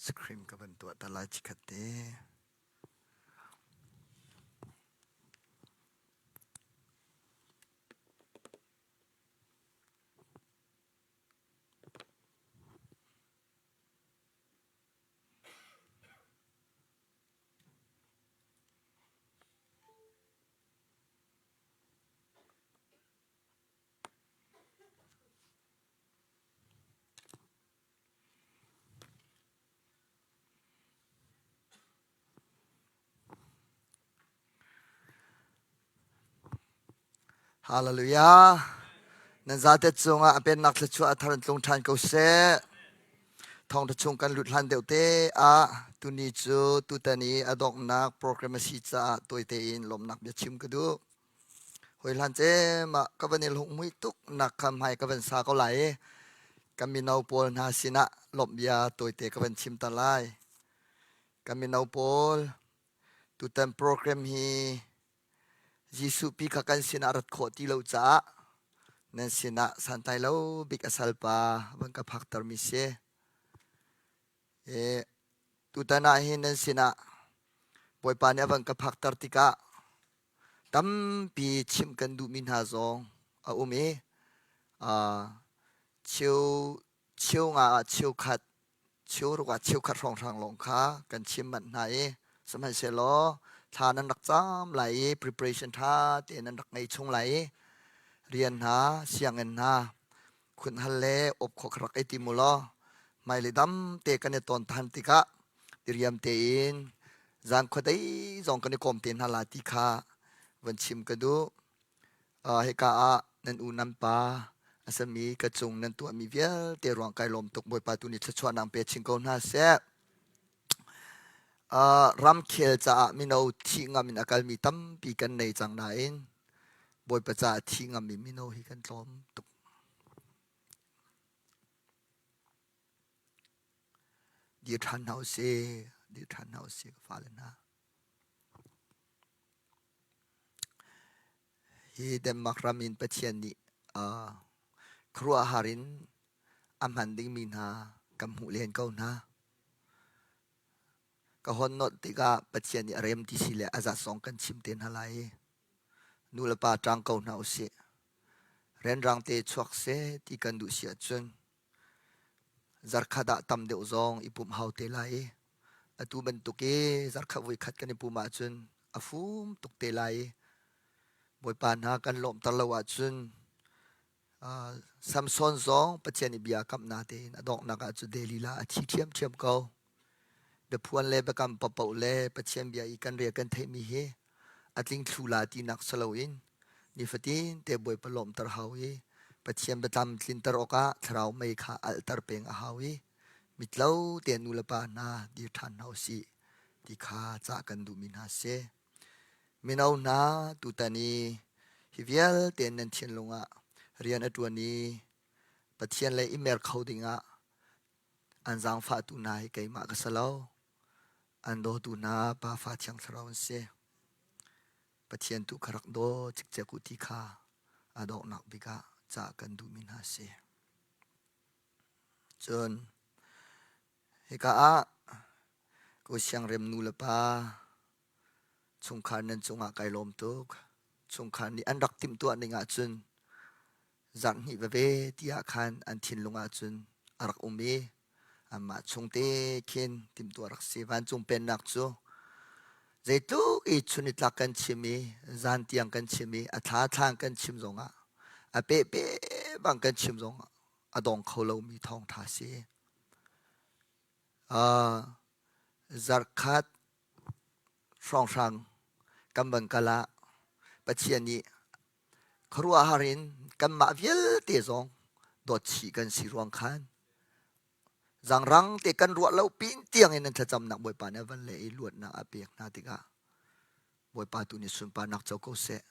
Screen ka van tuah ta lai chikhat te. Hallelujah. Nan zate cungah a pennak thluachuah a thar in tlung ṭhan ko seh. Thawngṭha chung kan lut hlan deuh te ah tuni cu tutan i a donghnak program a si caah tawite in lawmhnak bia chim ka duh. Hawi hlan cem ah ka van i lunghmui tuk nak kha hmai ka van sa ko lai i kan mino pawl hna sinah lawmh bia tawite ka van chim ta lai. Kan mino pawl tutan program hi Jesuh pi kha kan sinah rat khawh ti lo caah nan sinah santlai lo bik a salpa van ka phaktermi si. E, tutan ah hin nan sinah Bawipa nih a van ka phakter tikah tampi chimh kan duhmi hna zong a um i uh, cheu cheu nga ah cheu khat cheu ruk ah cheu khat hrawnghrang lawng kha kan chim manh hna i sihmanhsehlaw thla nan rak cam lai i preparation ṭha tein nan rak ngei chung lai i rian hna sianginn hna khunhal le awp khawk rak ei ti mu law hmailei dam te kan i ton than tikah diriam tein zan khuadei zong kan i kawm te hna la ti kha van chim ka duh. Uh, hika ah nan u nan pa a sami ka cung nan tuahmi vialte ruang kai lawm tuk Bawipa tu nih thluachuahnak pe chin ko hna seh. Uh, ramkhel caah mino thih ngam in a kalmi tampi kan nei cang nain Bawipa caah thih ngammi mino hi kan tlawm tuk. Dir ṭhan hna usih, dir ṭhan hna usih ka fale hna. Hi Denmark ram in Pathian nih uh, khuaruahhar in a hman dingmi hna kan hmuh len ko hna. Ka hon nolh tikah Pathian nih a rem ti si le a zat zong kan chim te hna lai i nu le pa ṭang ko hna usih. Renrang te chuak seh ti kan duh si ahcun zarkhat ah tam deuh zong i pumh hau te lai i atu bantuk i zarkhat voikhat kan i pum ahcun a fum tuk te lai i Bawipa hna kan lawmhter lo ahcun uh, Samson zong Pathian i bia kamh tein a donghnak ah cu Delilah a thi ṭhiamṭhiam ko. Biaphuan le biakam paohpaoh le Pathian bia i kan rel kan theihmi hi a tling thlu la tinak si loin nifatin te Bawipa lawmhter hau i Pathian biatlam tlinter awkah thlarau mei kha alhter peng a hau i mitlo te nu le pa hna dir ṭhan hna usih ti kha cah kan duhmi hna si. Mino hna tutan i hi vialte nan thinlung ah rian a ṭuan i Pathian lei i mer kho dingah an zaangfahtu hna hi keimah ka si lo. An dawtu hna Pa Fa Thiang Thlarau an si. Pathian tu kha rak daw cikcek u ti kha a donghnak bik ah cah kan duhmi hna a si. Cun hika ah ko siangrem nu le pa chungkhar nan cungah kai lawm tuk. Chungkhar nih an rak timhtuah ning ahcun zarh hnih veve ti ah khan an thinlung ahcun a rak um i anmah chungte khin timhtuah rak si. Vancung pennak cu zeitluk i chunitlak kan chim i zan tiang kan chim i a thla thlang kan chim zongah a pehpe bang kan chim zongah a dong kho lomi thawngṭha si. Uh, zarkhat hrawnghrang kan van kal ah Pathian nih khuaruahhar in kanmah vialte zong dawt chih kan si ruang khan zangrang te kan ruah lo pin tiang in nan thlacamnak Bawipa nih a van le i luatnak a pek hna tikah Bawipa tu nih sunparnak co ko seh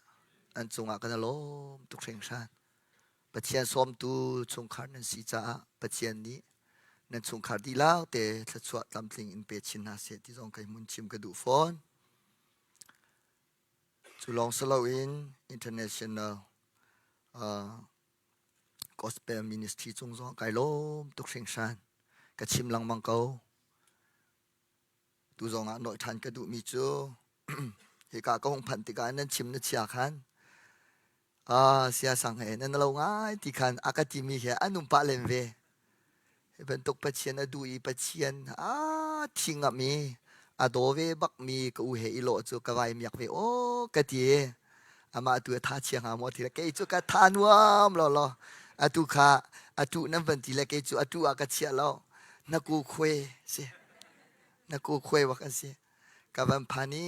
an cungah kan i lawm tuk hringhran Pathian sawmtu chungkhar nan si caah Pathian nih nan chungkhar dihlak te thluachuah tlamtling in pe chin hna seh ti zong kai hmun chim ka duh fawn. Cu lawng si loin international uh, gospel ministry cung zong kai lawm tuk hringhran. Ka chim lengmang ko. Tu zong ah nawi ṭhan ka duhmi cu hika ka hung phanh tikah nan chim na chia khan ah siasang he nan lo ngai ti khan a ka timi he an um pah len ve. Hi bantuk Pathian a duh i Pathian a thi ngam i a daw ve bakmi ka u he i lawh cu ka vai miak ve aw ka ti. Amah tu a tha chia hnga maw ti le kei cu ka tha nuam law law. Atu kha atu nan van ti le kei cu atu ah ka chiah lo. Na ku khuai si. Na ku khuai bak an si. Ka van phan i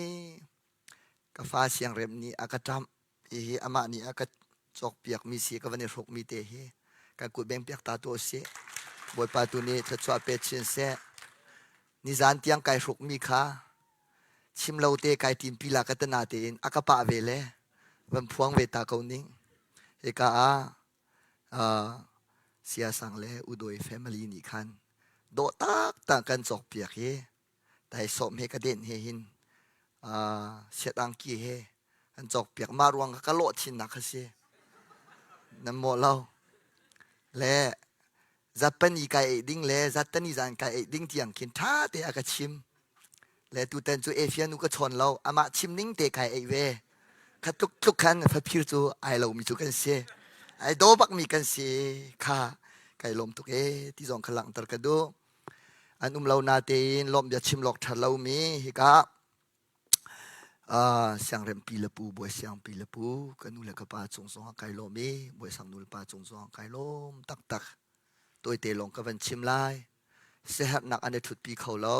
ka fa siangrem nih a ka ṭamh. Hihi amah nih a ka cawkpiakmi si ka van i hrukmi te hi kan kut bengpiak ta tuah usih. Bawipa tu nih thluachuah pe chin seh. Nizan tiang kai hrukmi kha chim lo te kai ṭimpi la ka tana tein a ka pah ve le van phuang ve ta ko ning. Hika ah uh, Siasang le Udoi family nih khan dawh taktak kan cawkpiak i taisawm he ka den he hin uh, siat angki he an cawkpiak mah ruang ka lawh chinnak kha si nan mawh lo le zatpani kai ei ding le zattani zan kai ei ding tiang khin ṭha te a ka chim le tutan cu Efia nu ka chawn lo amah chim ning te kai ei ve kha tluk tluk khan faphir cu ai lo mi cu kan si ai do bak mi kan si kha kai lawm tuk e ti zong kha langhter ka duh An um lo natein lawmh bia chim lawk ṭha lomi hika uh, siangrem pi le pu bawi siang pi le pu ka nu le ka pa cung zong ah kai lawm i bawi sang nu le pa cung zong ah kai lawm taktak tawite lawng ka van chim lai siaherhnak an i ṭhutpi kho lo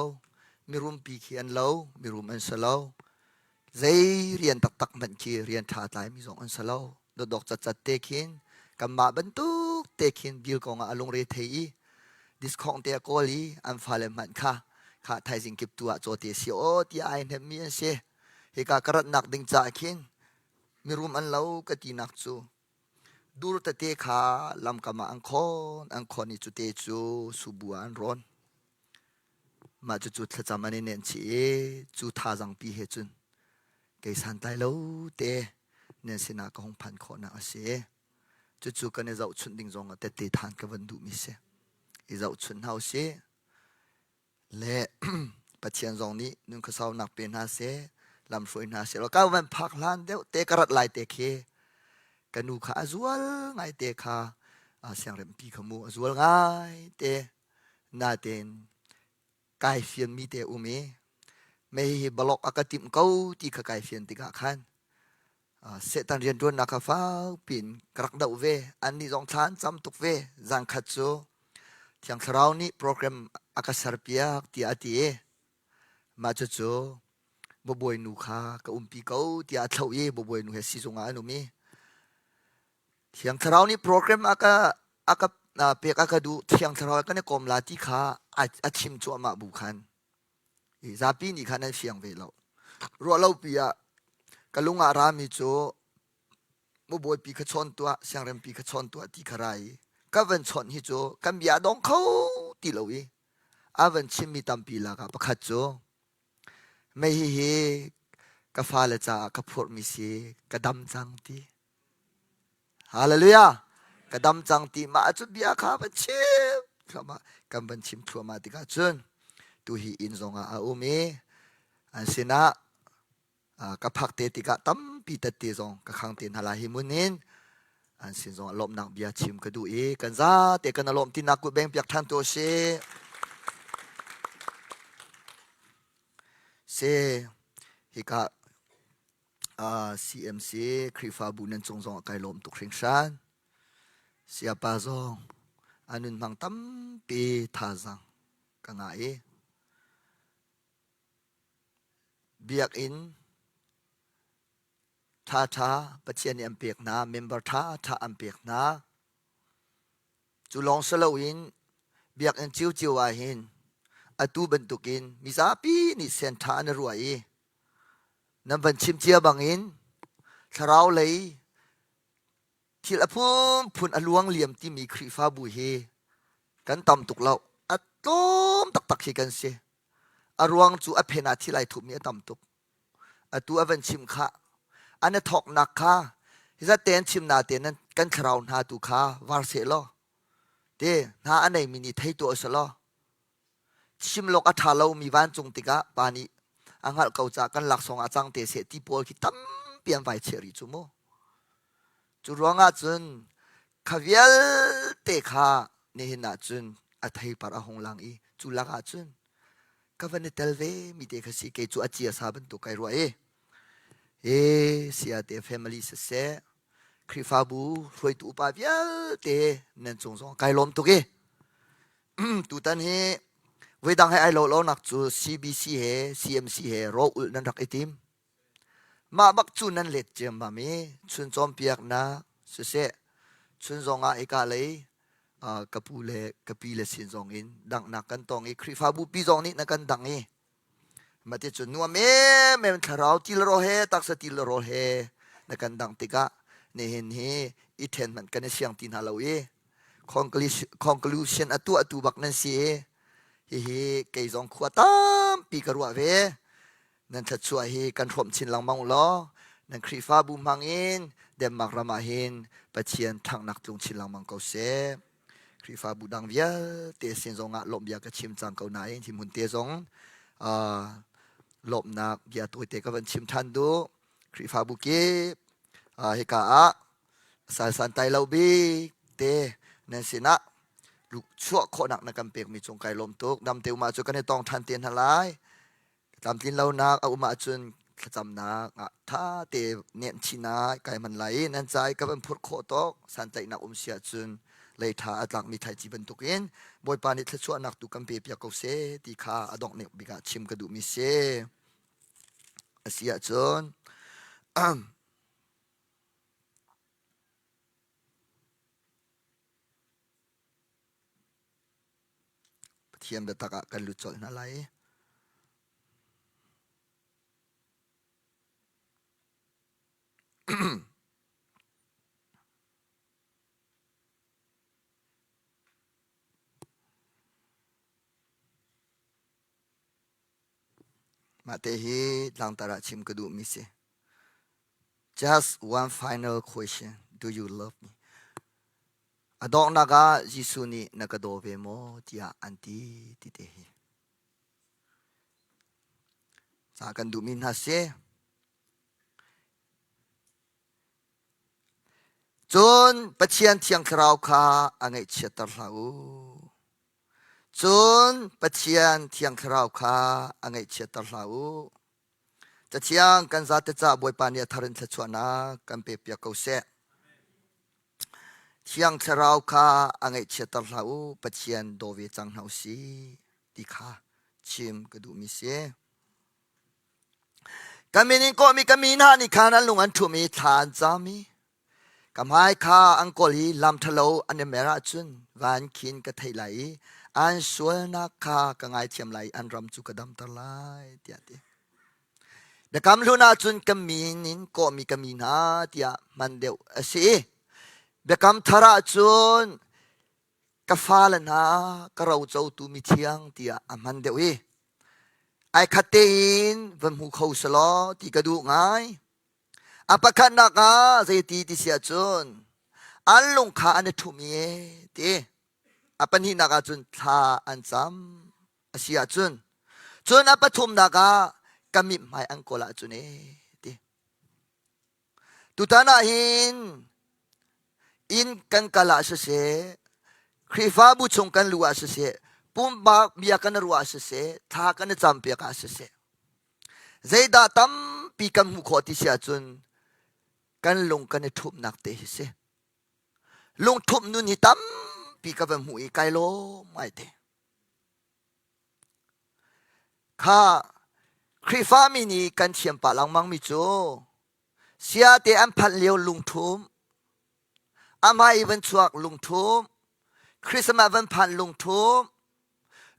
mirum pi khi an lo mirum an si lo Zei rian taktak hmanh khi rian ṭha tlaimi zong an si lo. Dawdawk catcat te khin kanmah bantuk te khin bil kong ah a lungre thei i diskhong te a kawl i an fale hmanh kha kha thaizing kip tu ah caw te si aw tiah ai hnemmi an si. Hika ka ratnak ding caah khin mirum an lo ka tinak cu dur tete kha lamkam ah an khawn an khawn i cute cu subu ah an rawn. Mah cucu thlacam an i nenhchih i cu thazangpi he cun kei santlai lo te nan sinah ka hung phan khawhnak a si. Cucu kan i zohchunh ding zong ah tette than ka van duhmi si. I zohchunh hna usih. Le Pathian zong nih nun khuasaunak pe hna seh, lamhruai hna seh. Ka van phak hlan deuh te ka rat lai te khi ka nu kha a zual ngai te kha siangrempi kha mu a zual ngai te. Natein kai fianmi te um i mei hi balok a ka timh ko ti kha kai fian tikah khan Satan rianṭuannak kha fakpi in ka rak doh ve. Annih zong thla an cam tuk ve. Zan khat cu Thiang Thlarau nih program a ka serpiak tiah a ti i mah cucu babuainu kha ka umpi ko tiah a thloh i babuainu he sizung ah an um i Thiang Thlarau nih program a ka a ka pek a ka duh Thiang Thlarau kan i kawm la ti kha a chim cuahmah bu khan i zapi nih khan an fiang ve lo. Ruah lo pi ah ka lung ah rami cu mubawipi kha chawn tuah siangrempi kha chawn tuah ti kha ra i ka van chawnh hi cu kan bia dong kho ti lo i a van chimmi tampi lakah pakhat cu mei hihi ka fale caah ka phurhmi si ka dam cang ti Hallelujah! Ka dam cang ti mah cu bia kha van chim thluahmah kan van chim thluahmah tikah cun tuhi inn zongah a um i an sinah ka phak te tikah tampi tette zong ka khang te hna lai hi mun in an sin zong lawmhnak bia chim ka duh i kan zate kan lawm tinak kut beng piak ṭhan tu si se hika CMC Khrihfabu nan cung zong ah kai lawm tuk hringhran. Siapa zong a nun hmang tampi thazaang ka ngah i biakinn ṭhaṭha Pathian nih an pek hna, member ṭhaṭha an pek hna. Cu lawng si loin biakinn ciocio ah hin atu bantukin mizapi nih senṭha an i ruah i Nan van chim cia bangin thlarau lei thil a phunphun a luang liam timi Khrihfabu hi kan tam tuk lo. A tlawm taktak hi kan si. A ruang cu a phen ah thil ai thupmi a tam tuk. Atu a van chim kha an i thawknak kha hi zat te an chim na te nan kan thlarau hna tu kha var seh law te hna a neimi nih thei tuah seh law. Chim lawk a ṭha lomi vancung tikah pa nih a hngalh ko caah kan laksawng ah cang te seh ti pawl khi tampi an vai chiah rih cu mu. Cu ruangah cun kha vialte kha nihin ah cun a theipar a hung lang i cu lakah cun ka van i tel ve mi te kha si kei cu a cia sa bantuk kai ruah i e siate family siseh Khrihfabu hruaitu upa vialte nan cung zong kai lawm tuk i tutan hi voidang he ai lo lo nak cu CBC he CMC he ro ulh nan rak i tim mah bak cu nan let ciammam i chun cawnpiaknak siseh chun zong ah hika lei ka pu le ka pi le sin zong in danghnak kan tong i Khrihfabu pi zong nih na kan dang i mah ti cu nuam emem thlarau til ro he taksa til ro he na kan dang tikah nihin hi i then hmanh kan i siang ti hna lo i conclusion a tuahtu bak nan si i hihi kei zong khua tampi ka ruah ve nan thluachuah hi kan hrawmh chin lengmang u law nan Khrihfabu hmang in Denmark ram ah hin Pathian thanghnak tlung chin lengmang ko seh. Khrihfabu dang vialte sin zong ah lawmh bia ka chim cang ko nain hi hmun te zong uh, lawmhnak bia tawite ka van chim than duh. Khrihfabu kip uh, hika ah salsan tai lo bik te nan sinah chuah khawhnak na kan pekmi cung kai lawm tuk. Dam te uma cu kan i tong than te hna lai. Tlamtlin lonak a um ahcun thlacamnak ah ṭha te nenh chin ah kai hman lai i nan ca i ka van phurh khawh tawk santlaihnak um si ahcun lei ṭha a tlakmi thlaici bantukin Bawipa nih thluachuahnak tu kan pe piak ko seh ti kha a dongh bik ah chim ka duhmi si. A si ahcun Pathian biatak ah kan lut colh hna lai. Mah te hi tlangtar ah chim ka duhmi si. Just one final question. Do you love me? A donghnak ah Jesuh nih na ka daw ve maw tiah an ti ti te hi. Ca kan duhmi hna si. Cun Pathian Thiang Thlarau kha a ngaihchiatter hlah u. Cun Pathian Thiang Thlarau kha a ngaihchiatter hlah u. Cathiang kan zate ca Bawipa nih a thar in thluachuahnak kan pe piak ko seh. Thiang Thlarau kha a ngaihchiatter hlah u, Pathian daw ve cang hna u sih ti kha chim ka duhmi si. Ka min in kawhmi ka mi hna nih khan an lung an ṭhum i thla an cam i ka hmai kha an kawl i lam ṭhalo an i mer ahcun van khin ka theih lai i an sualnak kha ka ngaithiam lai i an ram cu ka damter lai tiah a ti. Biakam hlun ahcun ka min in kawhmi ka mi hna tiah hman deuh a si. Biakam thar ahcun ka fale hna ka rocotu mithiang tiah a hman deuh i ai khat tein van hmu kho selaw ti ka duh ngai. A pakhatnak ah zeiti ti si ahcun an lung kha an i ṭhum i ti. A pahnihnak ahcun thla an cam. A si ahcun cun a pathumnak ah ka mithmai an kawl ahcun ee ti. Tutan ah hin inn kan kal ah siseh, Khrihfabu chung kan luh ah siseh, pumpak bia kan ruah ah siseh, thla kan i campiak ah siseh, zeidah tampi kan hmuh khawh ti si ahcun kan lung kan i ṭhumhnak te hi si. Lungṭhumh nun hi tampi ka va hmuh i kai lawm ngai te. Kha Khrihfami nih kan thiam pah lengmangmi cu siate an phanh lio lungṭhum, a hmai i van chuak lungṭhum, Christmas van phan lungṭhum,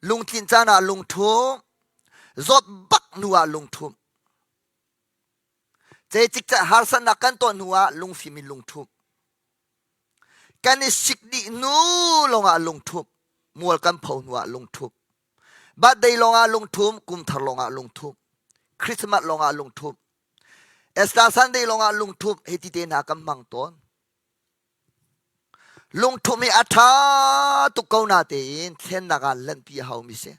lungtlin caan ah lungṭhum, zawt bak hnu ah lungṭhum. Cei cikcek harsatnak kan ton hnu ah lungfim in lungṭhum. Kan i sik dih hnu lawngah lungṭhumh. Mual kan pho hnu ah lungṭhumh. Birthday lawngah lungṭhumh, kumthar lawngah lungṭhumh. Christmas lawngah lungṭhumh. Easter Sunday lawngah lungṭhumh hei ti te hna kan hmang tawn. Lungṭhumh hi a ṭha tuk ko na tein thlennak ah lanhpi a haumi si.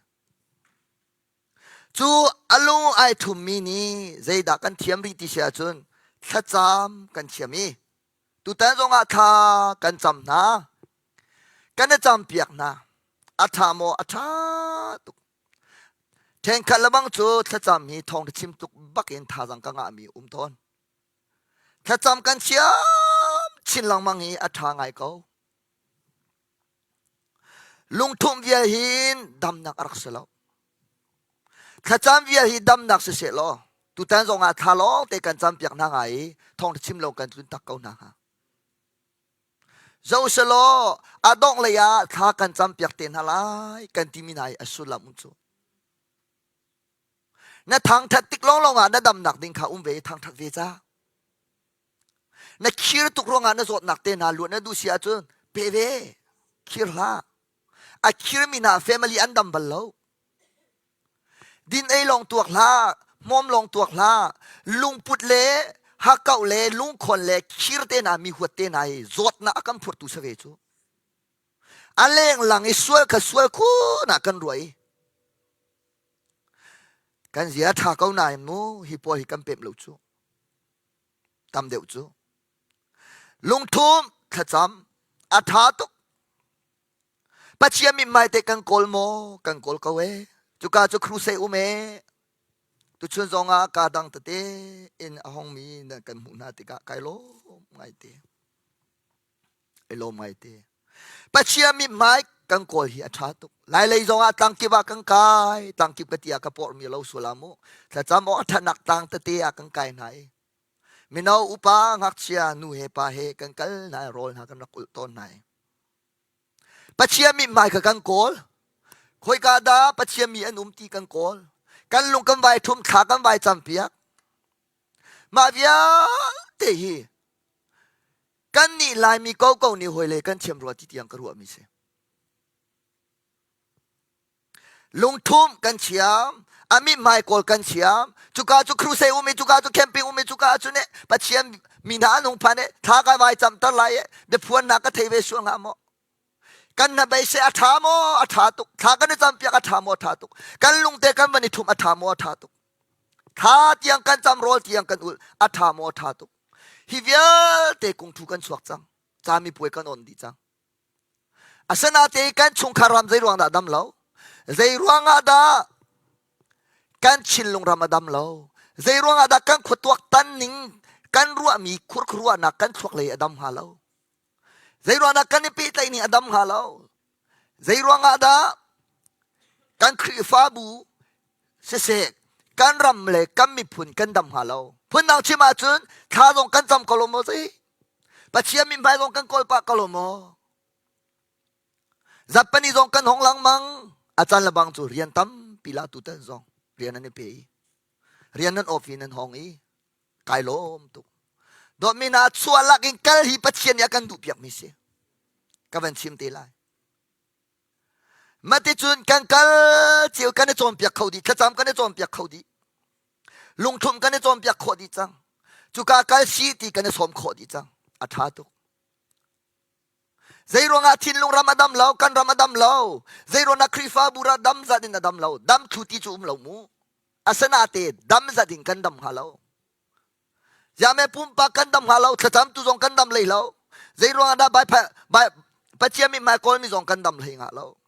Cu a lung ai ṭhummi nih zeidah kan thiam rih ti si ahcun thlacam kan thiam i tutan zongah thla kan cam hna. Kan i campiak hna. A ṭha maw? A ṭha tuk. Ṭhenkhat lebang cu thlacam hi thawngṭha chim tuk bakin thazaang ka ngahmi um tawn. Thlacam kan thiam chin lengmang i a ṭha ngai ko. Lungthumh vial hin damnak a rak si lo. Thlacam vial hi damnak siseh law tutan zong ah thla lawng te kan campiak hna ngai i thawngṭha chim lo kan tlun tak ko hna hnga. Zo selaw a dongh lei ah thla kan campiak te hna lai kan timi hna i a sullam um cu. Na thangṭhat tik lawnglawng ah na damnak ding kha um ve i thangṭhat ve ca. Na khir tuk ruangah na zawtnak te hna luat na duh si ahcun pe ve. Khir hlah. A khirmi hna family an dam bal lo. Din ei lawng tuak hlah, hmawm lawng tuak hlah, lungput le hakkauh le lungkhawn le khir te hna mi huat te hna hi zawtnak a kan phurtu si ve cu. A lenglang i sual kha sual khun ah kan ruah i kan zia ṭha ko nain mu hi pawl hi kan pemh lo cu. Tam deuh cu. Lungthum thlacam a ṭha tuk. Pathian mithmai te kan kawl maw? Kan kawl ko ee. Cuka cu crusade um ee. Tuchun zong ah kaa dang tete in a hongmi nan kan hmuh hna tikah kai lawm ngaite. Ai lawm ngaite. Pathian mithmai kan kawl hi a ṭha tuk. Lailei zong ah tlangkip ah kan kai. Tlangkip ka ti ah ka porhmi lo sual ah mu. Thlacam awk a ṭhatnak tlang tete ah kan kai hna i mino upa ngakchia nu he pa he kan kal hna i rawl hna kan rak ulh tawn hna i Pathian mithmai kha kan kawl. Khoika dah Pathian mi an um ti kan kawl. Kan lung kan vai ṭhum, thla kan vai campiak. Mah vialte hi kan nih Laimi koko nih hawile kan thiam rua ti tiang ka ruahmi si. Lungthum kan thiam, a mithmai kawl kan thiam. Cuka cu crusade um i cuka cu camping um i cuka cu ne Pathian mi hna an hung phan i thla ka vai camter lai i biaphuannak ka thei ve sual hnga maw? Kan hnabei seh a ṭha maw? A ṭha tuk. Thla kan i campiak a ṭha maw? A ṭha tuk. Kan lungte kan van i ṭhum a ṭha maw? A ṭha tuk. Thla tiang kan cam rawl tiang kan ulh a ṭha maw? A ṭha tuk. Hi vialte kungthu kan chuak cang. Camipuai kan on dih cang. Asinain kan chungkhar ram zei ruang dah dam lo? Zei ruangah dah kan Chinlung ram a dam lo? Zei ruangah dah kan khua tuaktan ning kan ruahmi khurkhuruahnak kan thluak lei a dam hnga lo? Zei ruangah dah kan i pehtlaih ning a dam hnga lo? Zei ruangah dah kan Khrihfabu siseh kan ram le kan miphun kan dam hnga lo? Phundang chim ahcun thla zong kan cam ko lo maw zei? Pathian mithmai zong kan kawl pah ko lo maw? Zapani zong kan hong langmang. A can lebang cu rian tampi la tutan zong rian an i pe i rian nan off i nan hong i kai lawm tuk. Dawtmi hna chuah lak in kal hi Pathian nih a kan duh piakmi si. Ka van chim te lai. Maticun kan kal cio kan i cawnpiak kho dih, thlacam kan i cawnpiak kho dih. Lungthlum kan i cawnpiak khawh dih cang. Cuka kal si ti kan i sawm khawh dih cang. A ṭha tuk. Zei ruangah thinlung ram a dam lo, kan ram a dam lo. Zei ruangah Khrihfabu ra dam zat in a dam lo. Dam thlu ti cu um lo mu. Asanate dam zat in kan dam hnga lo. Ziame pumpak kan dam hnga lo, thlacam tu zong kan dam hlei lo. Zei ruangah dah bai Pathian mithmai kawlmi zong kan dam hlei hnga lo.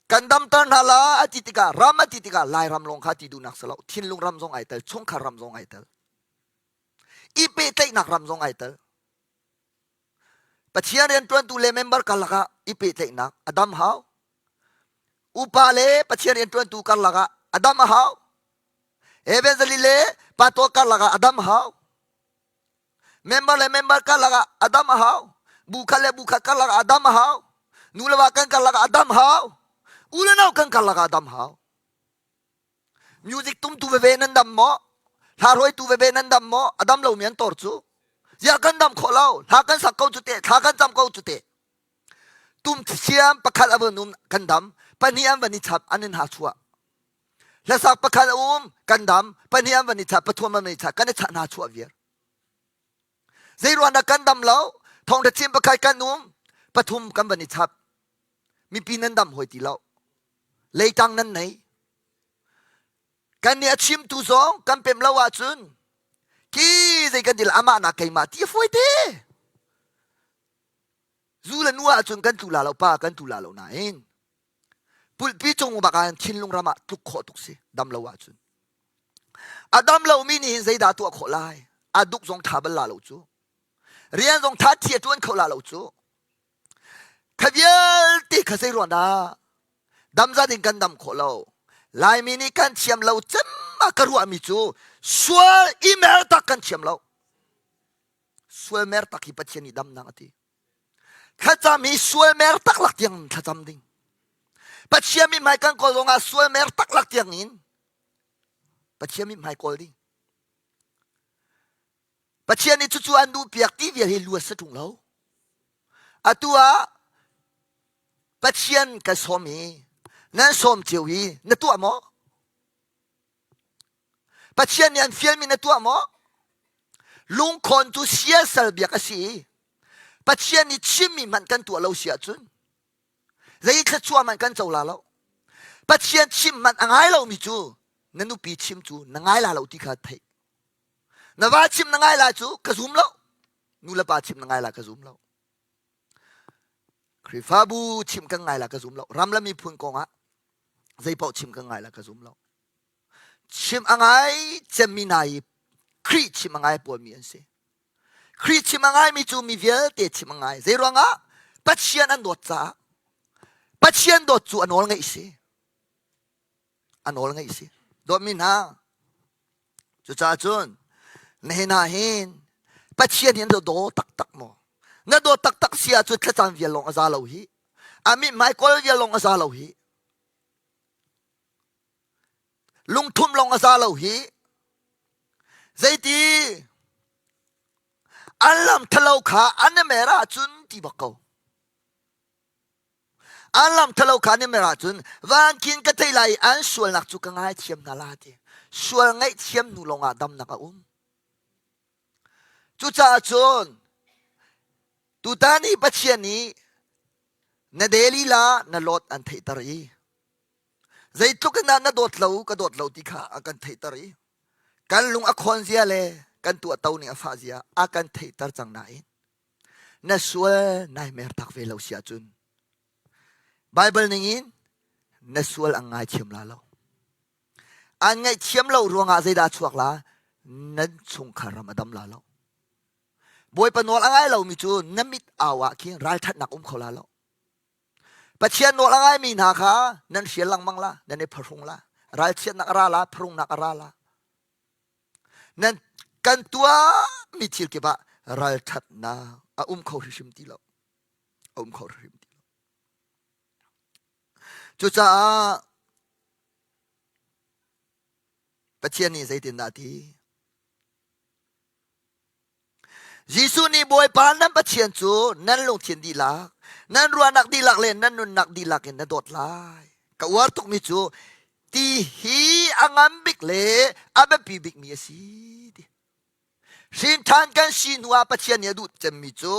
Kan damter hna la a ti tikah ram a ti tikah Lairam lawng kha ti duhnak si lo thinlung ram zong ai tel chungkhar ram zong ai tel i pehtlaihnak ram zong ai tel Pathian rianṭuantu le member karlak ah i pehtlaihnak a dam hau upa le Pathian rianṭuantu karlak ah a dam a hau evangelist le pastor karlak ah a dam hau Member le member karlak ah a dam a hau. Bu khat le bu khat karlak ah a dam a hau. Nu le va kan karlak ah a dam hau. U le nau kan karlak ah a dam hau. Music tumtu veve nan dam maw? Hla hruaitu veve nan dam maw? A dam lomi an tor cu. Ziah kan dam khawh lo. Hla kan sak ko cu te, thla kan cam ko cu te. Tum thiam pakhat a vun um kan dam. Pahnih an van i chap an in ha chuah. Hlasak pakhat a um kan dam. Pahnih an van i chap, pathum an van i chap. Kan i chah hna chuah viar. Zeiruang dah kan dam lo? Thawngṭha chim pakhat kan um, pathum kan van i chap. Mipi nan dam hoi ti lo. Leitang nan nei. Kan nih a chimtu zong kan pem lo ahcun ki zei kan ti amah nak keimah ti a fawi te. Zu le nu ahcun kan tlu la lo pa kan tlu la lo nain pulpi cung bak ah thinlung ram ah tluk khawh tuk si dam lo ahcun. A dam lomi nih hin zeidah tuah khawh lai? A duk zong tha bal la lo cu. Rian zong tha thi a tuan kho la lo cu. Kha vialte kha zei ruang dah dam zat in kan dam khawh lo? Laimi nih kan thiam lo cem ah ka ruahmi cu sual i mer tak kan thiam lo. Sual mer tak hi Pathian nih damnak a ti. Thlacam hi sual mer tak lak tiang thlacam ding. Pathian mithmai kan kawl zongah sual mer tak lak tiang in Pathian mithmai kawl ding. Pathian nih cucu an duhpiak ti vial hi lu a si ṭung lo. Atu ah Pathian ka sawm i nan sawm cio hi na tuah maw? Pathian nih an fialmi na tuah maw? Lungkhawn cu siasal biak a si i Pathian nih chimmi hmanh kan tuah lo si ahcun zei thluachuah hmanh kan co la lo. Pathian chim hmanh a ngai lomi cu na nupi chim cu na ngai la lo ti kha theih. Na va chim na ngai la cu ka zum lo. Nu le pa chim na ngai la ka zum lo. Khrihfabu chim kan ngai la ka zum lo. Ram le miphun kong ah zeipaoh chim kan ngai la ka zum lo. Chim a ngai cemmi hna hi Khrih chim a ngai pawlmi an si. Khrih chim a ngaimi cu mi vialte chim a ngai. Zei ruangah? Pathian an dawt caah. Pathian dawt cu a nawl ngeih si. A nawl ngeih si. Dawtmi hna, Cucaah cun nihin ah hin Pathian hi na daw taktak maw? Na dawt taktak si ahcun thlacam vial lawng a za lo hi. A mithmai kawl vial lawng a za lo hi. Lungthum lawng a za lo hi. Zeiti an lam thalo kha an i mer ahcun ti bak ko. An lam thalo kha ni mer ahcun van khin ka thei lai i an sualnak cu ka ngaithiam hna la ti. Sual ngaihthiam hnu lawngah damnak a um. Cucaah cun tutan i Pathian nih na de lila na lawt an theihter i zeitluk in dah na dawt lo ka dawt lo ti kha a kan theihter i kan lung a khawn zia le kan tuahto ning a fah zia a kan theihter cang nain na sual nai mer tak ve lo si ahcun Bible ningin na sual an ngaithiam la lo. An ngaihthiam lo ruangah zeidah chuak la? Nan chungkhar ram a dam la lo. Bawipa nawl a ngai lomi cu na mit au ah khin ralṭhatnak um kho la lo. Pathian nawl a ngaimi hna kha nan hrial lengmang la, nan i phahrung la, ralchiatnak a ra la, pharungnak a ra la. Nan kan tuahmi thil kip ah ralṭhatnak a um kho hrimhrim ti lo. A um kho hrimhrim ti lo. Cucaah Pathian nih zeitindah a ti? Jesuh nih Bawipa nan Pathian cu nan lungthin dihlak, nan ruahnak dihlak le nan nunnak dihlak in na dawt lai. Ka uar tukmi cu ti hi a ngan bik le a biapi bikmi a si. Ti. Hrinṭhan kan si hnu ah Pathian nih a duh cemmi cu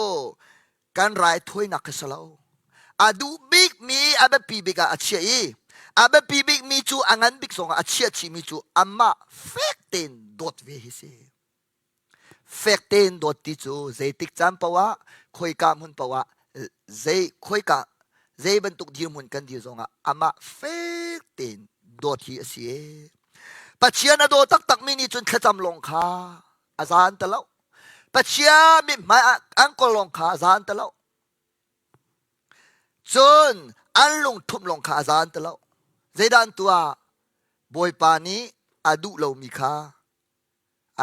kan raithawinak kha si lo. A duh bikmi a biapi bik ah a chiah i a biapi bikmi cu a ngan bik zongah a chiah chihmi cu amah fek tein dawt ve hi si. Fek tein dawt ti cu zeitik caan paoh ah khoika hmun paoh ah zei khoika zei bantuk dirhmun kan dir zongah amah fek tein dawt hi a si. Pathian a daw taktakmi nih cun thlacam lawng kha a zaan ti lo. Pathian mithmai ah an kawl lawng kha a zaan ti lo. Cun an lungthumh lawng kha a zaan ti lo. Zeidah an tuah? Bawipa nih a duh lomi kha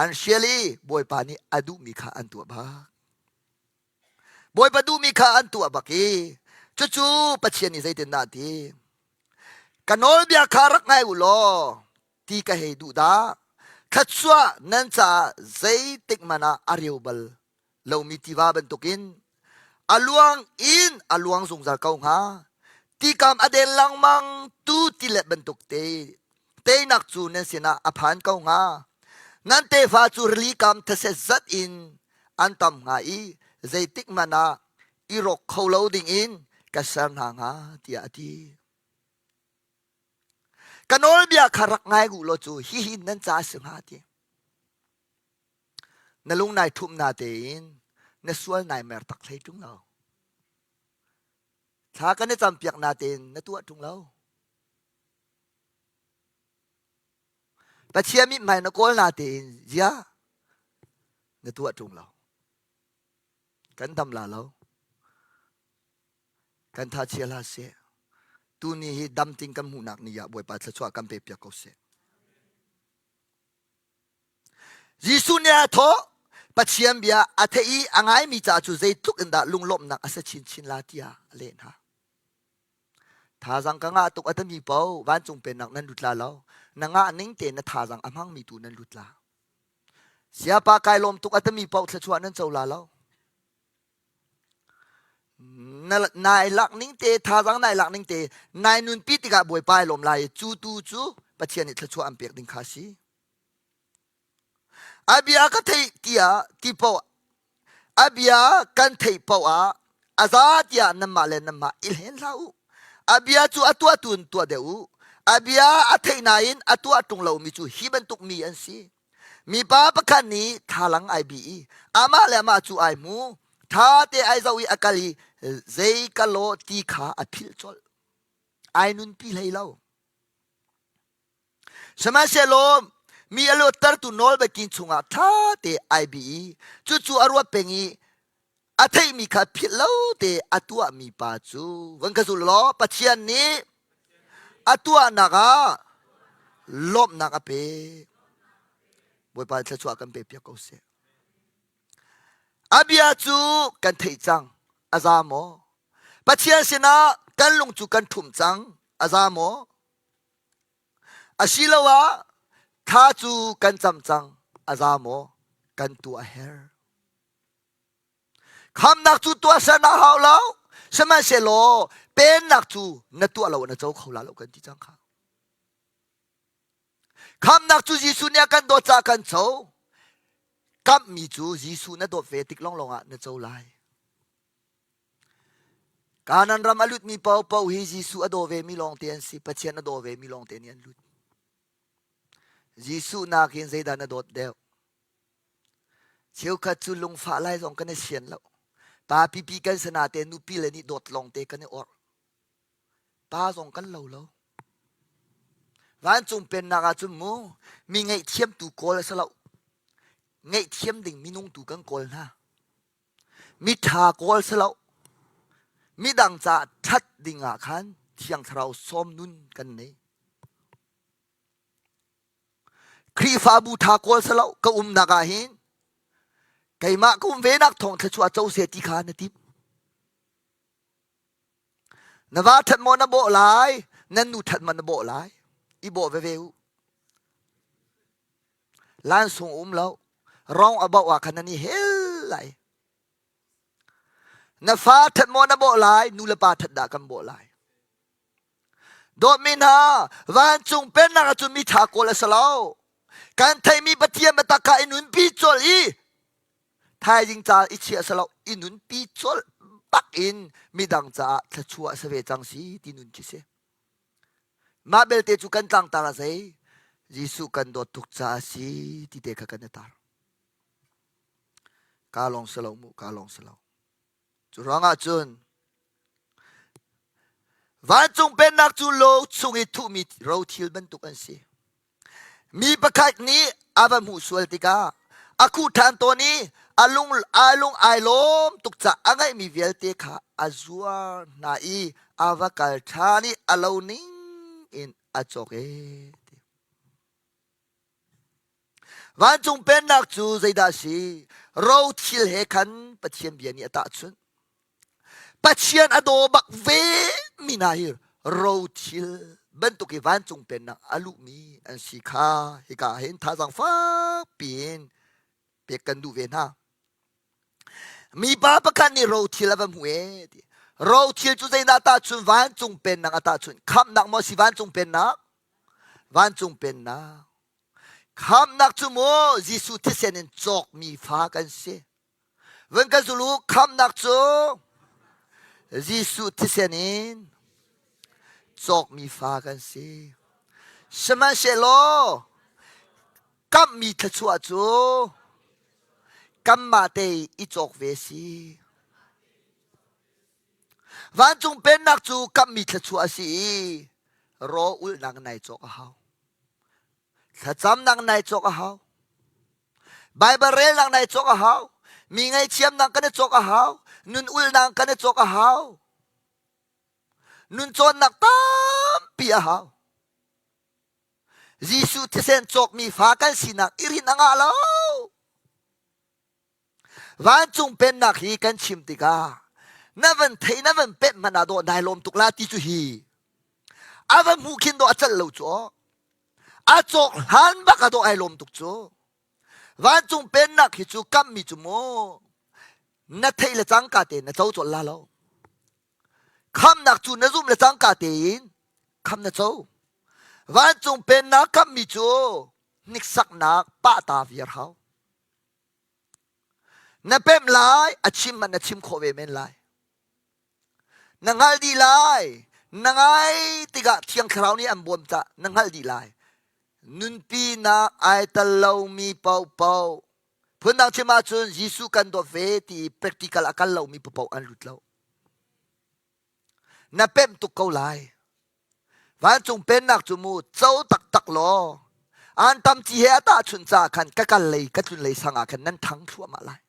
An hrial i Bawipa nih a duhmi kha an tuah bak. Bawipa duhmi kha an tuah bak i cucu Pathian nih zeitindah a ti? Ka nawlbia kha rak ngai u law ti ka hei duh dah. Thluachuah nan caah zeitik hmanh ah a reu bal lomi tiva bantukin a luang in a luang zungzal ko hnga. Tikam a den lengmang tu tilet bantuk te teinak cu nan sinah a phan ko hnga. Nan tefa cu rili kam thase zat in an tam hnga i zeitik hmanh ah i rawk kho lo dingin ka ser hna hnga tiah a ti. Ka nawlbia kha rak ngai u law cu hihi nan ca a si hnga ti. Na lung nai ṭhumh na tein na sual nai mer tak hlei ṭung lo. Thla kan i campiak na tein na tuah ṭung lo. Pathian mithmai na kawl na tein zia na tuah ṭung lo. Kan dam la lo. Kan tha chia hlah seh. Tuni hi dam ting kan hmuhnak ni ah Bawipa thluachuah kan pe piak ko seh. Jesuh nih a thawh Pathian bia a theih i a ngaimi ca cu zeitluk in dah lunglawmhnak a si chinchin la tiah a leh hna. Thazang ka ngah tuk a timi paoh vancung pennak nan lut la lo. Na ngah ning tein na thazang a hmangmi tu nan lut la. Siapa kai lawm tuk a timi paoh thluachuah nan co la lo. Nai lak ning te thazang nai lak ning te nai nunpi tikah Bawipa ai lawm lai i cu tu cu Pathian nih thluachuah an pek ding kha si. A bia ka theih tiah ti paoh a bia kan theih paoh ah a za tiah nanmah le nanmah i hlen hlah u. A bia cu a tuahtu in tuah deuh u. A bia a theih nain a tuah ṭung lomi cu hi bantuk mi an si. Mipa pakhat nih thlalang ai bih i amah le amah cu ai hmu. Ṭha te ai zoh i a kal i zei ka lawh ti kha a philh colh. Ai nunpi hlei lo. Sihmanhsehlaw mi a luattertu nawlbiakin chungah ṭha te ai bih i cucu a ruat peng i a theihmi kha philh lo te a tuahmi pa cu van ka zul law Pathian nih a tuahnak ah lawmhnak a pek. Bawipa thluachuah kan pe piak ko seh. A bia cu kan theih cang, a za maw? Pathian sinah kan lung cu kan ṭhumh cang, a za maw? Asiloah thla cu kan cam cang, a za maw? Kan tuah a herh. Khamnak cu tuahser na hau lo, sihmanhsehlaw pennak cu na tuah lo na co kho la lo kan ti cang kha. Khamnak cu Jesuh nih a kan dawt caah kan co. Kamhmi cu Jesuh na dawt ve tik lawnglawng ah na co lai. Kanan ram a lutmi paohpaoh hi Jesuh a daw vemi lawngte an si. Pathian a daw vemi lawngte nih an lut. Jesuh nakin zeidah na dawt deuh? Cheukhat cu lungfah lai zong kan i sian lo. Pa pipi kan si natein nupi le nih dawt lawngte kan i orh. Pa zong kan lo lo. Vancung pennak ah cun mu mi ngaihthiamtu kawl a si lo. Ngaihthiam ding minung tu kan kawl hna. Miṭha kawl si lo. Midang caah ṭhat ding ah khan Thiang Thlarau sawm nun kan nei. Khrihfabu ṭha kawl si lo ka umnak ah hin keimah ka um venak thawng thluachuah co seh ti kha na timh. Na va ṭhat maw na bawh lai, nan nu ṭhat maw na bawh lai. I bawh veve u. Lansung um lo. Rong a bauh ah khan nan i hel lai. Na fa ṭhat maw na bawh lai, nu le pa ṭhat dah kan bawh lai. Dawtmi hna, vancung pennak ah cun mi ṭha kawl a si lo. Kan theihmi Pathian biatak kha i nunpi colh i thaizing ca i chiah si lo, i nunpi colh bak in midang caah thluachuah a si ve cang si ti nun khi si. Mah belte cu kan tlangtar ah zei Jesuh kan dawt tuk caah a si ti te kha kan i tar. Ka lawng si lo mu, ka lawng si lo. Cu ruangah cun vancung pennak cu lo chung i thuhmi rothil bantuk an si. Mi pakhat nih a va hmuh sual tikah a khuh ṭhan tawn i a lung a lung ai lawm tuk caah a ngeihmi vialte kha a zuar hna i a va kal ṭhan i a lo ning in a cawk ee. Vancung pennak cu zeidah a si? Rothil he khan Pathian bia nih a tahchunh. Pathian a daw bak ve mi hna hi rothil bantuk i vancung pennak a luhmi an si kha hika ah hin thazaang fak piin pek kan duh ve hna. Mipa pakhat nih rothil a va hmuh ee ti. Rothil cu zeidah tahchun vancung pennak a tahchun khamhnak maw si vancung pennak? Vancung pennak. Khamhnak cu maw Jesuh thisen in cawkmi fa kan si. Van kan zul u khamhnak cu Jesuh thisen in cawkmi fa kan si. Sihmanhsehlaw kamhmi thluachuah cu kanmah te i cawk ve si. Vancung pennak cu kamhmi thluachuah a si i raw ulhnak nai cawk a hau. Thlacamnak nai cawk a hau. Baibal relnak nai cawk a hau. Mi ngaihthiamnak kan i cawk a hau. Nun ulhnak kan i cawk a hau. Nun cawnnak tampi a hau. Jesuh thisen cawkmi fa kan sinak i rinh a ngah lo. Vancung pennak hi kan chim tikah na van thei na van pemh hmanh ah dawh nai lawm tuk la ti cu hi a va hmuh khin dawh a celh lo cu a cawk hlan bak a dawh ai lawm tuk cu vancung pennak hi cu kammi cu mu na theih le cangka tein na co colh la lo khamnak cu na zumh le cangka tein kham na co vancung pennak kammi cu hniksaknak pahta viar hau Na pemh lai, a chim man na chim khawh ve men lai. Na hngalh dih lai. Na ngai tikah Thiang Thlarau nih an bawm cah na hngalh dih lai. Nunpinak ai tel lomi paohpaoh phundang chim ahcun Jesuh kan dawt ve ti practical a kal lomi paohpaoh an lut lo. Na pemh tuk ko lai. Vancung pennak cu mu co taktak law an tam ci he a tahchunh caah khan ka kal lei ka tlun lei sang ah khan nan thang thluahmah lai.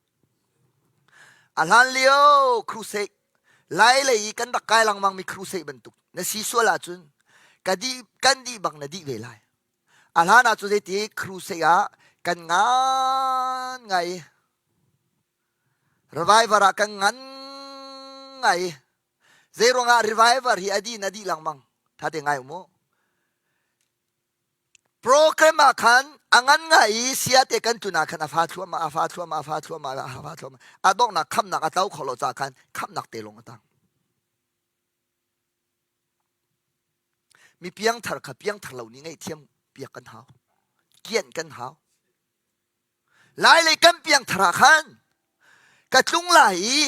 A hlan lio crusade lai lei i kan rak kai lengmang mi crusade bantuk na si sual ahcun ka dih kan dih bang na dih ve lai. A hlan ah cu zeiti crusade ah kan ngan ngai revival ah kan ngan ngai Zeiruangah revival hi a dih in a dih lengmang? Tha te ngai mu. Program ah khan a ngan ngai i sia te kan tun ah khan a fa thluahmah, a fa thluahmah, a fa thluahmah, a fa thluahmah. A donghnak khamnak a tlo kho lo ca khan khamnak te lawng a tang. Mi piangthar kha piangthar lo nih ngaihthiam piak kan hau. Kianh kan hau. Lailei kan piangthar ah khan ka tlung lai i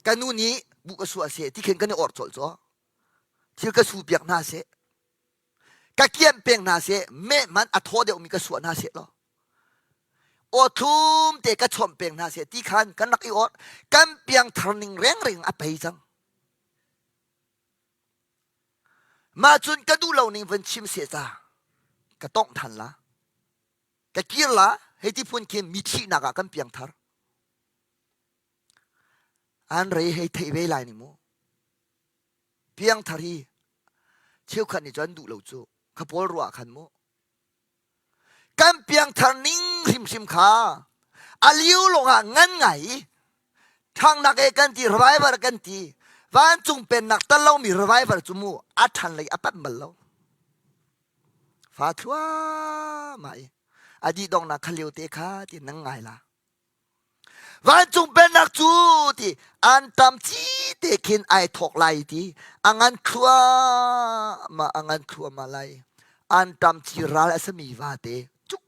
ka nu nih bu ka suah seh ti khin kan i orh colh caw. Thil ka su piak hna seh. Ka kian peng hna seh. Meh man a thaw deuhmi ka suah hna seh law. Aw thlum te ka chawmh peng hna seh ti khan kan rak i orh. Kan piangthar ning rengring a pei cang. Mah cun ka duh lo ning van chim seh ca. Ka tongh than la. Ka kir la hei ti phun khin mi thihnak ah kan piangthar. An rei hei theih ve lai ni mu. Piangthar hi cheukhat nih cun an duh lo cu. Kha pawl ruah khan mu. Kan piangthar ning hrimhrim kha a liu lawngah ngan ngai i ṭhangnak e kan ti revival kan ti vancung pennak tal lomi revival cu mu a ṭhan lei a panh bal lo. Fa thluahmah i a dih donghnak kha lio te kha ti nan ngai la. Vancung pennak cu ti an tam ci te khin ai thawk lai ti a ngan thluahmah a ngan thluahmah lai. An tam ci ral a sami vate cuk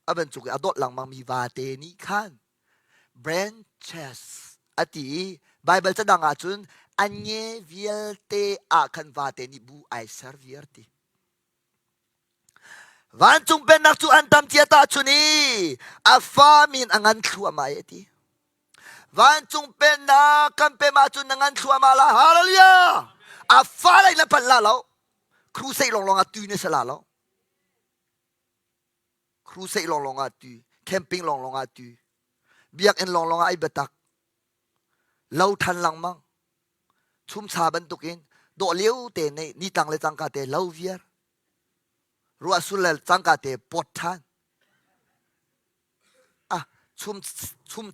a van cuk i a dawt lengmang mi vate nih khan branches a ti i Baibal cadang ahcun an nge vialte ah khan vate nih bu ai ser viar ti. Vancung pennak cu an tam cia tahchun i a fa min a ngan thluahmah e ti. Vancung pennak kan pem ahcun na ngan thluahmah la. Hallelujah! A fa lei na panh la lo. Crusade lawnglawng ah tu na si la lo. Crusade lawnglawng ah tu. Camping lawnglawng ah tu. Biakinn lawnglawng ah ai biatak. Lo than lengmang. Chumcha bantukin dawh lio te nih nitlang le cangka te lo viar. Ruah sul le cangka te pawt ṭhan. Ah, chum, chum,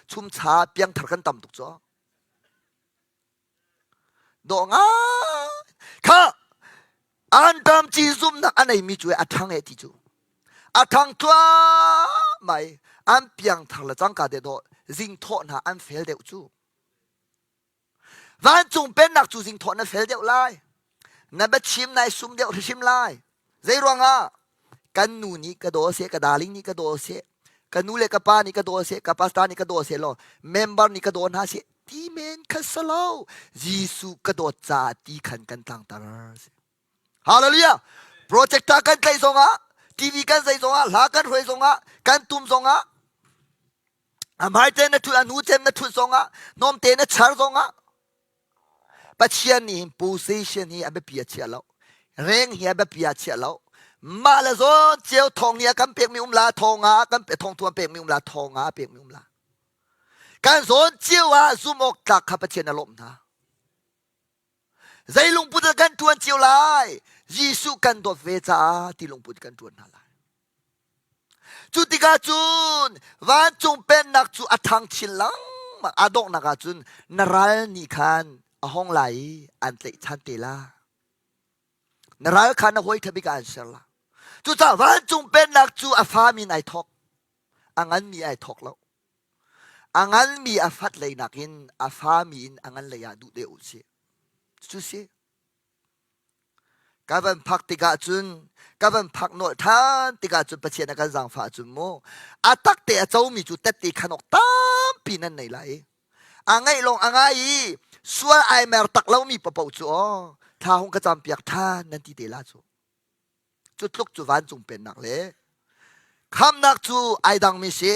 chumcha piangthar kan tam tuk cu. Dawh ngai. Kha, anṭam ci zumnak a neimi cu a ṭhang e ti cu. A ṭhang thluahmah i an piangthar le cangka te dawh zing thawh hna an fel deuh cu. Vancung pennak cu zingthawh na fel deuh lai. Na biachim nai sum deuh hrimhrim lai. Zei ruangah? Kan nu nih ka daw seh, ka darling nih ka daw seh, ka nu le ka pa nih ka daw seh, ka pastor nih ka daw seh law member nih ka daw hna seh ti men kha si lo. Jesuh ka dawt caah ti khan kan tlangtar. Hallelujah! Projector kan tlaih zongah, TV kan zei zongah, hla kan hruai zongah, kan tum zongah, a hmai te na ṭhut, a hnu cem na ṭhut zongah, hnawm te na char zongah, Pathian nih hin position hi a biapi a chia lo. Reng hi a biapi a chia lo. Mah le zawn cio thawng nih a kan pekmi um la, thawng ah kan thawngthu an pekmi um la, thawng ah a pekmi um la. Kan zawn cio ah zum awk tlak kha Pathian a lawmh hna. Zei lungput ah kan ṭuan cio lai? Jesuh kan dawt ve caah ti lungput kan ṭuan hna lai. Cu tikah cun vancung pennak cu a ṭhang chin lengmang. A donghnak ah cun na ral nih khan a hong lai i an tlaihchan te la. Na ral kha na hawi ṭha bik ah an ser la. Cucaah vancung pennak cu a fami in ai thawk. A nganmi ai thawk lo. A nganmi a fat lei nakin a fami in a ngan lei ah duh deuh u sih. Cu si. Ka van phak tikah cun ka van phak nolh ṭhan tikah cun Pathian a kan zaangfah cun mu a tak te a comi cu tette khan awk tampi nan nei lai. A ngaih lawng a ngai i sual ai mer tak lomi paoh cu aw thla hung ka campiak ṭhan nan ti te la cu. Cu tluk cu vancung pennak le khamnak cu ai dangmi si.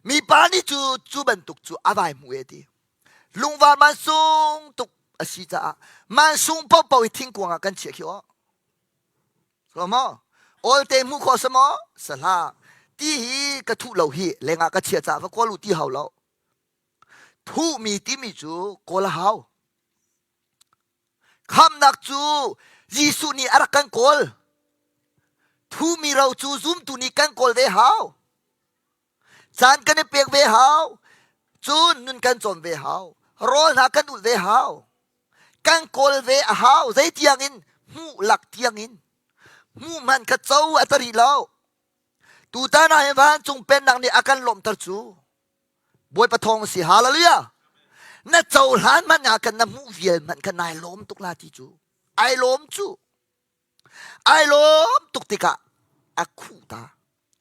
Mipa nih cu cu bantuk cu a vai hmu e ti. Lungvar mansung tuk a si caah mansung paohpaoh hi thingkuang ah kan chiah khi aw. So maw? Awlte hmuh khawh sa maw? Sa hlah. Ti hi ka thuh lo hi lengah ka chiah caah va kawl u ti hau lo. Thuhmi timi cu kawl a hau. Khamnak cu Jesuh nih a rak kan kawl. Thumi ro cu zumtu nih kan kawl ve hau. Caan kan i pek ve hau. Cun nun kan cawn ve hau. Rawl hna kan ulh ve hau. Kan kawl ve a hau. Zei tiangin hmuh lak tiangin. Hmuh hmanh kha co a tari lo. Tutan ah hin vancung pennak nih a kan lawmhter cu. Bawipa thawng si hallelujah na cohlan hmanh ah kan na hmuh vial hmanh kha nai lawm tuk la ti cu ai lawm cu ai lawm tuk tikah a khuh ta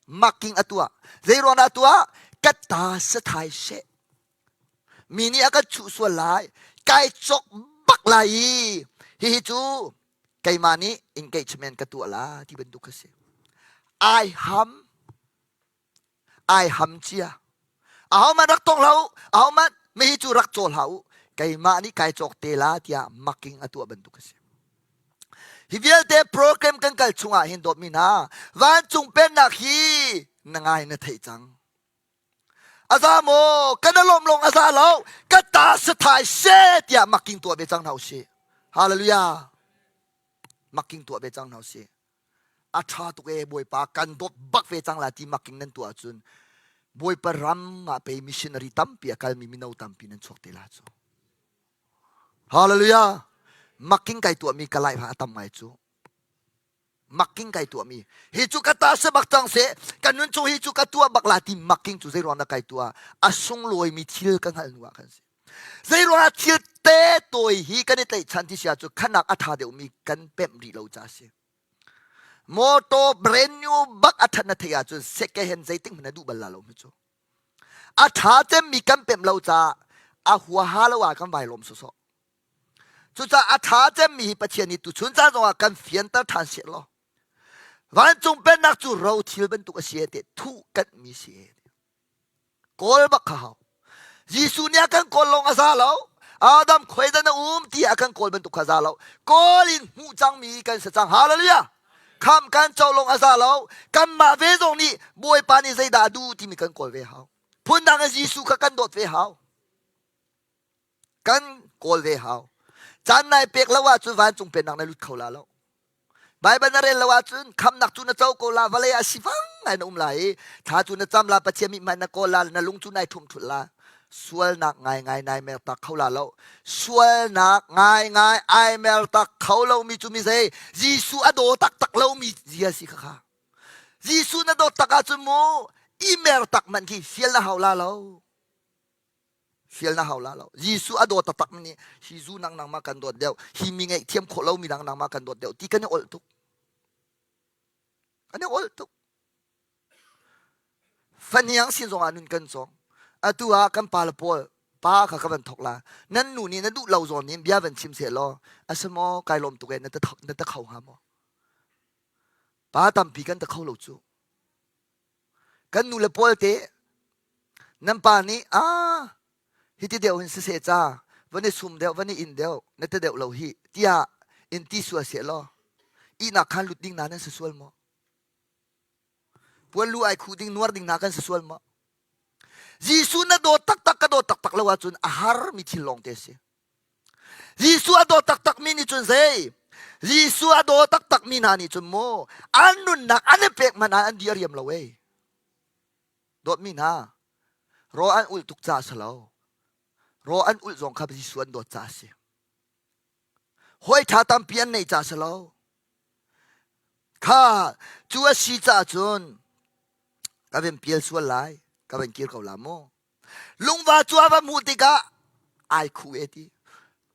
making a tuah zei ruang dah tuah ka ta sathai she mi nih a kan chuh sual lai kai cok bak lai i hihi cu keimah nih engagement ka tuah la ti bantuk kha si ai ham ai ham cia ahohmanh rak tong hlah u ahohmanh mihi cu rak caw hlah u keimah nih kai cawk te la tiah making a tuah bantuk a si hi vialte program kan kal chungah hin dawtmi hna vancung pennak hi na ngai na theih cang aza maw kan alawm lawng aza lo ka ta sathai she tiah making tuah ve cang hna usih hallelujah making tuah ve cang hna usih a ṭha tuk ee Bawipa kan dawt bak ve cang la ti making nan tuah ahcun Bawipa ram ah pei missionary tampi a kalmi mino tampi nan chuak te la cu. Hallelujah! Making kai tuahmi ka life ah a tam ngai cu. Making kai tuahmi hi cu ka ta se bak cang se kan nun chung hi cu ka tuah bak la ti making cu zei ruang dah kai tuah a sunglawimi thil ka hngalh hnu ah khan si. Zei ruangah thil te tawi hi kan i tlaihchan ti si ahcun khanak a ṭha deuhmi kan pemh rih lo ca a si. Motor brand new bak a ṭhat na theih ahcun second hand zeitik hmanh na duh bal la lo mu cu. A ṭha cemmi kan pemh lo caah a huaha lo ah kan vai lawm sawsawh. Cucaah a ṭha cemmi hi Pathian nih tuchun caan zongah kan fianter ṭhan seh law vancung pennak cu rothil bantuk a si e te thuh kanhmi si e. Kawl bak kha hau. Jesuh nih a kan kawl lawng a za lo. Adam khuai dah na um ti a kan kawl bantuk kha za lo. Kawl in hmuh cangmi kan si cang. Hallelujah. Kham kan co lawng a za lo. Kanmah ve zong nih Bawipa nih zeidah a duh timi kan kawl ve hau. Phundang in Jesuh kha kan dawt ve hau. Kan kawl ve hau. Caan nai pek lo ahcun vancung pennak na lut kho la lo. Baibal na rel lo ahcun khamnak cu na co ko la vawlei ah sifang ngai na um lai i thla cu na cam la Pathian mithmai na kawl la na lung cu nai ṭhum ṭhulh la sualnak ngaingai nai mer tak kho la lo sualnak ngaingai ai mer tak kho lomi cu mi zei Jesuh a daw taktak lomi zia si kha kha Jesuh na dawt tak ahcun mu i mer tak man khi fial na hau la lo Fial na hau la lo. Jesuh a dawt taktak nih hi zu nang nangmah kan dawt deuh, hi mi ngaihthiam khawh lomi nang nangmah kan dawt deuh ti kan i olh tuk. Kan i olh tuk. Faniang sin zongah nun kan cawng. Atu ah kan pa le pawl pa kha ka van thok la. Nan nu nih na duh lo zawn nih bia van chim seh law a si maw kai lawm tuk e na ta na ta kho hnga maw? Pa tampi kan ta kho lo cu. Kan nu le pawl te nan pa nih ah hiti deuh hin siseh ca van i sum deuh van i in deuh na ti deuh lo hi tiah in ti sual seh law ihnak khan lut ding na nan si sual maw? Puan lu ai khuh ding nuar ding na kan si sual maw? Jesuh na dawt taktak ka dawt taktak lo ahcun a harmi thil lawng te a si. Jesuh a dawt taktakmi nih cun zei? Jesuh a daw taktakmi hna nih cun mu an nunnak an i pek hmanh ah an di a riam lo ei. Dawtmi hna, raw an ulh tuk caah a si lo. Raw an ulh zong kha Jesuh an dawt caah a si. Hawi ṭha tampi an neih caah a si lo. Kha cu a si caah cun ka van pial sual lai, ka van kir ko la mu. Lungva cu a va hmuh tikah ai khuh e ti.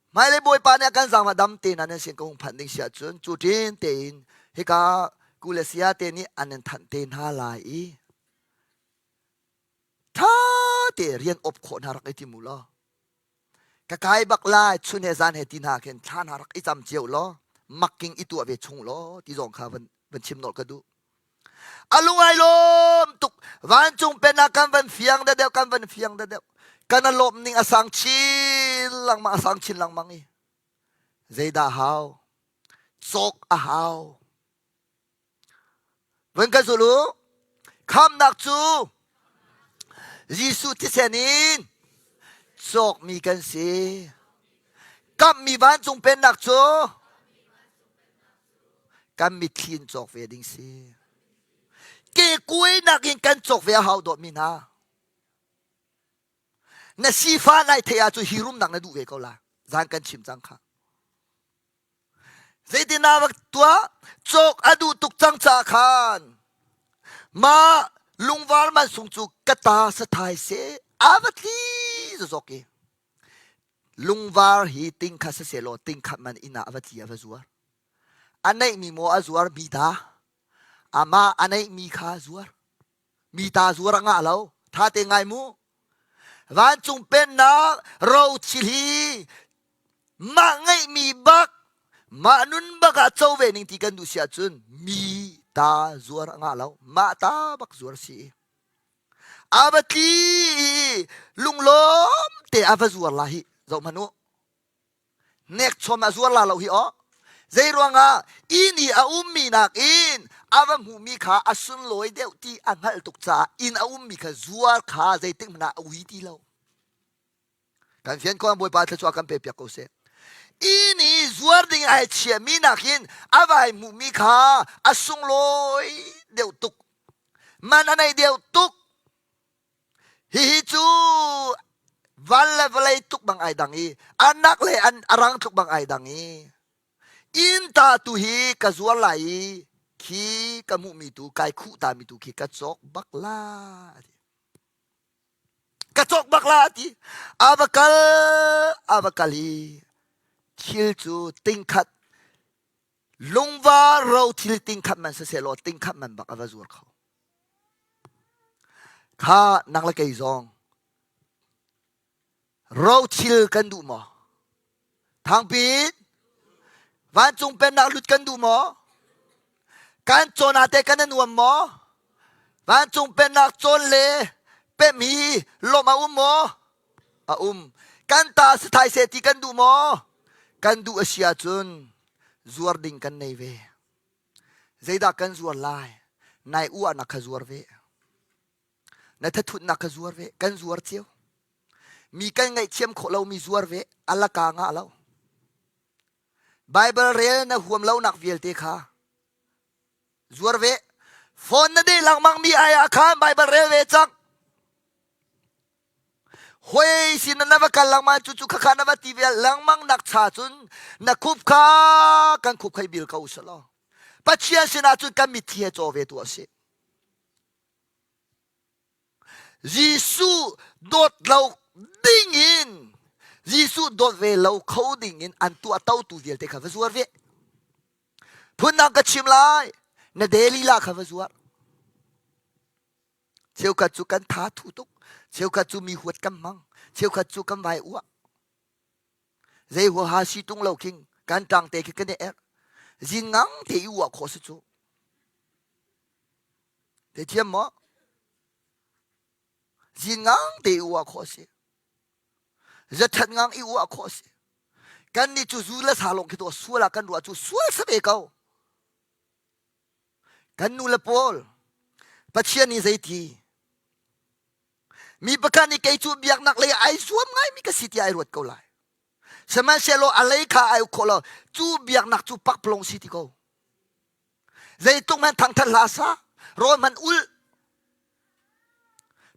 Hmailei Bawipa nih a kan zaangfah dam te hna nan sin ka hung phanh ding si ahcun cu ṭin tein hika ku le saya te nih an in thanh te hna lai i ṭha te rian op khawh hna rak i tim u law ka kai bak lai chun he zan he ti hna khin thla hna rak i cam cio law makking i tuah ve chung law ti zong kha van van chim nolh ka duh. A lung ai lawm tuk. Vancung pennak kan van fiang deuh kan van fiang deuh. Kan a lawm ning a sang chin lengmang a sang chin lengmang i. Zeidah hau? Cawk a hau. Van kan zul u. Khamnak cu Jesuh thisen in cawkmi kan si. Kamhmi vancung pennak cu kan mitthli in cawk ve ding si. Kekuai nakin kan cawk ve a hau dawtmi hna. Na sifa nai theih ahcun hi rumnak na duh ve ko la. Zan kan chim cang kha. Zeitin na va tuah? Cawk a duh tuk cang caah khan mah lungvar man sung cu ka ta sathai se a va tli zawk i lungvar hi ting kha siselaw ting khat man inn ah a va tli a va zuar. A neihmi maw a zuar mi ta? Amah a neihmi kha a zuar. Mi ta zuar a ngah lo. Tha te ngai mu. Vancung pennak ro thil hi mah ngeihmi bak mah nun bak ah co ve ning ti kan duh si ahcun mi ta zuar a ngah lo. Mah ta bak zuar si. A va tli i lunglawm te a va zuar la hi. Zoh hmanh u. Nekchom a zuar la lo hi aw. Zei ruangah inn i a ummi nakin a va hmuhmi kha a sunlawi deuh ti a hngalh tuk caah inn a ummi kha zuar kha zeitik hmanh ah a ui ti lo. Kan fian ko Bawipa thluachuah kan pe piak ko seh. Inn i zuar ding ai chiahmi nakin a vai hmuhmi kha a sunglawi deuh tuk. Man a nei deuh tuk. Hihi cu van le vawlei tuk bang ai dang i anak le an a rang tluk bang ai dang i inn ta tu hi ka zuar lai i khi ka hmuhmi tu kai khuh ta mi tu khi ka cawk bak la ati ka cawk bak la ati a va kal a va kal i thil cu tingkhat lungva ro thil tingkhat man siseh law tingkhat man bak a va zuar kho Kha nang le kei zong rothil kan duh maw? Thangpi vancung pennak lut kan duh maw? Kan cawn ah teh kan i nuam maw? Vancung pennak cawn le pemh hi lawmh a um maw? A um. Kan ta si thai seh ti kan duh maw? Kan duh a si ahcun zuar ding kan nei ve. Zeidah kan zuar lai? Nai uahnak kha zuar ve. Na thathutnak kha zuar ve. Kan zuar cio. Mi kan ngaihthiam khawh lomi zuar ve. Alaka ngah lo. Bible rel na huam lonak vialte kha zuar ve. Phone na deh lengmang mi ai ah khan Bible rel ve cang. Hoi sin na va kal lengmang cu cu khakha na va ti ve lengmang nak cha cun na khup kha kan khup khai bil ko usalaw. Pathian sinah cun kan mitthli he caw ve tu a si. Jesuh dawt lo ding in Jesuh dawt ve lo kho ding in an tuah to tu vialte kha va zuar ve. Phundang ka chim lai na daily la kha va zuar. Cheukhat cu kan tha thu tuk. Cheukhat cu mi huat kan hmang. Cheukhat cu kan vai uah. Zei huaha si tung lo king kan tang te khi kan i erh. Zin ngang te i uah khawh si cu. Te thiam maw? Zin ngang te i uah khawh a si. Zathat ngang i uah khawh a si. Kan nih cu zu le sa lawng khi to sual ah kan ruah cu sual sa ve ko. Kan nu le pawl Pathian nih zeiti mi pakhat nih kei cu biaknak lei ai zuam ngaimi ka si tiah ai ruat ko lai. Sihmanhsehlaw a lei kha ai uk khawh lo. Cu biaknak cu pakpalawng si ti ko. Zeitluk hmanh thangthat hlah sa, rawl hmanh ul.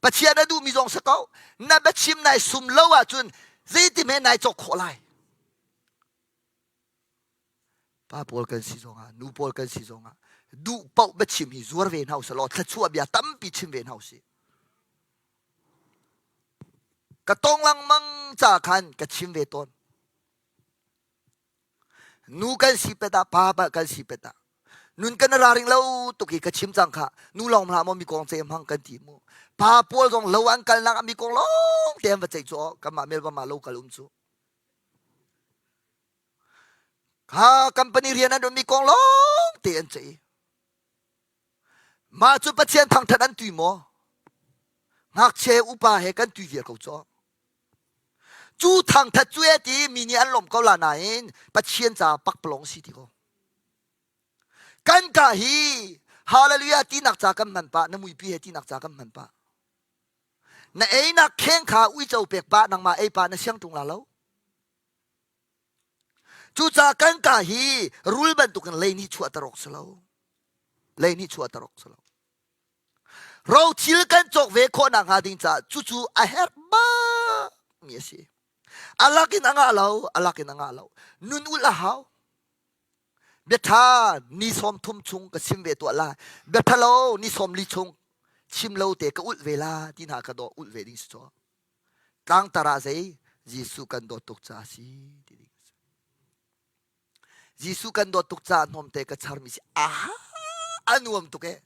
Pathian a duhmi zong si ko. Na biachim nai sum lo ahcun zeiti hme nai cawk khawh lai. Pa pawl kan si zongah, nu pawl kan si zongah duh paoh biachim hi zuar ve hna usih law thluachuah bia tampi chim ve hna usih. Ka tong lengmang ca khan ka chim ve tawn. Nu kan si pet ah pa kan si pet ah nun kan ra ring lo tuk i ka chim cang kha nu lawng hlah maw mi kong ce hmang kan ti mu pa pawl zong lo an kalnak ah mi kong lawng te an va ceih cu kanmah melba ma lo kal um cu kha company rian an mi kong lawng te an ceih mah cu Pathian thangthat an tui maw ngakchia upa he kan tui viar ko cu Cu thangthat cu e ti mi nih an lawmh ko la nain Pathian caah pakpalawng si ti ko. Kan ka hi hallelujah tinak ca kan hman pah na muipi he tinak ca kan hman pah. Na einak kheng kha uico pek pah nangmah ei pah na siang ṭung la lo. Cucaah kan ka hi rul bantukin lei nih chuah tarok si lo. Lei nih chuah tarok si lo. Rothil kan cawk ve khawh nakhnga ding caah cucu a herh bakmi a si. A lak in a ngah lo, a lak in a ngah lo. Nun ulh a hau. Biatha ni sawm thum chung ka chim ve tuah la. Biatha lo ni sawm li chung chim lo te ka ulh ve la ti hna ka dawh ulh ve ding si cu. Tlangtar ah zei Jesuh kan dawt tuk caah si ti ding a si. Jesuh kan dawt tuk caah hnawmte ka charmi si. Aha! A nuam tuk eh.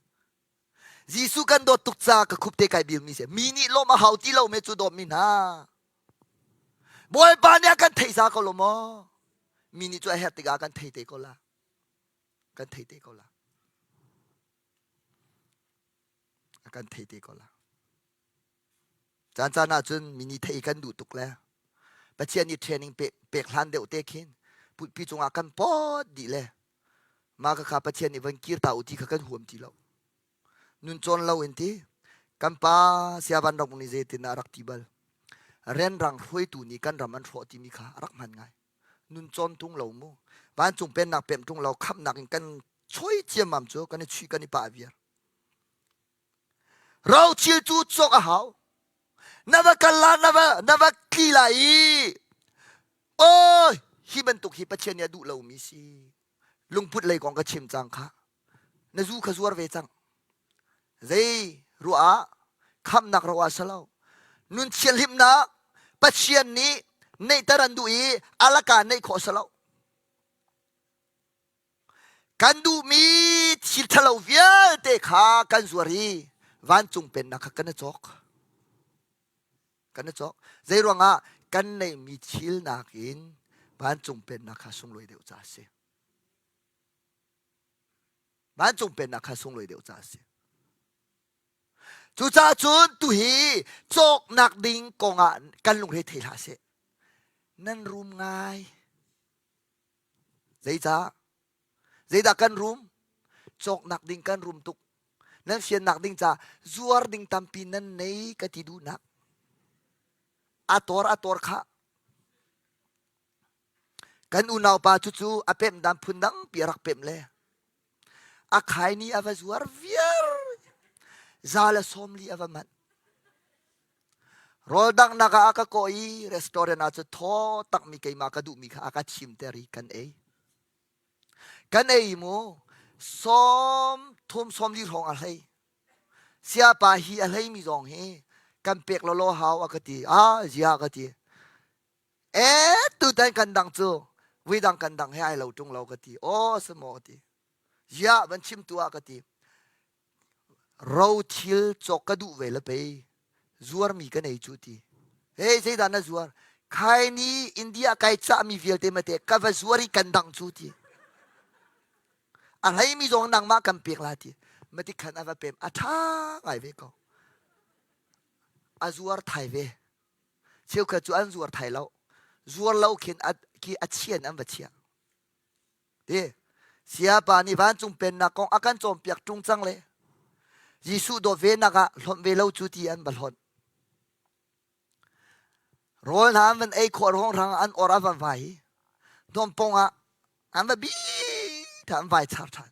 Jesuh kan dawt tuk caah ka khupte kai bilmi si. Mi nih lawm a hau ti lo me cu dawtmi hna. Bawipa nih a kan theih za ko lo maw? Mi nih cu a herh tikah kan thei te ko la. Kan thei te ko la. A kan thei te ko la. Caan caan ahcun mi nih theih kan duh tuk le Pathian nih training pek hlan deuh te khin putpi cungah kan pawt dih le mah kha Pathian nih van kir ta u ti kha kan huam ti lo. Nun cawn lo in ti kan pa siavan rak nih zeitin a rak ti bal. Renrang hruaitu nih kan ram an hrawh timi kha a rak hman ngai. Nun cawn tung lo mu. Vancung pennak pemh tung lo khamnak in kan choi ciammam cu kan i chuih kan i pah viar. Rothil cu cawk a hau. Na va kal la, na va, na va tli lai i oi hi bantuk hi Pathian nih a duh lomi si. Lungput lei kong ka chim cang kha. Na zu kha zuar ve cang. Zei ruah ah khamnak ro ah salo. Nun thianhlimnak Pathian nih neihter an duh i alaka neih khawh salo. Kan duhmi thil ṭhalo vialte kha kan zuar i vancung pennak kha kan i cawk. Kan i cawk. Zei ruangah kan neihmi thil nakin vancung pennak kha sunglawi deuh ca a si. Vancung pennak kha sunglawi deuh ca a si. Cucaah cun tuhi cawknak ding kongah kan lungre thei hlah seh. Nan rum ngai. Zeicah? Zeidah kan rum? Cawknak ding kan rum tuk. Nan fiannak ding ca zuar ding tampi nan nei ka ti duhnak. A tor a tor kha. Kan unaupa cu cu a pemh dan phun dang pi a rak pemh le. A khaini a va zuar viar. Za le sawmli a va manh. Rawl danghnak ah a ka kawh i restaurant ah cu thaw takmi keimah ka duhmi kha a ka thimter i kan ei. Kan ei mu sawm thum sawm li hrawng a hlei. Siapa hi a hleimi zong hi kan pek lawlaw hau a ka ti. Ah zia ka ti. Eh tutan kan dang cu vui dang kan dang he ai lo ṭung lo ka ti. Aw si maw ka ti. Ziah van chim tu ah ka ti. Rothil cawk ka duh ve le pei zuarmi ka nei cu ti. Hey zeidah na zuar? Khai ni India kai cahmi vialte mate ka va zuar i kan dang cu ti. A hleimi zong nangmah kan pek la ti. Matikhan a va pem a ṭha ngai ve ko. A zuar thai ve. Cheukhat cu an zuar thai lo. Zuar lo khin a, khi a chian an va chiah. Ti Siapa nih vancung pennak kong a kan cawnpiak ṭung cang le Jesuh dawt ve nak ah hlonh ve lo cu ti an va hlonh. Rawl hna an van ei khawh ruang an or a van vai i hnawmpong ah an va bi tha an vai char ṭhan.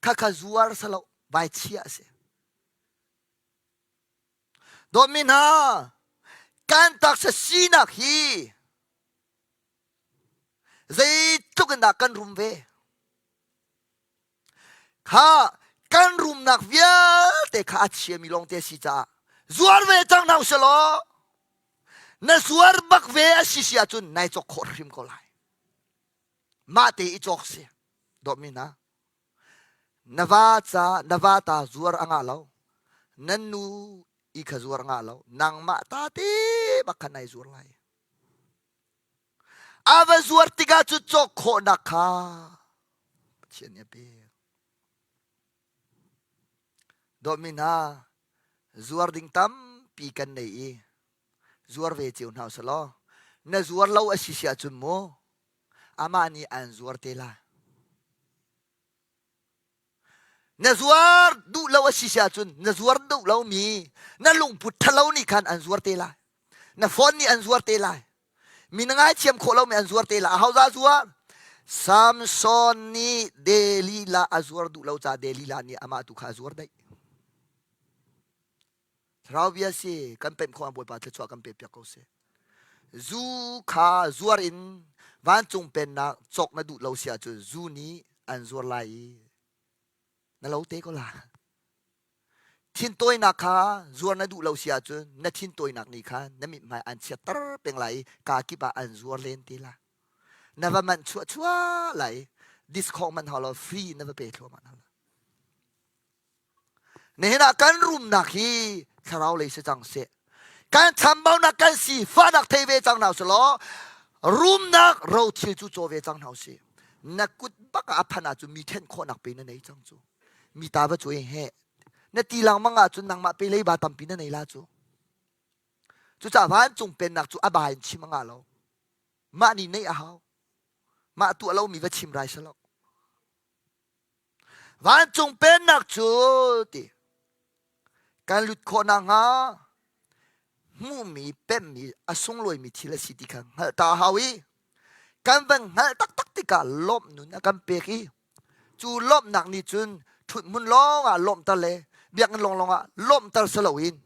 Khakha zuar salo vai chia a si. Dawtmi hna, kan taksa sinak hi zeitluk in dah kan rum ve? Kha kan rumnak vialte kha a chiami lawngte a si caah zuar ve cang hna usih law na zuar bak ve a si si ahcun nai cawk khawh hrim ko lai. Mah te i cawk si. Dawtmi hna, na va ca na va ta zuar a ngah lo. Nan nu i kha zuar a ngah lo. Nangmah ta te bak kha nai zuar lai. A va zuar tikah cu cawk khawhnak kha Pathian nih a pek. Dawtmi hna, zuar ding tampi kan nei i zuar ve cio hna usih law na zuar lo a si si ahcun mu amah nih an zuar te lai. Na zuar duh lo a si si ahcun na zuar duh lomi na lungput ṭhalo nih khan an zuar te lai. Na phone nih an zuar te lai. Mi na ngaithiam khawh lomi an zuar te lai. Ahodah zuar? Samson nih Delilah a zuar duh lo caah Delilah nih amah tu kha a zuar daih. Thlarau bia si kan pemh khawh ah Bawipa thluachuah kan pek piak ko seh. Zu kha zuar in vancung pennak cawk na duh lo si ahcun zu nih an zuar lai i na lo te ko la. Thintawinak kha zuar na duh lo si ahcun na thintawinak nih khan na mithmai an chiatter peng lai i kaa kip ah an zuar len te la. Na va manh chuah chuah lai i discount man hau lo free na va pe thluahmah hna la. Nihin ah kan rumnak hi thlarau lei si cang seh. Kan chambaunak kan si fahnak thei ve cang hna usih law rumnak rothil cu caw ve cang hna usih. Na kut bak ah a phan ahcun mi thenh khawhnak pe na nei cang cu. Mi ta va cu he na ti lengmang ahcun nangmah pe leiba tampi na nei la cu. Cucaah vancung pennak cu a ba in chim a ngah lo. Mah nih neih a hau. Mah tuah lomi va chim rai salo. Vancung pennak cu ti kan lut khawh nakhnga hmuhmi pemmi a sunglawimi thil a si ti kha hngalh ta a hau i kan van hngalh taktak tikah lawmh nun a kan pek i cu lawmhnak nih cun ṭhut hmun lawngah lawmhter le biakinn lawnglawng ah lawmhter si loin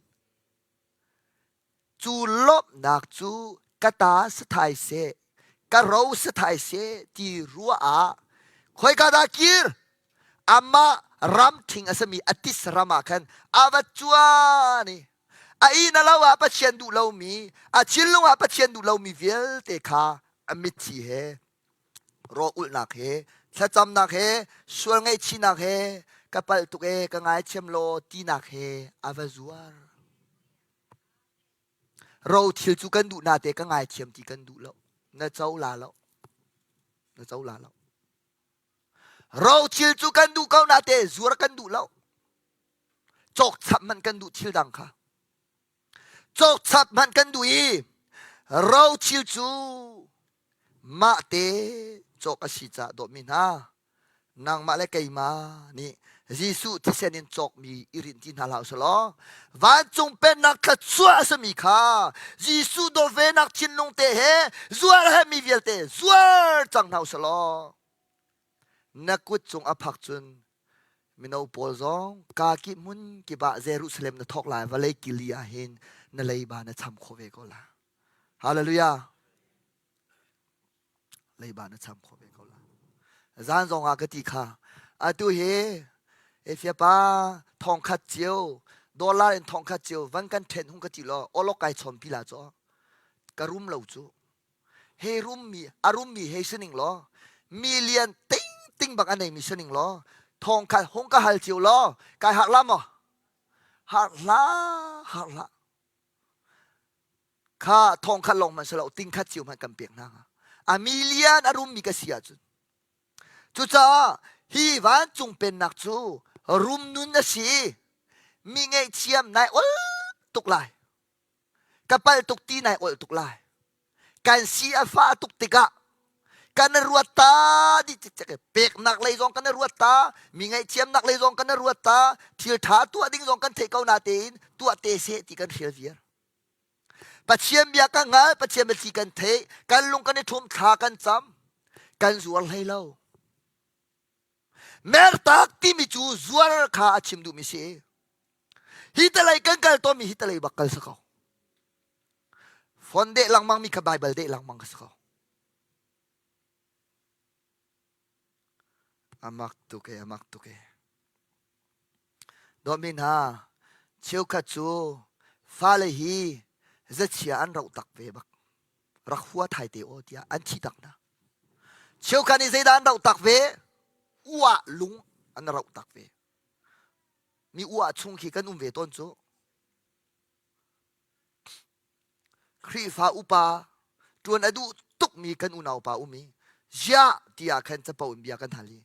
Cu lawmhnak cu ka ta si thai seh, ka ro si thai seh ti ruah ah khoika dah kir? Amah ram ṭhing a simi a tis ram ah khan a va cuan i a inn a lo ah Pathian duh lomi, a thinlung ah Pathian duh lomi vialte kha a mitthli he raw ulhnak he thlacamnak he sual ngaihchihnak he ka palh tuk ee ka ngaithiam law tinak he a va zuar. Ro thil cu kan duh na te ka ngaithiam ti kan duh lo. Na co la lo. Na co la lo. Ro thil cu kan duh ko na te zuar kan duh lo. Cawk chap hmanh kan duh thil dang kha. Cawk chap hmanh kan duh i ro thil cu mah te cawk a si caah dawtmi hna nangmah le keimah nih Jesuh thisen in cawkmi i rinh ti hna hlah usih law vancung pennak thluachuah a simi kha Jesuh dawt venak thinlung te he zuar he mi vialte zuar cang hna usih law na kut cung a phak cun mino pawl zong kaa kip hmun kip ah Jerusalem na thawk lai vawlei kili ah hin na leiba na cham kho ve ko la Hallelujah leiba na cham kho ve ko la zan zong ah ka ti kha atu hi Efia pa thong khat cio dollar in thong khat cio van kan then hung ka ti lo olok kai chom pi la cho ka rum lo cu he rum mi a rum mi he sining law million ting ting bak a nei mi sining law thong khat hung ka hal cio law kai hak la maw har hla har hla Kha thong khat lawng hmanh si lo ting khat cio hmanh kan pek hna hnga. A million a rummi ka si ahcun. Cucaah hi vancung pennak cu Rum nun a si. Mi ngaihthiam nai ol tuk lai. Ka pal tuk ti nai ol tuk lai. Kan si a fah tuk tikah kan ruat ta di cikcek peknak lei zong kan ruat ta mi ngaihthiamnak lei zong kan ruat ta thil tha tuah ding zong kan theih ko na tein tuah te seh ti kan hrial viar Pathian bia kan ngal Pathian biathli kan theih kan lung kan i ṭhum thla kan cam kan zuar hlei lo Mertak timi cu zuar kha a chim duhmi si. Hi talei kan kal tawnmi hi talei bak kal si ko. Phone deh lengmang mi kha Bible deh lengmang ka si ko. Amak tuk e, amak tuk e. Dawtmi hna, cheukhat cu fale hi zachia an roh tak ve bak. Rak hua thai te aw tiah an thi tak hna. Cheukhat nih zeidah an roh tak ve? Uah lung an roh tak ve. Mi uah chung khi kan um ve tawn cu. Khrihfa upa ṭuan a duh tukmi kan unaupa um i ziah tiah khan capo in bia kan hal i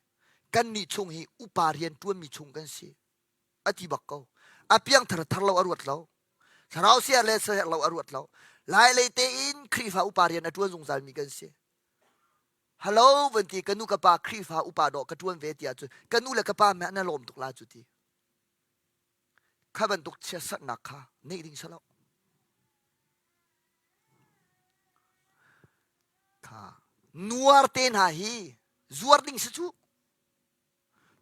kannih chung hi upa rian ṭuanmi chung kan si a ti bak ko. A piangthar thar lo a ruat lo. Thlarau siar le siar lo a ruat lo. Lai lei tein Khrihfa upa rian a ṭuan zungzalmi kan si. Hello van ti ka nu ka pa Khrihfa upa dawh ka ṭuan ve tiah cun ka nu le ka pa meh na lawm tuk la cu ti. Kha bantuk chiatsatnak kha neih ding si lo. Kha nuar te hna hi zuar ding si cu.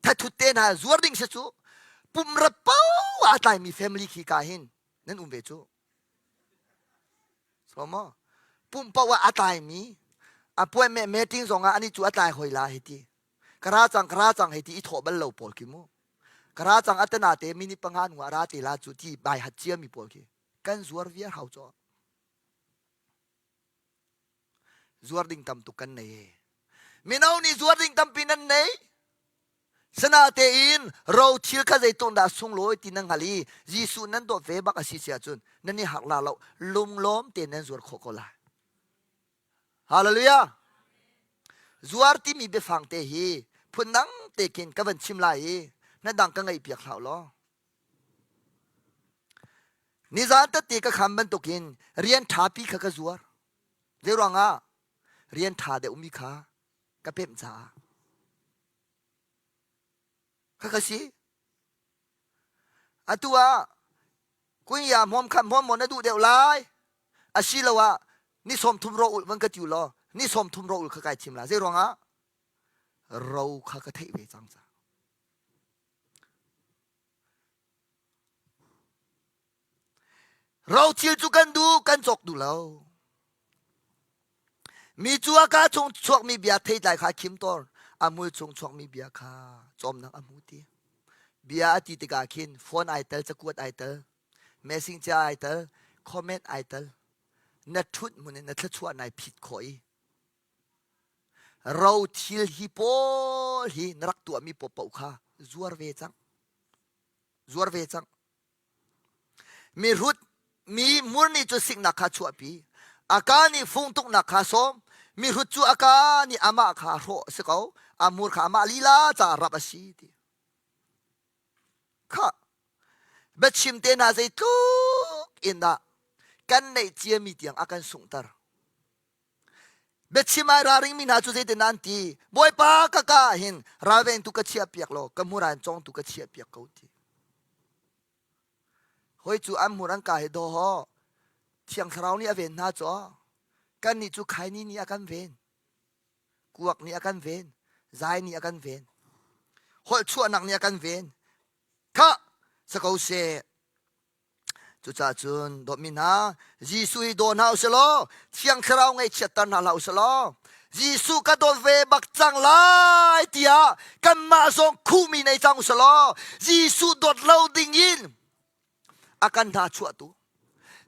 Thathut te hna zuar ding si cu. Pumra pau aa tlaimi family khi ka hin nan um ve cu. So maw? Pum paoh ah a tlaimi appointment meeting zong ah ani cu a tlai hoi la hei ti. Ka ra cang ka ra cang hei ti i thawh bal lo pawl khi mu. Ka ra cang atana te minute panga nu ah ra te la cu ti bai hat cia mi pawl khi kan zuar viar hau caw. Zuar ding tam tuk kan nei. Mino nih zuar ding tampi nan nei. Sana tein ro thil kha zeitluk dah sunglawi ti nan hngal i Jesuh nan dawt ve bak a si si ahcun nan i harh la lo lunglawm tein nan zuar khawh ko lai. Hallelujah! Zuar timi biafang te hi phundang te khin ka van chim lai i na dang ka ngaih piak hlah law. Nizan tette ka kham bantukin rian ṭhapi kha ka zuar. Zeiruangah rian ṭha deuhmi kha ka pemh caah. Khakha si. Atu ah kunya hmawm kha hmawm maw na duh deuh lai asiloah ni sawm thum ro ul van ka tiu law ni sawm thum ro ul kha kai thim la zei ruangah ro kha ka theih ve cang ca ro thil cu kan duh kan cawk duh lo mi cu a ka chung chuakmi bia theitlai kha khim tawn a mul chung chuakmi bia kha cawmnak a hmu ti Bia a ti tikah khin phone ai tel, cakuat ai tel, messenger ai tel, comment ai tel. Na ṭhut hmun in na thluachuah nai phit khawh i ro thil hi pawl hi na rak tuahmi paohpaoh kha zuar ve cang. Zuar ve cang. Mihrut mi mur nih cu siknak kha chuahpi. A ka nih fungtuknak kha sawm. Mihrut cu a ka nih amah kha hrawh a si ko. A hmur kha amah lila caah rap a si ti. Kha biachim te hna zeitluk in dah kan neih ciami tiang a kan sunghter. Biachim ai ralringmi hna cu zeitin an ti? Bawipa ka ka ah hin ralvengtu ka chiah piak law ka hmur an cawngtu ka chiah piak ko ti. Hoi cu an hmur an ka hi daw haw. Thiang Thlarau nih a ven hna cu kannih cu khaini nih a kan ven. Kuak nih a kan ven. Zai nih a kan ven. Holh chuahnak nih a kan ven. Kha sa ko seh. Cucaah cun dawtmi hna, Jesuh hi daw hna u sih law Thiang Thlarau ngaihchiatter hna hlah u sih law Jesuh ka dawt ve bak cang lai tiah kanmah zong khuhmi nei cang u sih law Jesuh dawt lo ding in a kan hna chuahtu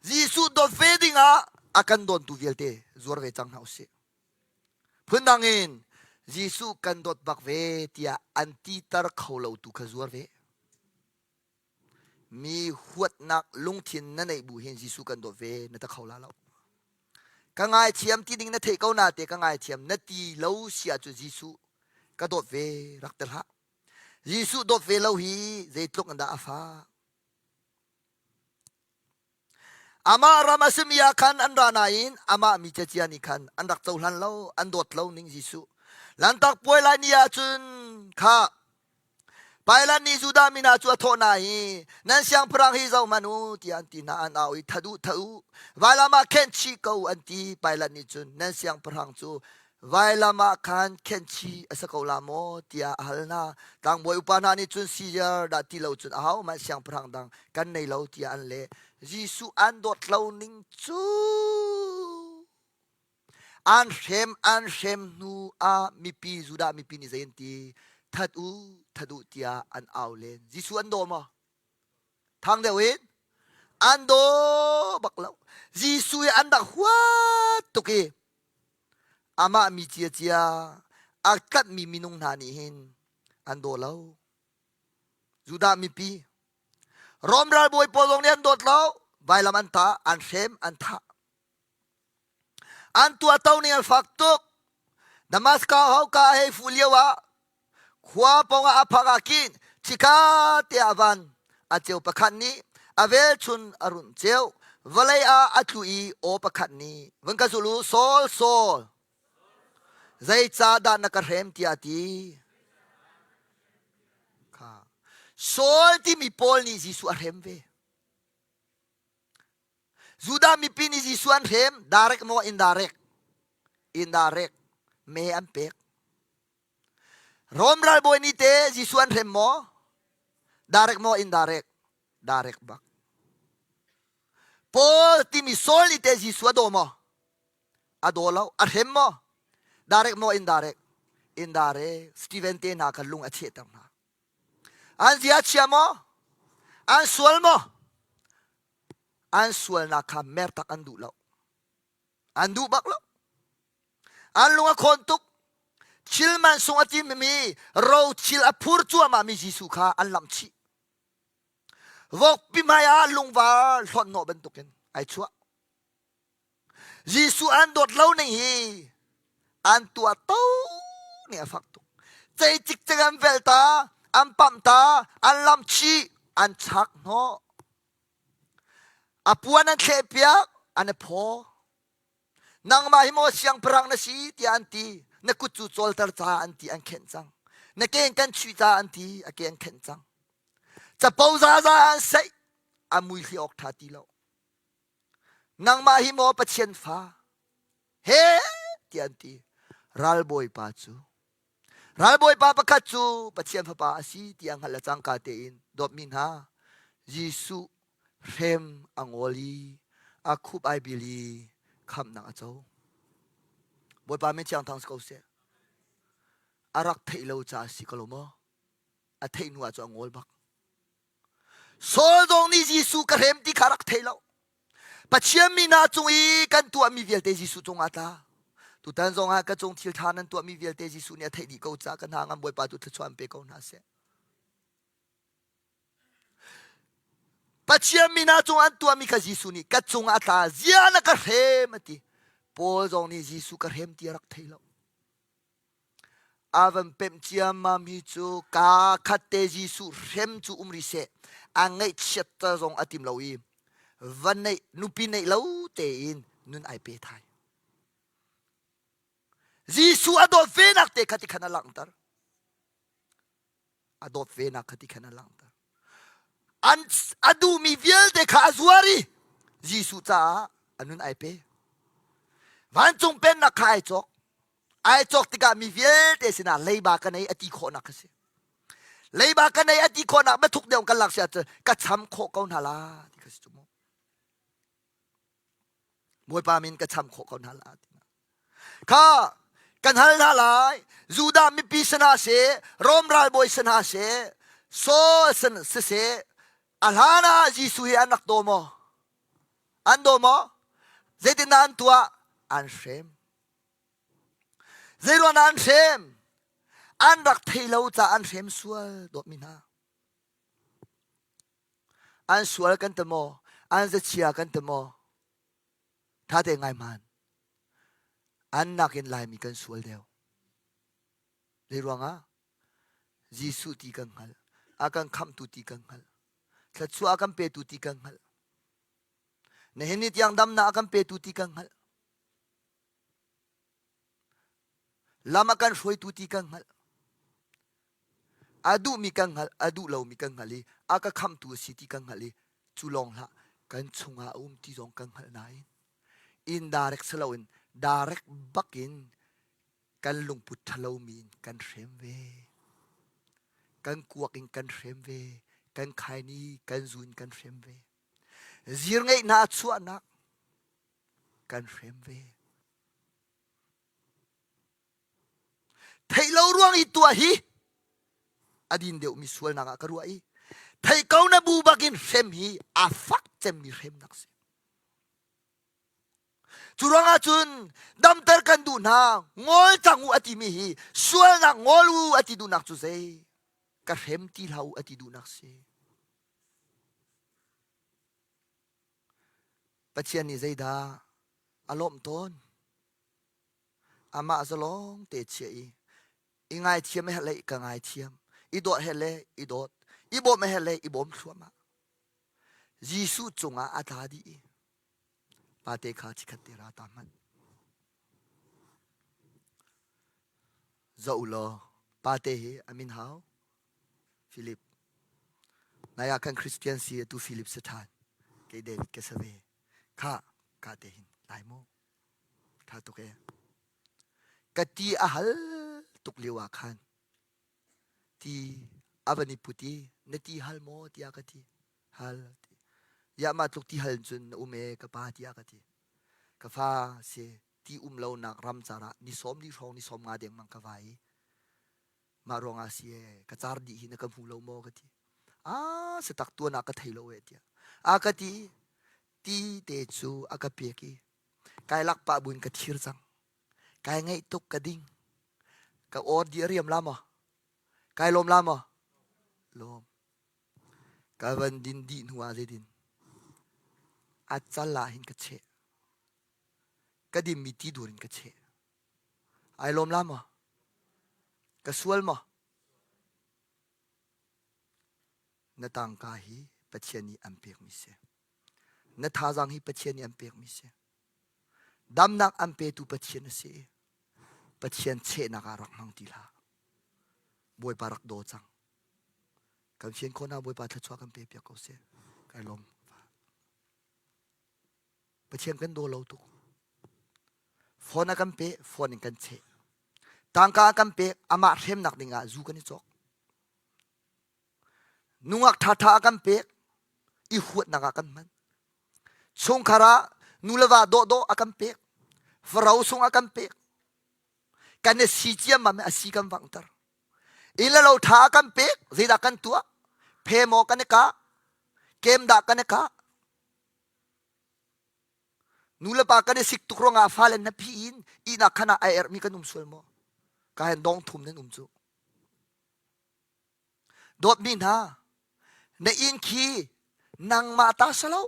Jesuh dawt ve ding ah a kan dawntu vialte zuar ve cang hna u sih. Phundang in Jesuh kan dawt bak ve tiah an titer kho lo tu kha zuar ve. Mi huatnak lungthin na neih bu hin Jesuh kan dawt ve na ta kho la lo. Ka ngaithiam ti ding na theih ko na te ka ngaithiam na ti lo si ahcun Jesuh ka dawt ve rak ti hlah. Jesuh dawt ve lo hi zeitluk in dah a fah. Amah ram a simi ah khan an ra nain amah mi ciacia nih khan an rak cohlan lo, an dawt lo ning Jesuh. Lanhtak puai lai ni ah cun kha Pilat nih Judah mi hna cu a thawh hna i nan siangpahrang hi zohhmanh u tiah an ti hna an au i that u that u vailam ah khenh chih ko an ti Pilat nih cun nan siangpahrang cu vailam ah khan khenh chih a si ko la maw tiah a hal hna tlangbawi upa hna nih cun Caesar dah ti lo cun ahohmanh siangpahrang dang kan nei lo tiah an leh Jesuh an dawt lo ning cu An hrem an hrem hnu ah mipi Judah mipi nih zei an ti? That u, that u tiah an au len. Jesuh an daw maw? Thang deuh in an daw bak lo. Jesuh hi an rak huat tuk i amah mi ciacia a tlatmi minung hna nih hin an daw lo. Judah mipi Rom ralbawi pawl zong nih an dawt lo. Vailam an tah, an hrem, an thah. An tuahto ning an fak tuk. Damaskas hauka a hei fuh lio ah khua pawngah a phak ah khin chika te ah van a ceu pakhat nih a velchun a runh ceu. Vawlei ah a tlu i aw pakhat nih vun ka zul u Saul Saul zeicahdah na ka hrem tiah a ti. Kha Saul timi Paul nih Jesuh a hrem ve. Judah mipi nih Jesuh an hrem direct maw indirect? Indirect. Me an pek. Rom ralbawi nih te Jesuh an hrem maw? Direct maw indirect? Direct bak. Paul timi Saul nih te Jesuh a daw maw? A daw lo. A hrem maw? Direct maw indirect? Indirect. Stephen te hna kha lung a chehter hna. An zia chia maw? An sual maw? An sualnak kha mertak an duh lo. An duh bak lo. An lung a khawn tuk. Thil man sung a timi ro thil a phur cuahmah mi Jesuh kha an lamh chih. Vokpi hmai ah lungvar hlonh hnawh bantukin ai chuah. Jesuh an dawt lo ning hi an tuah to ning a fak tuk. Cei cikcek an vel ta, an pamh ta, an lamh chih, an chak hnawh. A puan an thleh piak, an i phaw. Nangmah hi maw siangpahrang na si tiah an ti. Na kut cu cawlter ca an ti an khenh cang. Na keng kan chuih ca an ti a ke an khenh cang. Capo zaza an saih a mui hli awk ṭha ti lo. Nangmah hi maw Pathian fa? He tiah an ti. Ralbawipa cu Ralbawipa pakhat cu Pathian fapa a si ti a hngalh le cangka tein dawtmi hna Jesuh hrem a ngawl i a khup ai bil i khamhnak a co. Bawipa min thiang thang si ko seh. A rak theih lo caah si ko lo maw? A theih hnu ah cu a ngawl bak. Saul zong nih Jesuh ka hrem ti kha rak thei lo. Pathian mi hna cung i kan tuahmi vialte Jesuh cungah tla. Tutan zongah ka cung thil ṭha nan tuahmi vialte Jesuh nih a theih dih ko caah ka hna ngam Bawipa tu thluachuah an pe ko hna seh. Pathian mi hna cung an tuahmi kha Jesuh nih ka cungah a tla zia na ka hrem a ti. Paul zong nih Jesuh ka hrem ti a rak thei lo. A van pemh ciammam hi cu kaa khat te Jesuh hrem cu um rih seh a ngaihchiatter zong a tim lo i va neih nupi neih lo tein nun ai pe thai. Jesuh a dawt ve nak te kha ti khan a langhter. A dawt ve nak kha ti khan a langhter. An a duhmi vialte kha a zuar i Jesuh caah a nun ai pe. Vancung pennak kha ai cawk. Ai cawk tikah mi vialte sinah leiba ka nei a ti khawhnak a si. Leiba ka nei a ti khawhnak biathuk deuh kan lak si ahcun ka cham khawh ko hna la ti kha si cu mu. Bawipa min ka cham khawh ko hna la ti. Kha kan hal hna lai Judah mipi si hna seh Rom ralbawi si hna seh Saul si seh a hlan ah Jesuh hi an rak daw maw? An daw maw? Zeitindah an tuah? An hrem. Zeiruang dah an hrem? An rak thei lo caah an hrem sual dawtmi hna. An sual kan ti maw? An zachia kan ti maw? Tha te ngai hman. An nakin Laimi kan sual deuh. Zeiruangah? Jesuh ti kan hngalh. A kan khamhtu ti kan hngalh. Thluachuah a kan petu ti kan hngalh. Nihin ni tiang damnak a kan petu ti kan hngalh. Lam a kan hruaitu ti kan hngalh. A duhmi kan hngalh, a duh lomi kan hngalh i a ka khamhtu a si ti kan hngalh i cu lawng hlah kan chungah a um ti zong kan hngalh nain indirect si loin direct bakin kan lungput ṭhalomi in kan hrem ve. Kan kuak in kan hrem ve. Kan khaini kan zu in kan hrem ve. Zir ngeihnak a chuahnak kan hrem ve. Theih lo ruang i tuah hi a din deuhmi sualnak ah ka ruah i theih ko na bu bakin hrem hi a fak cemmi hremnak si. Cu ruangah cun damter kan duh hna ngol cang u a timi hi sualnak ngol u a ti duhnak cu zei ka hrem ti hlah u a ti duhnak si. Pathian nih zeidah a lawmh tawn? Amah zalong te chiah i i ngaithiam he le ka ngaithiam, i dawt he le i dawt, i bawm he le i bawm thluahmah. Jesuh cungah a tla dih i pate kha chikhat te ra ta hmanh. Zoh u law pate hi a min hau Philip. Nai ah khan Christian si atu Philip si ṭhan. Kei David ka si ve. Kha ka te hin lai mu. Ṭha tuk e. Ka ti a hal tuk lio ah khan ti a van i put i na ti hal maw tiah ka ti. Hal ti. Ya mah tluk ti hal cun na um e ka pa tiah ka ti. Ka fa si ti um lonak ram car ah ni sawm li hrawng ni sawm nga dengmang ka vai i mah ruangah si e ka car dih hi na ka hmu lo maw ka ti a si tak tuan ah ka thei lo e tiah a ka ti ti te cu a ka pek i kai lak pah buin ka thir cang kai ngaih tuk ka ding ka or di a riam la maw kai lawm la maw lawm ka van din dih hnu ah zeitin a cal ah hin ka cheh ka dimmi ti dur in ka cheh Ai lawm la maw? Ka sual maw? Na tangka hi Pathian nih an pekmi si. Na thazaang hi Pathian nih an pekmi si. Damnak an petu Pathian a si. Pathian chehnak ah rak hmang ti hlah. Bawipa rak daw cang. Kan fian khawh na Bawipa thluachuah kan pe piak ko seh. Kai lawm. Pathian kan daw lo tuk. Phone a kan pe, phone in kan cheh. Tangka a kan pek, amah hremnak ding ah zu kan i cawk. Nungak ṭhaṭha a kan pek, i huatnak ah kan hman. Chungkhar ah nu le va dawhdawh a kan pek, faro sung a kan pek. Kan i si ciammam a si kan vanghter. Inn le lo ṭha a kan pek, zeidah kan tuah? Phe maw kan i kah? Kem dah kan i kah? Nu le pa kan i sik tuk ruangah fale na phi in ihnak khan ah ai erhmi kan um sual maw? Ka hen dong thum nan um cu. Dawtmi hna, na inn khi nangmah ta si lo.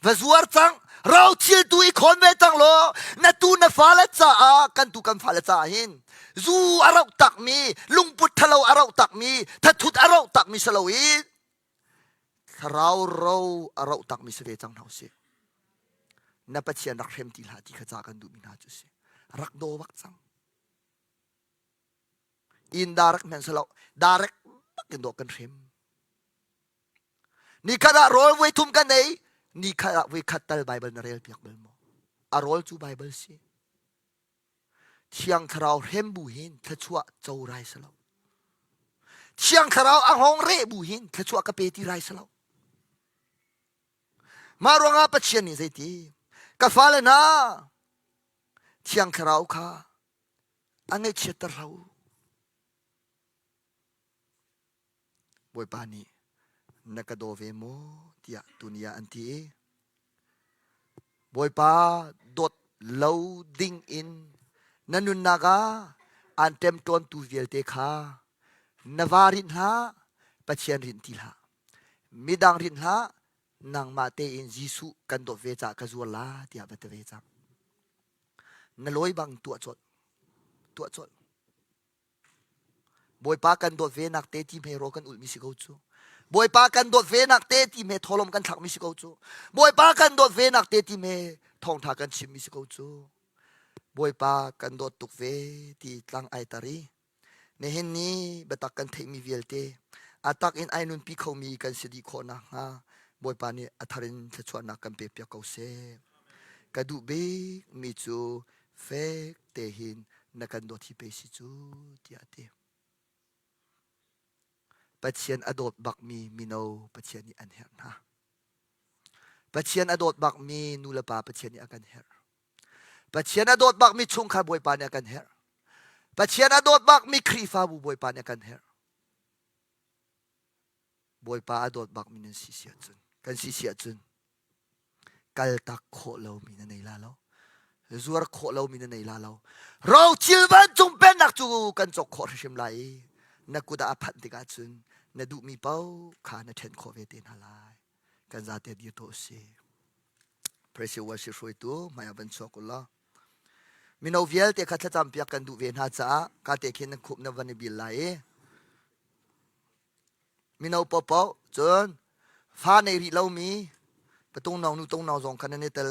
Va zuar cang, ro thil tu i khawn ve cang law na tu na fale caah kan tu kan fale caah hin zu a roh takmi lungput thalo a roh takmi thathut a roh takmi si lo in thlarau ro a roh takmi si ve cang hna usih na Pathian rak hrem ti hlah ti kha ca kan duhmi hna cu si rak daw bak cang in direct men si lo direct bak in dawh kan hrem Nikhat ah rawl voi thum kan ei, nikhat ah voi khat tal Baibal na rel piak bal maw? A rawl cu Baibal si. Thiang Thlarau hrem bu hin thluachuah co rai si lo. Thiang Thlarau a hngawng reh bu hin thluachuah ka pe ti rai si lo. Mah ruangah Pathian nih zeiti? Ka fale hna, Thiang Thlarau kha a ngaihchiatter hlah u. Bawipa nih na ka daw ve maw tiah tuni ah an ti i Bawipa dawt lo ding in na nunnak ah aan ṭemṭawntu vialte kha na va rinh hlah, Pathian rinh ti hlah. Midang rinh hlah, nangmah tein Jesuh kan dawt ve caah ka zuar la tiah va ti ve cang. Na lawi bang tuah colh. tuah colh. Bawipa kan dawt ve nak te ti hme rawl kan ulhmi si ko cu. Bawipa kan dawt ve nak te ti hme tholom kan thlakmi si ko cu. Bawipa kan dawt ve nak te ti hme thawngtha kan chimmi si ko cu. Bawipa kan dawt tuk ve ti tlang ai tar i nihin ni biatak kan theihmi vialte a tak in ai nunpi khomi kan si dih khawh nakhnga Bawipa nih a thar in thluachuahnak kan pek piak ko seh. Ka duh bik mi cu fek te hin na kan dawt hi pei si cu tiah a ti. Pathian a dawt bakmi mino Pathian nih an herh hna. Pathian a dawt bakmi nu le pa Pathian nih a kan herh. Pathian a dawt bakmi chungkhar Bawipa nih a kan herh. Pathian a dawt bakmi Khrihfabu Bawipa nih a kan herh. Bawipa a dawt bakmi nan si si ahcun kan si si ahcun kaltak khawh lomi na nei la lo zuar khawh lomi na nei la lo rothil vancung pennak cu kan cawk khawh hrimhrim lai i na kut ah a phanh tikah cun na duhmi paoh kha na ṭhen khawh ve te hna lai kan zate dir to si Precious worship hruaitu hmai ah van chuak u law mino vialte kha thlacam piak kan duh ve hna caah ka te khin nan khup na van i bil lai i Mino paohpaoh cun fa nei rih lomi patung nau nu tung nau zong kha nan i tel.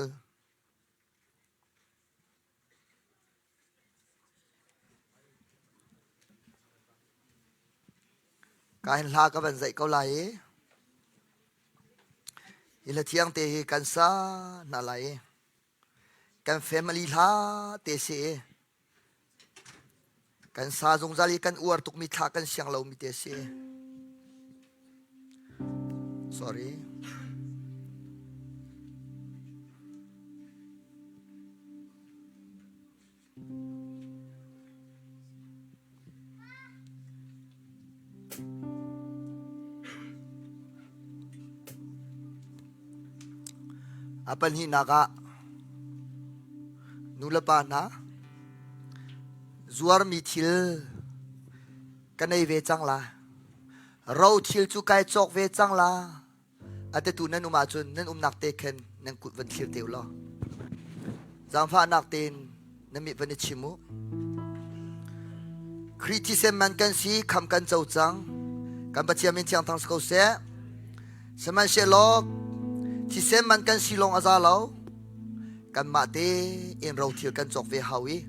Ka hin hla ka van zaih ko lai i hi hla thiang te hi kan sa hna lai i kan family hla te si i Kan sa zungzal i kan uar tukmi thla kan siang lomi te a si. Sorry. A pahnihnak ah nulepa hna zuarmi thil ka nei ve cang la. Ro thil cu kai cawk ve cang la. A tetu nan um ahcun nan umnak te khan nan kut van thlir te u law. Zaangfahnak tein na mit van i chim u. Khrih thisen man kan si, kham kan co cang. Kan Pathian min thiang thang si ko seh. Sihmanhsehlaw thisen man kan si lawng a za lo. Kanmah tein rothil kan cawk ve hau i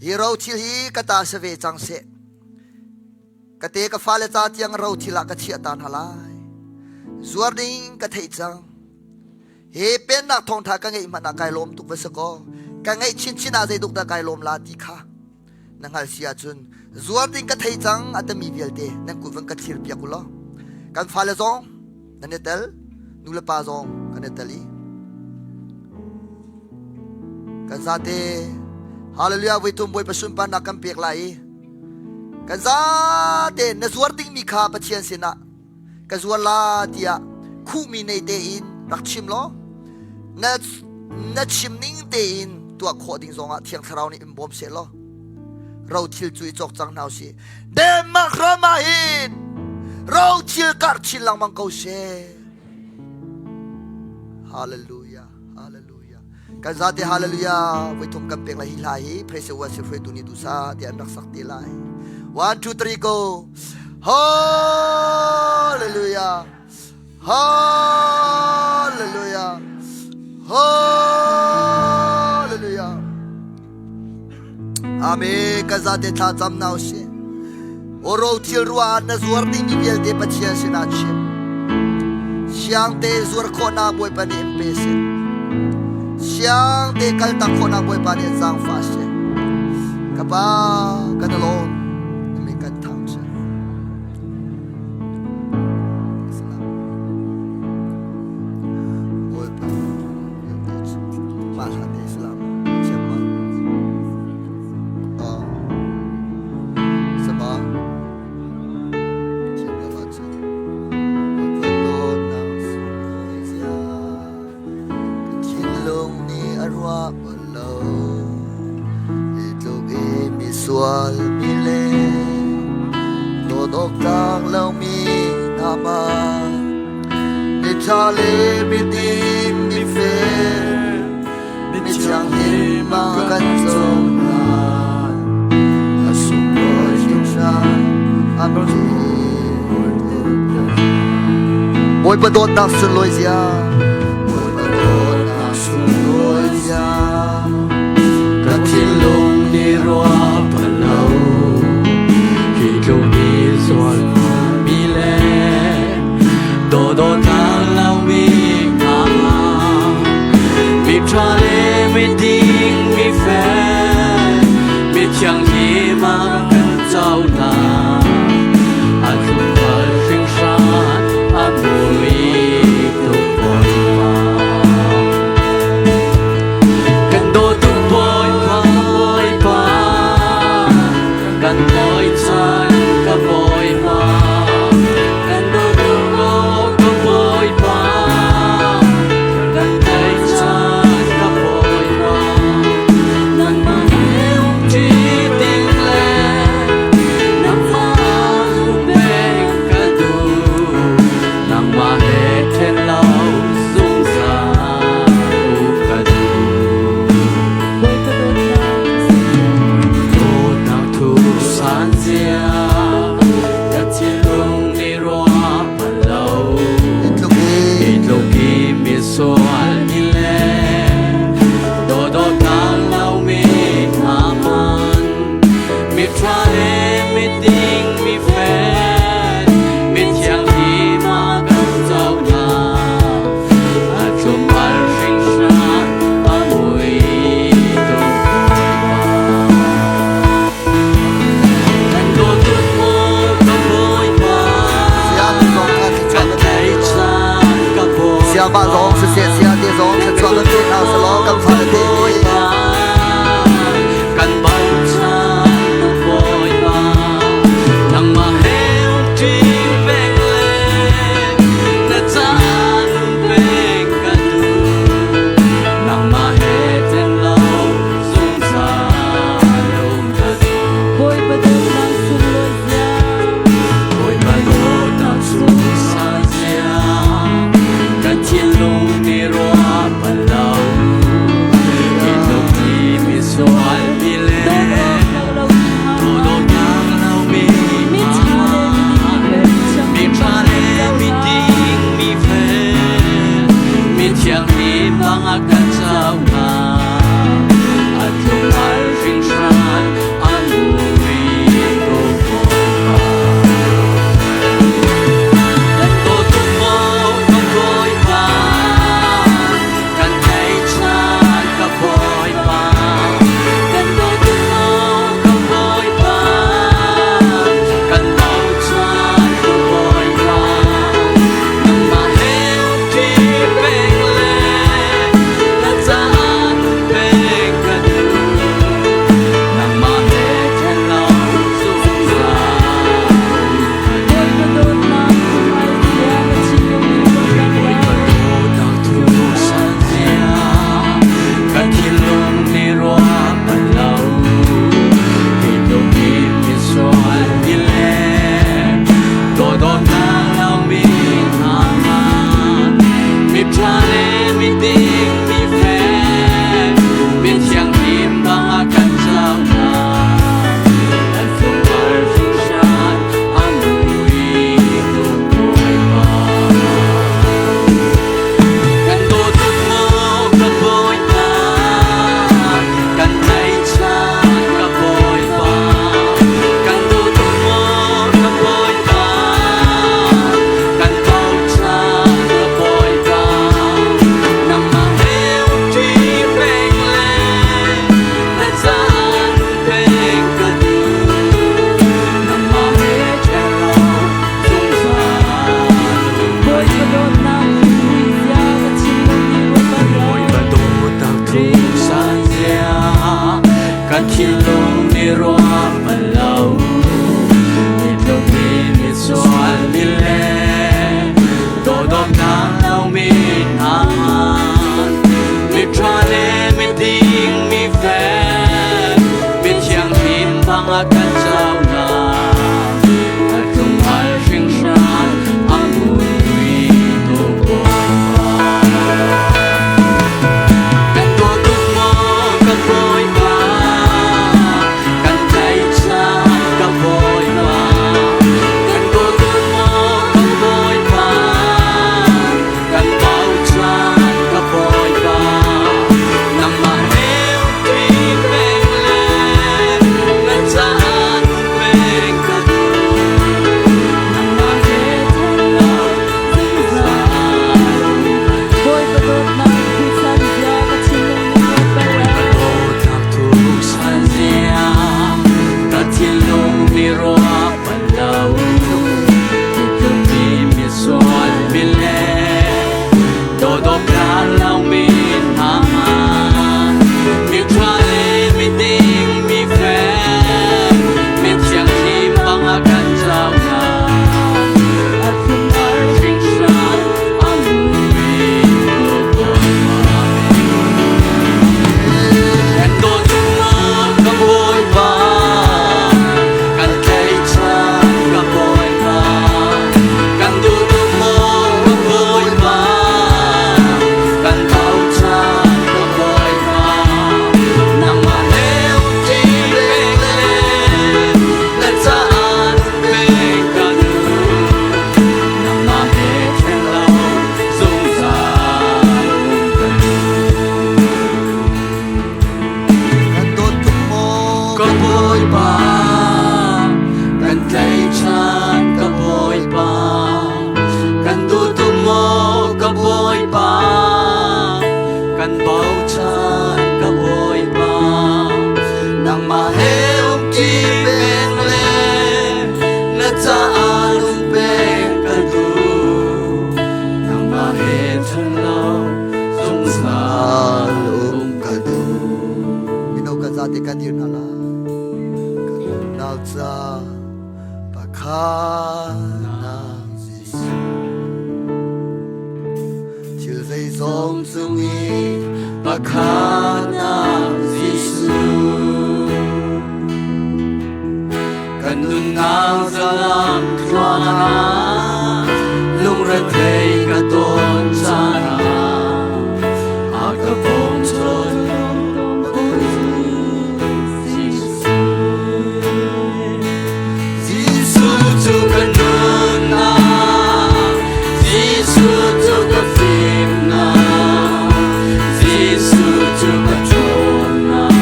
hi rothil hi ka ta si ve cang seh. Ka te ka fale ca tiang rothil ah ka chiah ta hna lai. Zuar ding ka theih cang. Hi pennak thawngtha ka ngeih hmanh ah kai lawm tuk va si kaw ka ngeih chinchin ah zeiduk dah kai lawm la ti kha na hngalh si ahcun zuar ding ka thei cang a timi vialte nan kut van ka thlir piak u law kan fale zong nan i tel nu le pa zong kan i tel i kan zate hallelujah voi thum Bawipa sunparnak kan pek lai i kan zate na zuar dingmi kha Pathian sinah ka zuar la tiah khuhmi nei tein rak chim law na na chim ning tein tuah khawh ding zongah Thiang Thlarau nih in bawm seh law ro thil cu i cawk cang hna usih Denmark ram ah hin ro thil karh chin lengmang ko seh Hallelujah Hallelujah Kan zate hallelujah voi thum kan pek lai hi hla hi praise worship hruaitu nih dusa tiah an rak sak te lai 1 2 3 go hallelujah hallelujah hallelujah Amen. Kan zate thla cam na usih. O ro thil rua na zuar dingmi vialte Pathian sinah chim. Siang te zuar khawhnak Bawipa nih in pe seh. Siang te kaltak khawhnak Bawipa nih zaangfah seh. Ka pa kan lawm. Na min kan thangṭhat. Bawipa mah hla te Islam thiam ma? Saba thiam lo ahcun Bawipa dawtnak sunglawi zia ka thinlung nih a ruah bal lo. Hi tluk i misual mi le dawt awk tlak lomi hna ma miṭha le miding mifel mi thianghlim a kan co hna. Bawipa dawtnak sunlawi zia. Bawipa dawtnak sunlawi zia. Ka thinlung nih ruah bal lo. Hi tluk mi sual mi le dawdawtnak lo mi hna. Mi ṭha le mi ding mi fel mi thianghlim a kan cohlan. A thlum hringhran a mui tuk Bawipa. Kan dawtu Bawipa, Bawipa, kan bawichan ka Bawipa. Kan dawtu ka Bawipa, kan tlaihchan ka Bawipa. Nangmah he umṭi ding le nangmah zumh ka duh. Nangmah he ṭhen lo zungzal ka duh. Bawipa dawtnak Dawtnak thu san zia ka thinlung nih ruah bal lo. Hi tluk Hi i tluk i misual mi le dawdawtnak lomi hna man mi ṭha le mi ding mi fel mi thianghlim a kan cohlan. A thlum al hringhran a mui tuk Bawipa. Kan dawt mu ka Bawipa, Saya tu zong kha kan thluachuah kan pe. tlaihchan ka Saya Bawipa. mah zong siseh saya te zong thluachuah kan pe hna selaw kan fale te nih Kan bochan Bawipa, nangmah he umṭi peng le na caan um peng ka duh. Nangmah he ṭhen lo zungzal um ka duh. Bawipa dawtnak sunlawi zia. Bawipa dawtnak sunsan zia ka thinlung nih ruah bal lo. Hi tluk i misual mi le Dawt awk tlak lo mi hna. dawtnak lomi Mi ṭha le mi ding mi fel mi ṭha le mi ding mi fel mi thianghlim bang a kan cohlan. A tlung al hringhran a mui tuk Bawipa. Kan dawt maw ka Bawipa, kan tlaihchan ka Bawipa. Kan dawt maw ka Bawipa, kan bochan ka Bawipa. Nangmah he umṭi peng le na caan um peng ka duh. Nangmah he ṭhen lo zungzal um ka Bawipa dawtnak sunlawi zia ka thinlung nih ruah bal Bawipa lo. dawtnak thu san zia ka thinlung nih ruah bal lo. Hi tluk i misual mi le dawdawtnak lomi hna man mi ṭha le mi ding mi fel mi thianghlim bang a kan cohlan. An thlum hringhran a mui tuk Bawipa. Kan dawt maw ka Bawipa, kan tlaihchan ka Bawipa. Kan dawt maw ka Bawipa, kan bochan ka Bawipa. Nangmah he umṭi peng le na caan um peng ka duh. Nangmah he ṭhen lo zungzal um ka Bawipa duh. dawtnak mui zia ka thinlung nih ruah bal lo. Bawipa dawtnak thu san zia ka thinlung nih ruah bal lo. Hi tluk i misual mi le dawdawtnak lomi hna mi ṭha le mi ding mi fel mi thianghlim bang a kan cohlan. A tlung al hringhran a mui tuk Bawipa. Kan dawt maw ka Bawipa, kan tlaihchan ka Bawipa. Kan dawt maw ka Bawipa, ruah bal lo. Hi misual mi le dawdawt lo mi hna, miṭha le miding mi fel, mi thianghlim bang a kan caunak. A thlumar hringhran a mui ko Bawipa. Kan dawt ka Bawipa, kan tlaihchan ka Bawipa, kan duh tuk maw ka Bawipa, kan bochan ka Bawipa. Nangmah he umṭi peng le na caah nun pek ka duh. Nangmah he ṭhen lo zungzal um ka duh. Kan dawt tuk maw Ka Bawipa, kan tlaihchan ka Bawipa, kan duh tuk maw ka Bawipa, kan bochan ka Bawipa, nangmah he umṭi peng le na caah nung peng ka duh. Nangmah he ṭhen lo zungzal um ka duh. Mino kan zate kan dir hna lai. Kan nunnak ca pakhat Jesuh. Thil zeizong cung i Pakhatnak Jesuh. Kan nunnak zalam tluan ah lungrethei ka ton caan ah a ka bawmchan Jesuh cu ka nunnak, Jesuh cu ka fimnak, Jesuh cu ka ṭhawnnak.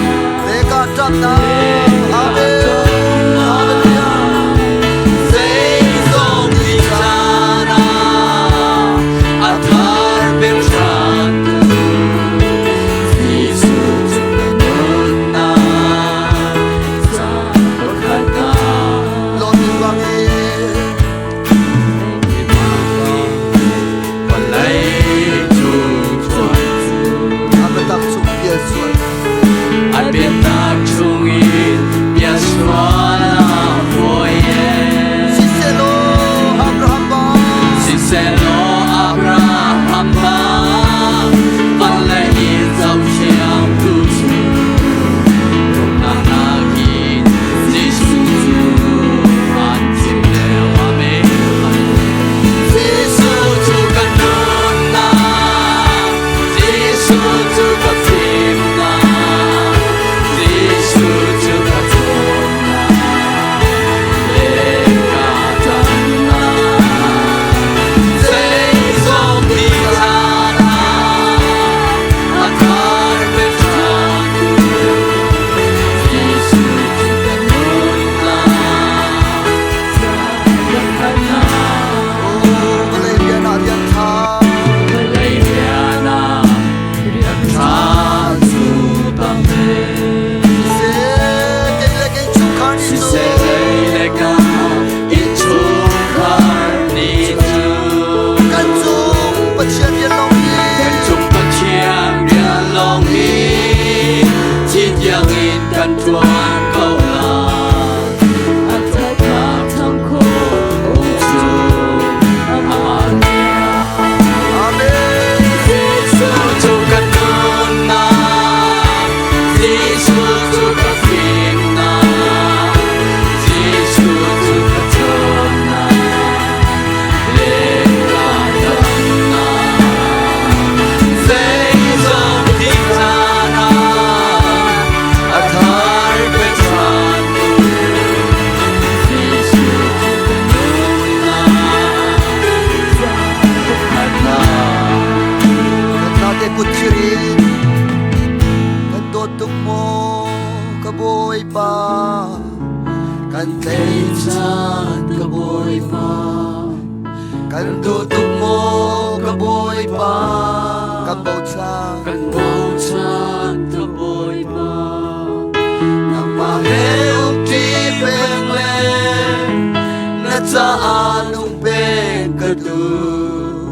Leka ṭapnak. Amen. Hallelujah. Zeizong ni caan ah a thar pek ṭhan Jesuh cu ka nunnak, caan pakhat ah Lawm in bangin. Vawlei cung chuan cu A biatak chung pial sual. A biatak chungin piasual a fawi e. Siselaw Abraham bang. Siselaw Abraham bang vawlei in zohthiam tu cu rumnak nakin Jesuh cu an thim deuh. Amen. Jesuh cu kan nunnak, Jesuh cu ka fimnak, Jesuh cu ka ṭhawnnak, le ka ṭannak. Zeizong ni caan ah a thar pek ṭhan Jesuh cu kan nunnak, Oh, vawlei rian ah rian ṭha. Vawlei rian ah rian ṭha cu tam ve. Siseh, kei le kei chungkhar nih cu. Siseh lei le ka innchungkhar nih cu Kan cung Pathian rian lawng hi. Kan cung Pathian rian lawng hi thi tiangin kan ṭuan ko lai. A ṭhatnak thang khawh um cu amah rian. Amen. Jesuh cu kan nunnak, Jesuh cu ka fimnak, Jesuh cu ka ṭhawnnak, le ka damnak. Zeizong ti caan ah a thar pe ṭhan tu, Jesuh cu ka nunnak, pakhatnak. Kan zate kut thir in kan dawt tuk maw ka Bawipa. Kan tlaihchan ka Bawipa, Kan duh tuk maw ka Bawipa, kan bochan. Kan bochan ka Bawipa. Nangmah he umṭi peng le caah nung pek ka duh.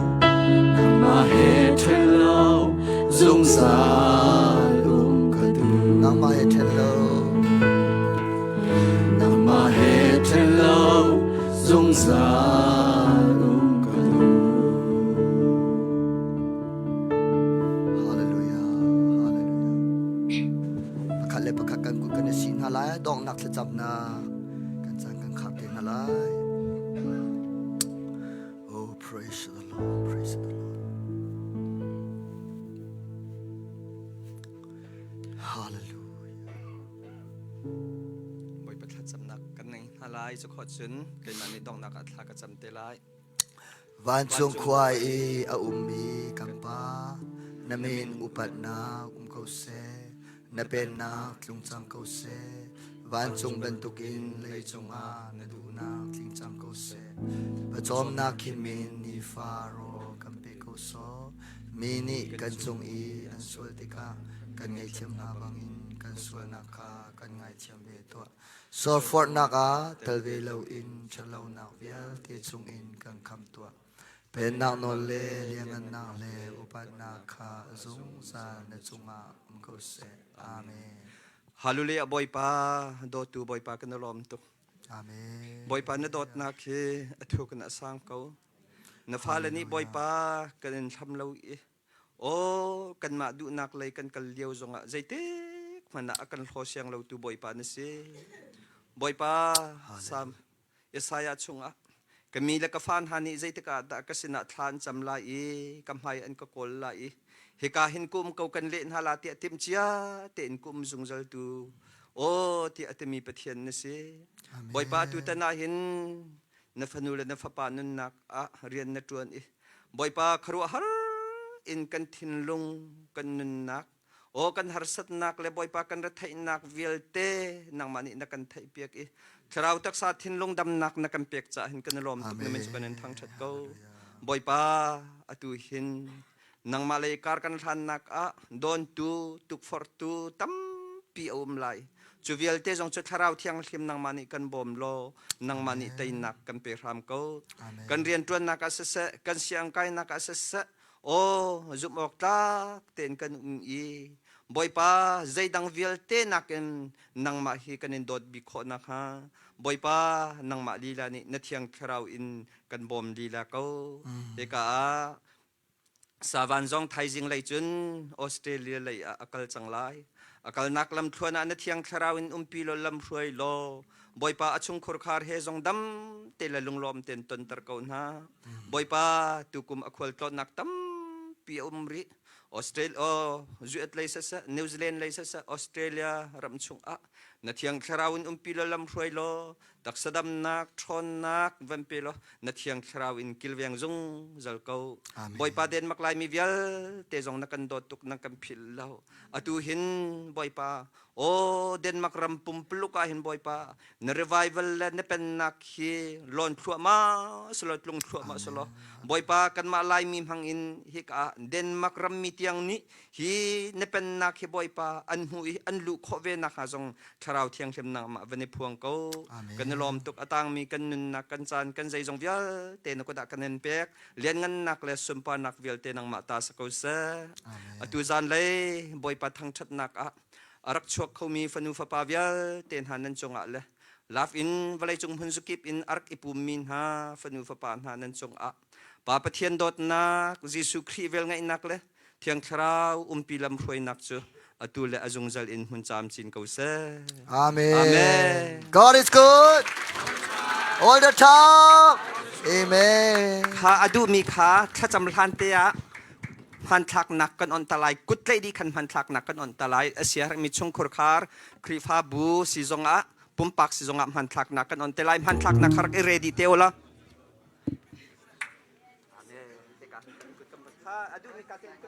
Nangmah he ṭhen lo zungzal um ka duh. Nangmah he ṭhen lo. Nangmah he ṭhen lo zungzal um ka duh. Hallelujah. Hallelujah. Pakhat le pakhat kan kut kan i si hna lai donghnak thlacamnak kan caan kan khar te hna lai. Oh, praise the Lord, praise the Lord. Hallelujah. Bawipa thlacamnak kan nei hna lai cu khawh cun keimah nih donghnak ah thla ka cam te lai. Vancung khua i a ummi kan Pa, na min upatnak um ko seh, na pennak tlung cang ko seh, vancung bantukin leicung ah na duhnak tling cang ko seh. Pawcawmnak khimin nifa rawl kan pe ko sawh. Mi nih kan cung i an sual tikah kan ngaihthiam hna bangin kan sualnak kha kan ngaithiam ve tuah. Sualforhnak ah tel ve loin ṭhatlonak vialte chungin kan khamh tuah. Pennak nawl le lianhngannak le upatnak kha zungzal na cungah um ko seh. Amen. Hallelujah Bawipa dawtu Bawipa kan i lawm tuk. Amen. Bawipa na dawtnak hi a thuk in a sang ko. Na fale nih Bawipa kan in hlam lo i Aw, kanmah duhnak lei kan kal lio zongah zeitik hmanh ah a kan hlaw siang lotu Bawipa na si. Bawipa, Sam Isaiah chungah ka mi le ka fa hna nih zeitik ah dah ka sinah thla an cam lai i ka hmai an ka kawl lai i hika hin kum ko kan leh hna la tiah timhcia tein kum zungzaltu aw tiah a timi Pathian na si. Bawipa tutan ah hin na fanu le na fapa nunnak ah rian na ṭuan i Bawipa khuaruahhar in kan thinlung kan nunnak aw kan harsatnak le Bawipa kan retheihnak vialte nangmah nih na kan theihpiak i thlarau taksa thinlung damnak na kan pek caah hin kan i lawm tuk na min cu kan in thangṭhat ko Bawipa atu hin Nangmah lei kar kan hlannak ah dawntu, tukforhtu tampi a um lai. Cu vialte zong cu Thlarau Thianghlim nangmah nih kan bawm law nangmah nih teinak kan pe hram ko. Kan rianṭuannak ah siseh, kan siangkainak ah siseh, aw zumh awk tlak tein kan um i Bawipa zeidang vialte nakin nangmah hi kan in dawt bik khawh nakhnga Bawipa nangmah lila nih na Thiang Thlarau in kan bawm lila ko. Hika ah Savan zong thaizing lei cun Australia lei ah a kal cang lai. A kalnak lamthluan ah na thiang thlarau in umpi law lam hruai law Bawipa a chungkhur khar he zong dam te le lunglawm tein tonter ko hna. Bawipa tukum a khual tlawnnak tampi a um rih. Australia, oh, US lei siseh, New Zealand lei siseh, Australia ram chung ah na thiang thlarau in umpi law lam hruai law taksa damnak ṭhawnnak van pe law na thiang thlarau in kilveng zungzal ko Bawipa Denmark Laimi vialte zong na kan dawt tuk na kan philh lo atu hin Bawipa aw Denmark ram pumpuluk ah hin Bawipa na revival le na pennak hi lawn thluahmah selaw tlung thluahmah selaw Bawipa kanmah Laimi hmang in hika Denmark rammi tiang nih Hi na pennak hi Bawipa an hmuh i an luh khawh ve nakhnga zong Thlarau Thianghlim nangmah van i phuang ko. Kan i lawm tuk a tangmi kan nunnak, kan caan, kan zeizong vialte na kut ah kan in pek. Lianngannak le sunparnak vialte nangmah ta si ko seh. Atu zanlei Bawipa thangṭhatnak ah a rak chuak khomi fanu fapa vialte hna nan cungah le laf in vawleicung hmun zakip in a rak i pummi hna fanu fapa hna nan cungah Pa Pathian dawtnak, Jesuh Khrih velngeihnak le Thiang Thlarau umpi lam hruainak cu atu le a zungzal in hmun camcin ko seh. Amen. Amen. God is good all the time. Amen. Kha a duhmi kha thlacam hlan te ah hmanthlaknak kan on ta lai kut tlaih dih khan hmanthlaknak kan on ta lai a sia mi chungkhur khar Khrihfabu si zongah pumpak si zongah hmanthlaknak kan on te lai hmanthlaknak kha rak i ready te u la Amen.